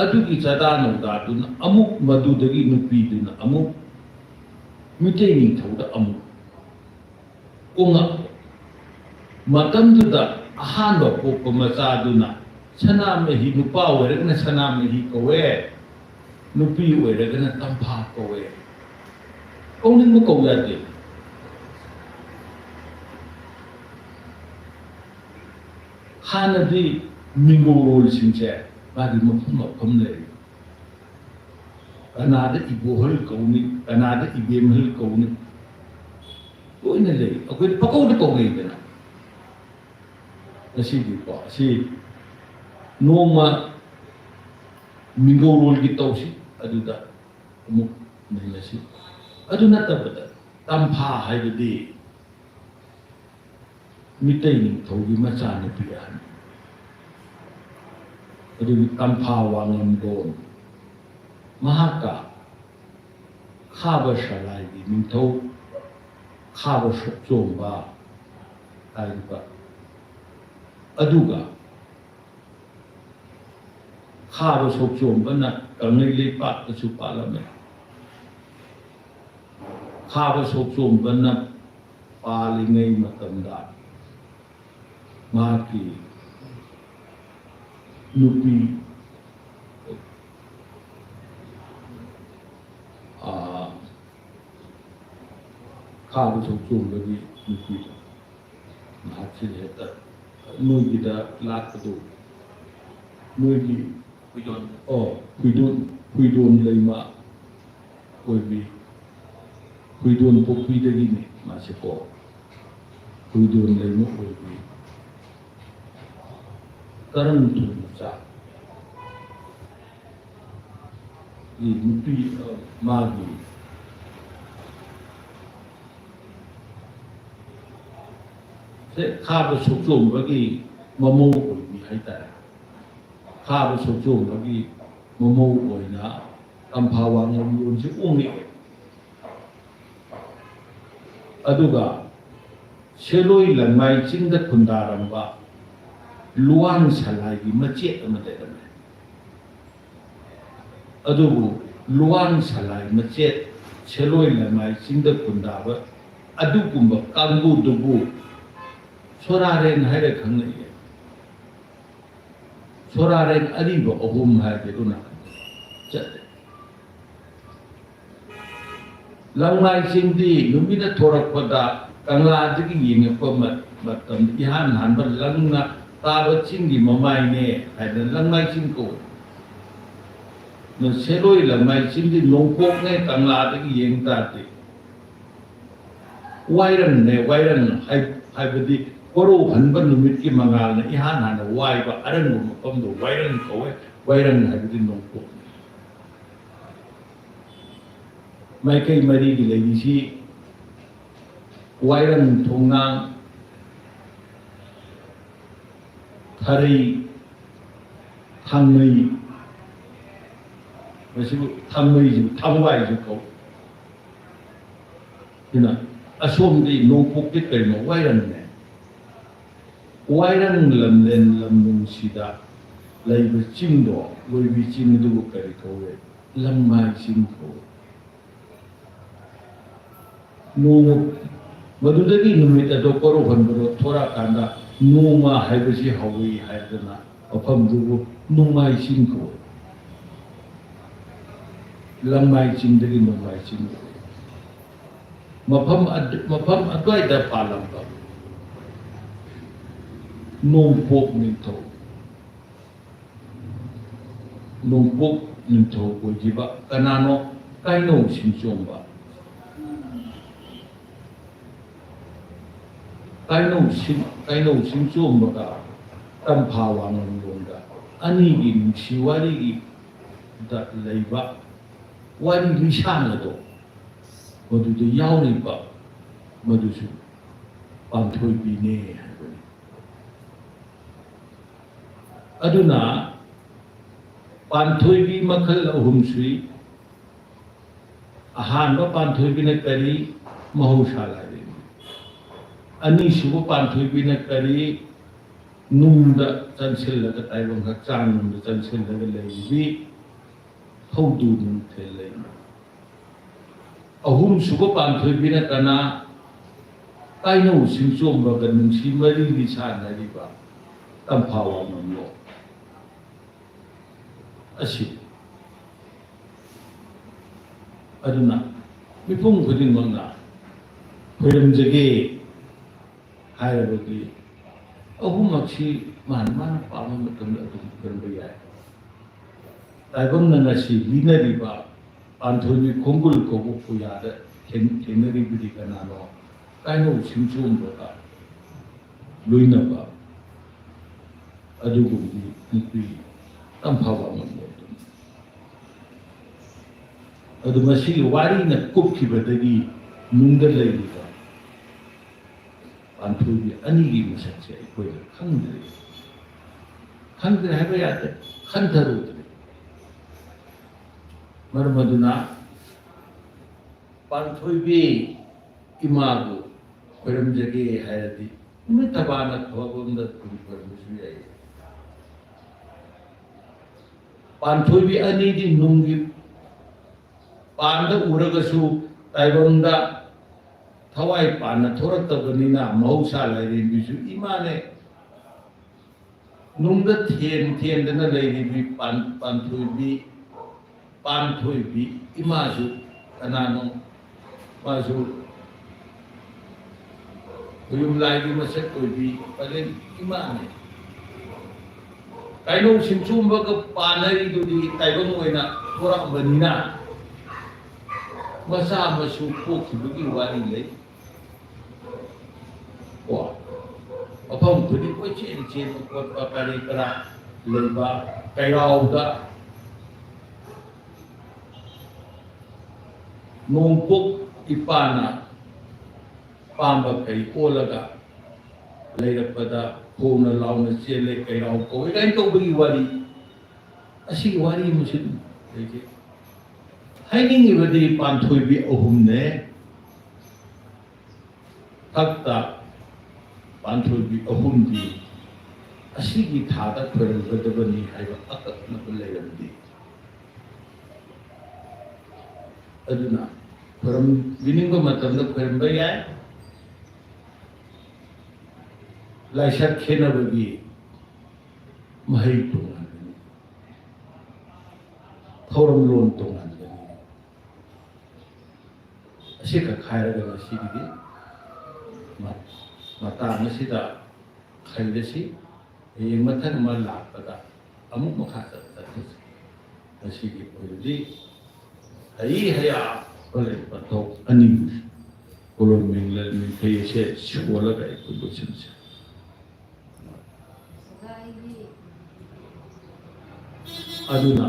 ꯑꯗꯨꯒꯤ ꯆꯥꯗꯥ ꯅꯧꯗꯥꯗꯨꯅ ꯑꯃꯨꯛ ꯃꯗꯨꯗꯒꯤ ꯅꯨꯄꯤꯗꯨꯅ ꯑꯃꯨꯛ ꯃꯤꯇꯩ ꯅꯤꯡꯊꯧꯗ ꯑꯃꯨꯛ ꯀꯣꯡꯉꯛꯄ ꯃꯇꯝꯗꯨꯗ ꯑꯍꯥꯟꯕ ꯄꯣꯛꯄ ꯃꯆꯥꯗꯨꯅ ꯁꯅꯥꯃꯍꯤ, ꯅꯨꯄꯥ ꯑꯣꯏꯔꯒꯅ ꯁꯅꯥꯃꯍꯤ ꯀꯧꯋꯦ, ꯅꯨꯄꯤ ꯑꯣꯏꯔꯒꯅ ꯇꯝꯐꯥ ꯀꯧꯋꯦ꯫ ꯀꯧꯅꯤꯡꯕ ꯀꯧ ꯌꯥꯗꯦ꯫ ꯍꯥꯟꯅꯗꯤ ꯃꯤꯡꯒꯧꯔꯣꯜꯁꯤꯡꯁꯦ ꯃꯥꯒꯤ ꯃꯐꯝ ꯃꯐꯝ ꯂꯩ꯫ ꯀꯅꯥꯗ ꯏꯕꯣꯍꯜ ꯀꯧꯅꯤ, ꯀꯅꯥꯗ ꯏꯕꯦꯝꯍꯜ ꯀꯧꯅꯤ, ꯂꯣꯏꯅ ꯂꯩ꯫ ꯑꯩꯈꯣꯏꯗ ꯄꯪꯀꯧꯗ ꯀꯧꯅꯩꯗꯅ꯫ ꯉꯁꯤꯗꯤꯀꯣ, ꯑꯁꯤ ꯅꯣꯡꯃ ꯃꯤꯡꯒꯧꯔꯣꯜꯒꯤ ꯇꯧꯁꯤ, ꯑꯗꯨꯗ ꯑꯃꯨꯛ ꯅꯩꯅꯁꯤ꯫ ꯑꯗꯨ ꯅꯠꯇꯕꯗ ꯇꯝꯐꯥ ꯍꯥꯏꯕꯗꯤ ꯃꯤꯇꯩ ꯅꯤꯡꯊꯧꯒꯤ ꯃꯆꯥꯅꯨꯄꯤ ꯑꯍꯟ, ꯑꯗꯨꯒꯤ ꯇꯝꯐꯥ ꯋꯥꯉꯝꯂꯣꯟ, ꯃꯍꯥꯛꯀ ꯈꯥꯕ ꯁꯂꯥꯏꯒꯤ ꯅꯤꯡꯊꯧ ꯈꯥꯕ ꯁꯣꯛꯆꯣꯝꯕ ꯍꯥꯏꯔꯤꯕ ꯑꯗꯨꯒ ꯈꯥꯕ ꯁꯣꯛꯆꯣꯝꯕꯅ ꯀꯪꯂꯩ ꯂꯩꯄꯥꯛꯇꯁꯨ ꯄꯥꯜꯂꯝꯃꯦ꯫ ꯈꯥꯕ ꯁꯣꯛꯆꯣꯝꯕꯅ ꯄꯥꯜꯂꯤꯉꯩ ꯃꯇꯝꯗ ꯃꯍꯥꯛꯀꯤ ꯅꯨꯄꯤ, ꯑꯥ, ꯈꯥꯕ ꯁꯣꯛꯆꯣꯝꯕꯒꯤ ꯅꯨꯄꯤꯗꯣ ꯃꯍꯥꯛꯁꯤ ꯍꯦꯛꯇ ꯅꯣꯏꯒꯤꯗ ꯂꯥꯛꯄꯗꯣ, ꯅꯣꯏꯒꯤ ꯍꯨꯏꯗꯣꯟ꯫ ꯑꯣ, ꯍꯨꯏꯗꯣꯟ, ꯍꯨꯏꯗꯣꯟ ꯂꯩꯃ ꯑꯣꯏꯕꯤ, ꯍꯨꯏꯗꯣꯟ ꯄꯣꯛꯄꯤꯗꯒꯤꯅꯦ ꯃꯥꯁꯦꯀꯣ꯫ ꯍꯨꯏꯗꯣꯟ ꯂꯩꯃ ꯑꯣꯏꯕꯤ ꯀꯔꯝ ꯊꯣꯡ ꯃꯆꯥ ꯒꯤ ꯅꯨꯄꯤ, ꯑ, ꯃꯥꯒꯤ ꯁꯦ ꯈꯥꯕ ꯁꯣꯛꯆꯣꯝꯕꯒꯤ ꯃꯃꯧ ꯑꯣꯏꯕꯤ ꯍꯥꯏꯇꯥꯔꯦ꯫ ꯈꯥꯕ ꯁꯣꯛꯆꯣꯝꯕꯒꯤ ꯃꯃꯧ ꯑꯣꯏꯅ ꯇꯝꯐꯥ ꯋꯥꯉꯝꯂꯣꯟꯁꯦ ꯑꯣꯡꯂꯛꯑꯦ꯫ ꯑꯗꯨꯒ ꯁꯦꯂꯣꯏ ꯂꯪꯃꯥꯏ ꯆꯤꯡꯗ ꯈꯨꯟꯗꯥꯔꯝꯕ ꯂꯨꯋꯥꯡ ꯁꯂꯥꯏꯒꯤ ꯃꯆꯦꯠ ꯑꯃ ꯂꯩꯔꯝꯃꯦ꯫ ꯑꯗꯨꯕꯨ ꯂꯨꯋꯥꯡ ꯁꯂꯥꯏ ꯃꯆꯦꯠ ꯁꯦꯂꯣꯏ ꯂꯪꯃꯥꯏ ꯆꯤꯡꯗ ꯈꯨꯟꯗꯥꯕ ꯑꯗꯨꯒꯨꯝꯕ ꯀꯥꯡꯕꯨꯗꯨꯕꯨ ꯁꯣꯔꯥꯔꯦꯟ ꯍꯥꯏꯔ ꯈꯪꯅꯩꯌꯦ꯫ ꯁꯣꯔꯥꯔꯦꯟ ꯑꯔꯤꯕ ꯑꯍꯨꯝ ꯍꯥꯏꯕꯗꯨꯅ ꯆꯠꯂꯦ꯫ ꯂꯪꯃꯥꯏ ꯆꯤꯡꯗꯤ ꯅꯨꯃꯤꯠꯅ ꯊꯣꯔꯛꯄꯗ ꯀꯪꯂꯥꯗꯒꯤ ꯌꯦꯡꯉꯛꯄ ꯃ-, ꯃꯇꯝꯗ ꯏꯍꯥꯟ ꯍꯥꯟꯕ ꯂꯪꯅ ꯇꯥꯕ ꯆꯤꯡꯒꯤ ꯃꯃꯥꯏꯅꯦ ꯍꯥꯏꯗꯅ ꯂꯪꯃꯥꯏ ꯆꯤꯡ ꯀꯧꯏ꯫ ꯅ ꯁꯦꯂꯣꯏ ꯂꯪꯃꯥꯏ ꯆꯤꯡꯗꯤ ꯅꯣꯡꯄꯣꯛꯅꯦ, ꯀꯪꯂꯥꯗꯒꯤ ꯌꯦꯡ ꯇꯥꯔꯗꯤ꯫ ꯋꯥꯏꯔꯪꯅꯦ, ꯋꯥꯏꯔꯪ ꯍꯥꯏ-, ꯍꯥꯏꯕꯗꯤ ꯀꯣꯔꯧ ꯍꯟꯕ ꯅꯨꯃꯤꯠꯀꯤ ꯃꯉꯥꯜꯅ ꯏꯍꯥꯟ ꯍꯥꯟꯅ ꯋꯥꯏꯕ ꯑꯔꯪꯕ ꯃꯐꯝꯗꯣ ꯋꯥꯏꯔꯪ ꯀꯧꯋꯦ꯫ ꯋꯥꯏꯔꯪ ꯍꯥꯏꯕꯗꯤ ꯅꯣꯡꯄꯣꯛꯅꯤ꯫ ꯃꯥꯏꯀꯩ ꯃꯔꯤꯒꯤ ꯂꯩꯔꯤꯁꯤ ꯋꯥꯏꯔꯪ, ꯊꯣꯡꯅꯥꯡ, ꯊꯔꯩ, ꯊꯥꯡꯃꯩ, ꯃꯁꯤꯕꯨ ꯊꯥꯡꯃꯩꯁꯨ, ꯊꯥꯡꯋꯥꯏꯁꯨ ꯀꯧ꯫ ꯑꯗꯨꯅ ꯑꯁꯣꯝꯗꯤ ꯅꯣꯡꯄꯣꯛꯇꯤ ꯀꯩꯅꯣ? ꯋꯥꯏꯔꯪꯅꯦ꯫ ꯋꯥꯏꯔꯪ ꯂꯝꯂꯦꯟ ꯂꯝꯂꯣꯡꯁꯤꯗ ꯂꯩꯕ ꯆꯤꯡꯗꯣ, ꯂꯣꯏꯕꯤ ꯆꯤꯡ ꯑꯗꯨꯕꯨ ꯀꯔꯤ ꯀꯧꯏ? ꯂꯪꯃꯥꯏ ꯆꯤꯡ ꯀꯧꯏ꯫ ꯅꯣꯡꯃ, ꯃꯗꯨꯗꯒꯤ ꯅꯨꯃꯤꯠ ꯑꯗꯣ ꯀꯣꯔꯧꯍꯟꯕꯗꯣ ꯊꯣꯔꯛꯑꯀꯥꯟꯗ ꯅꯣꯡꯃ ꯍꯥꯏꯕꯁꯤ ꯍꯧꯏ ꯍꯥꯏꯗꯅ ꯃꯐꯝꯗꯨꯕꯨ ꯅꯣꯡꯃꯥꯏ ꯆꯤꯡ ꯀꯧꯏ꯫ ꯂꯪꯃꯥꯏ ꯆꯤꯡꯗꯒꯤ ꯅꯣꯡꯃꯥꯏ ꯆꯤꯡ ꯀꯧꯏ꯫ ꯃꯐꯝ ꯑꯗꯨ, ꯃꯐꯝ ꯑꯗꯨꯋꯥꯏꯗ ꯄꯥꯜꯂꯝꯕ ꯅꯣꯡꯄꯣꯛ ꯅꯤꯡꯊꯧ, ꯅꯣꯡꯄꯣꯛ ꯅꯤꯡꯊꯧ ꯑꯣꯏꯈꯤꯕ ꯀꯅꯥꯅꯣ? ꯀꯥꯏꯅꯧ ꯁꯤꯡꯆꯣꯝꯕ꯫ ꯀꯥꯏꯅꯧ ꯁꯤꯡ-, ꯀꯥꯏꯅꯧ ꯁꯤꯡꯆꯣꯝꯕꯒ ꯇꯝꯐꯥ ꯋꯥꯉꯝꯂꯣꯟꯒ ꯑꯅꯤꯒꯤ ꯅꯨꯡꯁꯤ ꯋꯥꯔꯤꯒꯤꯗ ꯂꯩꯕ ꯋꯥꯔꯤ ꯂꯤꯁꯥꯡ ꯑꯗꯣ ꯃꯗꯨꯗ ꯌꯥꯎꯔꯤꯕ ꯃꯗꯨꯁꯨ ꯄꯥꯟꯊꯣꯏꯕꯤꯅꯦ ꯍꯥꯏꯕꯅꯤ꯫ ꯑꯗꯨꯅ ꯄꯥꯟꯊꯣꯏꯕꯤ ꯃꯈꯜ ꯑꯍꯨꯝ ꯁꯨꯏ꯫ ꯑꯍꯥꯟꯕ ꯄꯥꯟꯊꯣꯏꯕꯤꯅ ꯀꯔꯤ? ꯃꯍꯧꯁꯥ ꯂꯥꯏꯔꯦꯝꯕꯤ꯫ ꯑꯅꯤꯁꯨꯕ ꯄꯥꯟꯊꯣꯏꯕꯤꯅ ꯀꯔꯤ? ꯅꯨꯡꯗ ꯆꯪꯁꯤꯜꯂꯒ, ꯇꯥꯏꯕꯪ ꯍꯛꯆꯥꯡ ꯅꯨꯡꯗ ꯆꯪꯁꯤꯜꯂꯒ ꯂꯩꯔꯤꯕꯤ ꯊꯧꯗꯨ ꯅꯨꯡꯊꯦꯜ ꯂꯩꯃ꯫ ꯑꯍꯨꯝꯁꯨꯕ ꯄꯥꯟꯊꯣꯏꯕꯤꯅ ꯀꯅꯥ? ꯀꯥꯏꯅꯧ ꯁꯤꯡꯆꯣꯝꯕꯒ ꯅꯨꯡꯁꯤ ꯃꯔꯤ ꯂꯤꯁꯥꯟꯅꯔꯤꯕ ꯇꯝꯐꯥ ꯋꯥꯉꯝꯂꯣꯟ ꯑꯁꯤ꯫ ꯑꯗꯨꯅ ꯃꯤꯄꯨꯝ ꯈꯨꯗꯤꯡꯃꯛꯅ ꯈꯣꯏꯔꯝꯖꯒꯦ ꯍꯥꯏꯔꯕꯗꯤ ꯑꯍꯨꯝꯃꯛꯁꯤ ꯃꯥꯅ ꯃꯥꯅ ꯄꯥꯝꯕ ꯃꯇꯝꯗ ꯑꯗꯨꯝ ꯈꯨꯔꯨꯝꯕ ꯌꯥꯏ꯫ ꯇꯥꯏꯕꯪꯅ ꯉꯁꯤ ꯂꯤꯅꯔꯤꯕ ꯄꯥꯟꯊꯣꯏꯕꯤ ꯈꯣꯡꯒꯨꯜ ꯀꯧꯕ ꯄꯨꯌꯥꯗ ꯊꯦꯡ-, ꯊꯦꯡꯅꯔꯤꯕꯗꯤ ꯀꯅꯥꯅꯣ? ꯀꯥꯏꯅꯧ ꯁꯤꯡꯆꯣꯝꯕꯒ ꯂꯣꯏꯅꯕ ꯑꯗꯨꯒꯨꯝꯕꯤ ꯅꯨꯄꯤ ꯇꯝꯐꯥꯕ ꯑꯃ ꯑꯣꯏꯗꯨꯅꯤ꯫ ꯑꯗꯨ ꯃꯁꯤꯒꯤ ꯋꯥꯔꯤꯅ ꯀꯨꯞꯈꯤꯕꯗꯒꯤ ꯅꯨꯡꯗ ꯂꯩꯔꯤꯕ ꯄꯥꯟꯊꯣꯏꯕꯤ ꯑꯅꯤꯒꯤ ꯃꯁꯛꯁꯦ ꯑꯩꯈꯣꯏꯅ ꯈꯪꯗ꯭ꯔꯦ꯫ ꯈꯪꯗ꯭ꯔꯦ ꯍꯥꯏꯕ ꯌꯥꯗꯦ, ꯈꯟꯊꯔꯨꯗ꯭ꯔꯦ꯫ ꯃꯔꯝ ꯑꯗꯨꯅ ꯄꯥꯟꯊꯣꯏꯕꯤ ꯏꯃꯥꯕꯨ ꯈꯣꯏꯔꯝꯖꯒꯦ ꯍꯥꯏꯔꯗꯤ ꯅꯨꯃꯤꯠ ꯊꯕꯥꯅ ꯊꯕꯛꯂꯣꯝꯗ ꯑꯗꯨꯝ ꯈꯣꯏꯔꯝꯕꯁꯨ ꯌꯥꯏ꯫ ꯄꯥꯟꯊꯣꯏꯕꯤ ꯑꯅꯤꯗꯤ ꯅꯨꯡꯒꯤ ꯄꯥꯟꯗ ꯎꯔꯒꯁꯨ ꯇꯥꯏꯕꯪꯗ ꯊꯋꯥꯏ ꯄꯥꯟꯅ ꯊꯣꯔꯛꯇꯕꯅꯤꯅ ꯃꯍꯧꯁꯥ ꯂꯥꯏꯔꯦꯝꯕꯤꯁꯨ ꯏꯃꯥꯅꯦ꯫ ꯅꯨꯡꯗ ꯊꯦꯟ ꯊꯦꯟꯗꯅ ꯂꯩꯔꯤꯕꯤ ꯄꯥꯟ-, ꯄꯥꯟꯊꯣꯏꯕꯤ, ꯄꯥꯟꯊꯣꯏꯕꯤ ꯏꯃꯥꯁꯨ ꯀꯅꯥꯅꯣ? ꯃꯥꯁꯨ ꯈꯨꯌꯨꯝ ꯂꯥꯏꯒꯤ ꯃꯁꯛ ꯑꯣꯏꯕꯤ ꯄꯂꯦꯝ ꯏꯃꯥꯅꯤ꯫ ꯀꯥꯏꯅꯧ ꯁꯤꯡꯆꯨꯝꯕꯒ ꯄꯥꯟꯅꯔꯤꯗꯨꯗꯤ ꯇꯥꯏꯕꯪ ꯑꯣꯏꯅ ꯊꯣꯔꯛꯑꯕꯅꯤꯅ ꯃꯆꯥ ꯃꯁꯨ ꯄꯣꯛꯈꯤꯕꯒꯤ ꯋꯥꯔꯤ ꯂꯩ꯫ ꯀꯣ, ꯃꯐꯝ ꯈꯨꯗꯤꯡ ꯀꯣꯏꯆꯦꯟ ꯆꯦꯟꯕ ꯈꯣꯠꯄ ꯀꯔꯤ ꯀꯔꯥ ꯂꯩꯕ ꯀꯩꯔꯥꯎꯗ ꯅꯣꯡꯄꯣꯛ ꯏꯄꯥꯅ ꯄꯥꯝꯕ ꯀꯩ ꯑꯣꯜꯂꯒ ꯂꯩꯔꯛꯄꯗ ꯈꯣꯡꯅ ꯂꯥꯎꯅ ꯆꯦꯜꯂꯦ, ꯀꯩꯔꯥꯎ ꯀꯧꯏ ꯀꯥꯏꯅ ꯇꯧꯕꯒꯤ ꯋꯥꯔꯤ꯫ ꯑꯁꯤꯒꯤ ꯋꯥꯔꯤ ꯑꯃꯁꯨ ꯑꯗꯨꯝ ꯂꯩꯖꯩ꯫ ꯍꯥꯏꯅꯤꯡꯉꯤꯕꯗꯤ ꯄꯥꯟꯊꯣꯏꯕꯤ ꯑꯍꯨꯝꯅꯦ꯫ ꯊꯛꯇ ꯄꯥꯟꯊꯣꯏꯕꯤ ꯑꯍꯨꯝꯗꯤ ꯑꯁꯤꯒꯤ ꯊꯥꯗ ꯈꯣꯏꯔꯝꯒꯗꯕꯅꯤ ꯍꯥꯏꯕ ꯑꯀꯛꯅꯕ ꯂꯩꯔꯝꯗꯦ꯫ ꯑꯗꯨꯅ ꯈꯣꯏꯔꯝꯕꯤꯅꯤꯡꯕ ꯃꯇꯝꯗ ꯈꯣꯏꯔꯝꯕ ꯌꯥꯏ꯫ ꯂꯥꯏꯁꯛ ꯈꯦꯠꯅꯕꯒꯤ ꯃꯍꯩ ꯇꯣꯉꯥꯟꯕꯅꯤ, ꯊꯧꯔꯝꯂꯣꯟ ꯇꯣꯉꯥꯟꯕꯅꯤ꯫ ꯑꯁꯤꯈꯛ ꯍꯥꯏꯔꯒ ꯉꯁꯤꯒꯤꯗꯤ ꯃ-, ꯃꯇꯥꯡ ꯑꯁꯤꯗ ꯈꯜꯂꯁꯤ꯫ ꯍꯌꯦꯡ ꯃꯊꯪ ꯑꯃ ꯂꯥꯛꯄꯗ ꯑꯃꯨꯛ ꯃꯈꯥ ꯆꯠꯊꯁꯤ꯫ ꯉꯁꯤꯒꯤ ꯑꯣꯏꯅꯗꯤ ꯍꯩ ꯍꯌꯥ ꯍꯣꯔꯦꯟ ꯄꯟꯊꯧ ꯑꯅꯤꯕꯨ ꯀꯣꯂꯣꯝ ꯃꯤꯡꯂꯦꯟ ꯃꯤꯡꯈꯩ ꯑꯁꯦ ꯁꯣꯜꯂꯒ ꯑꯩꯈꯣꯏ ꯂꯣꯏꯁꯤꯟꯁꯤ꯫ ꯑꯗꯨꯅ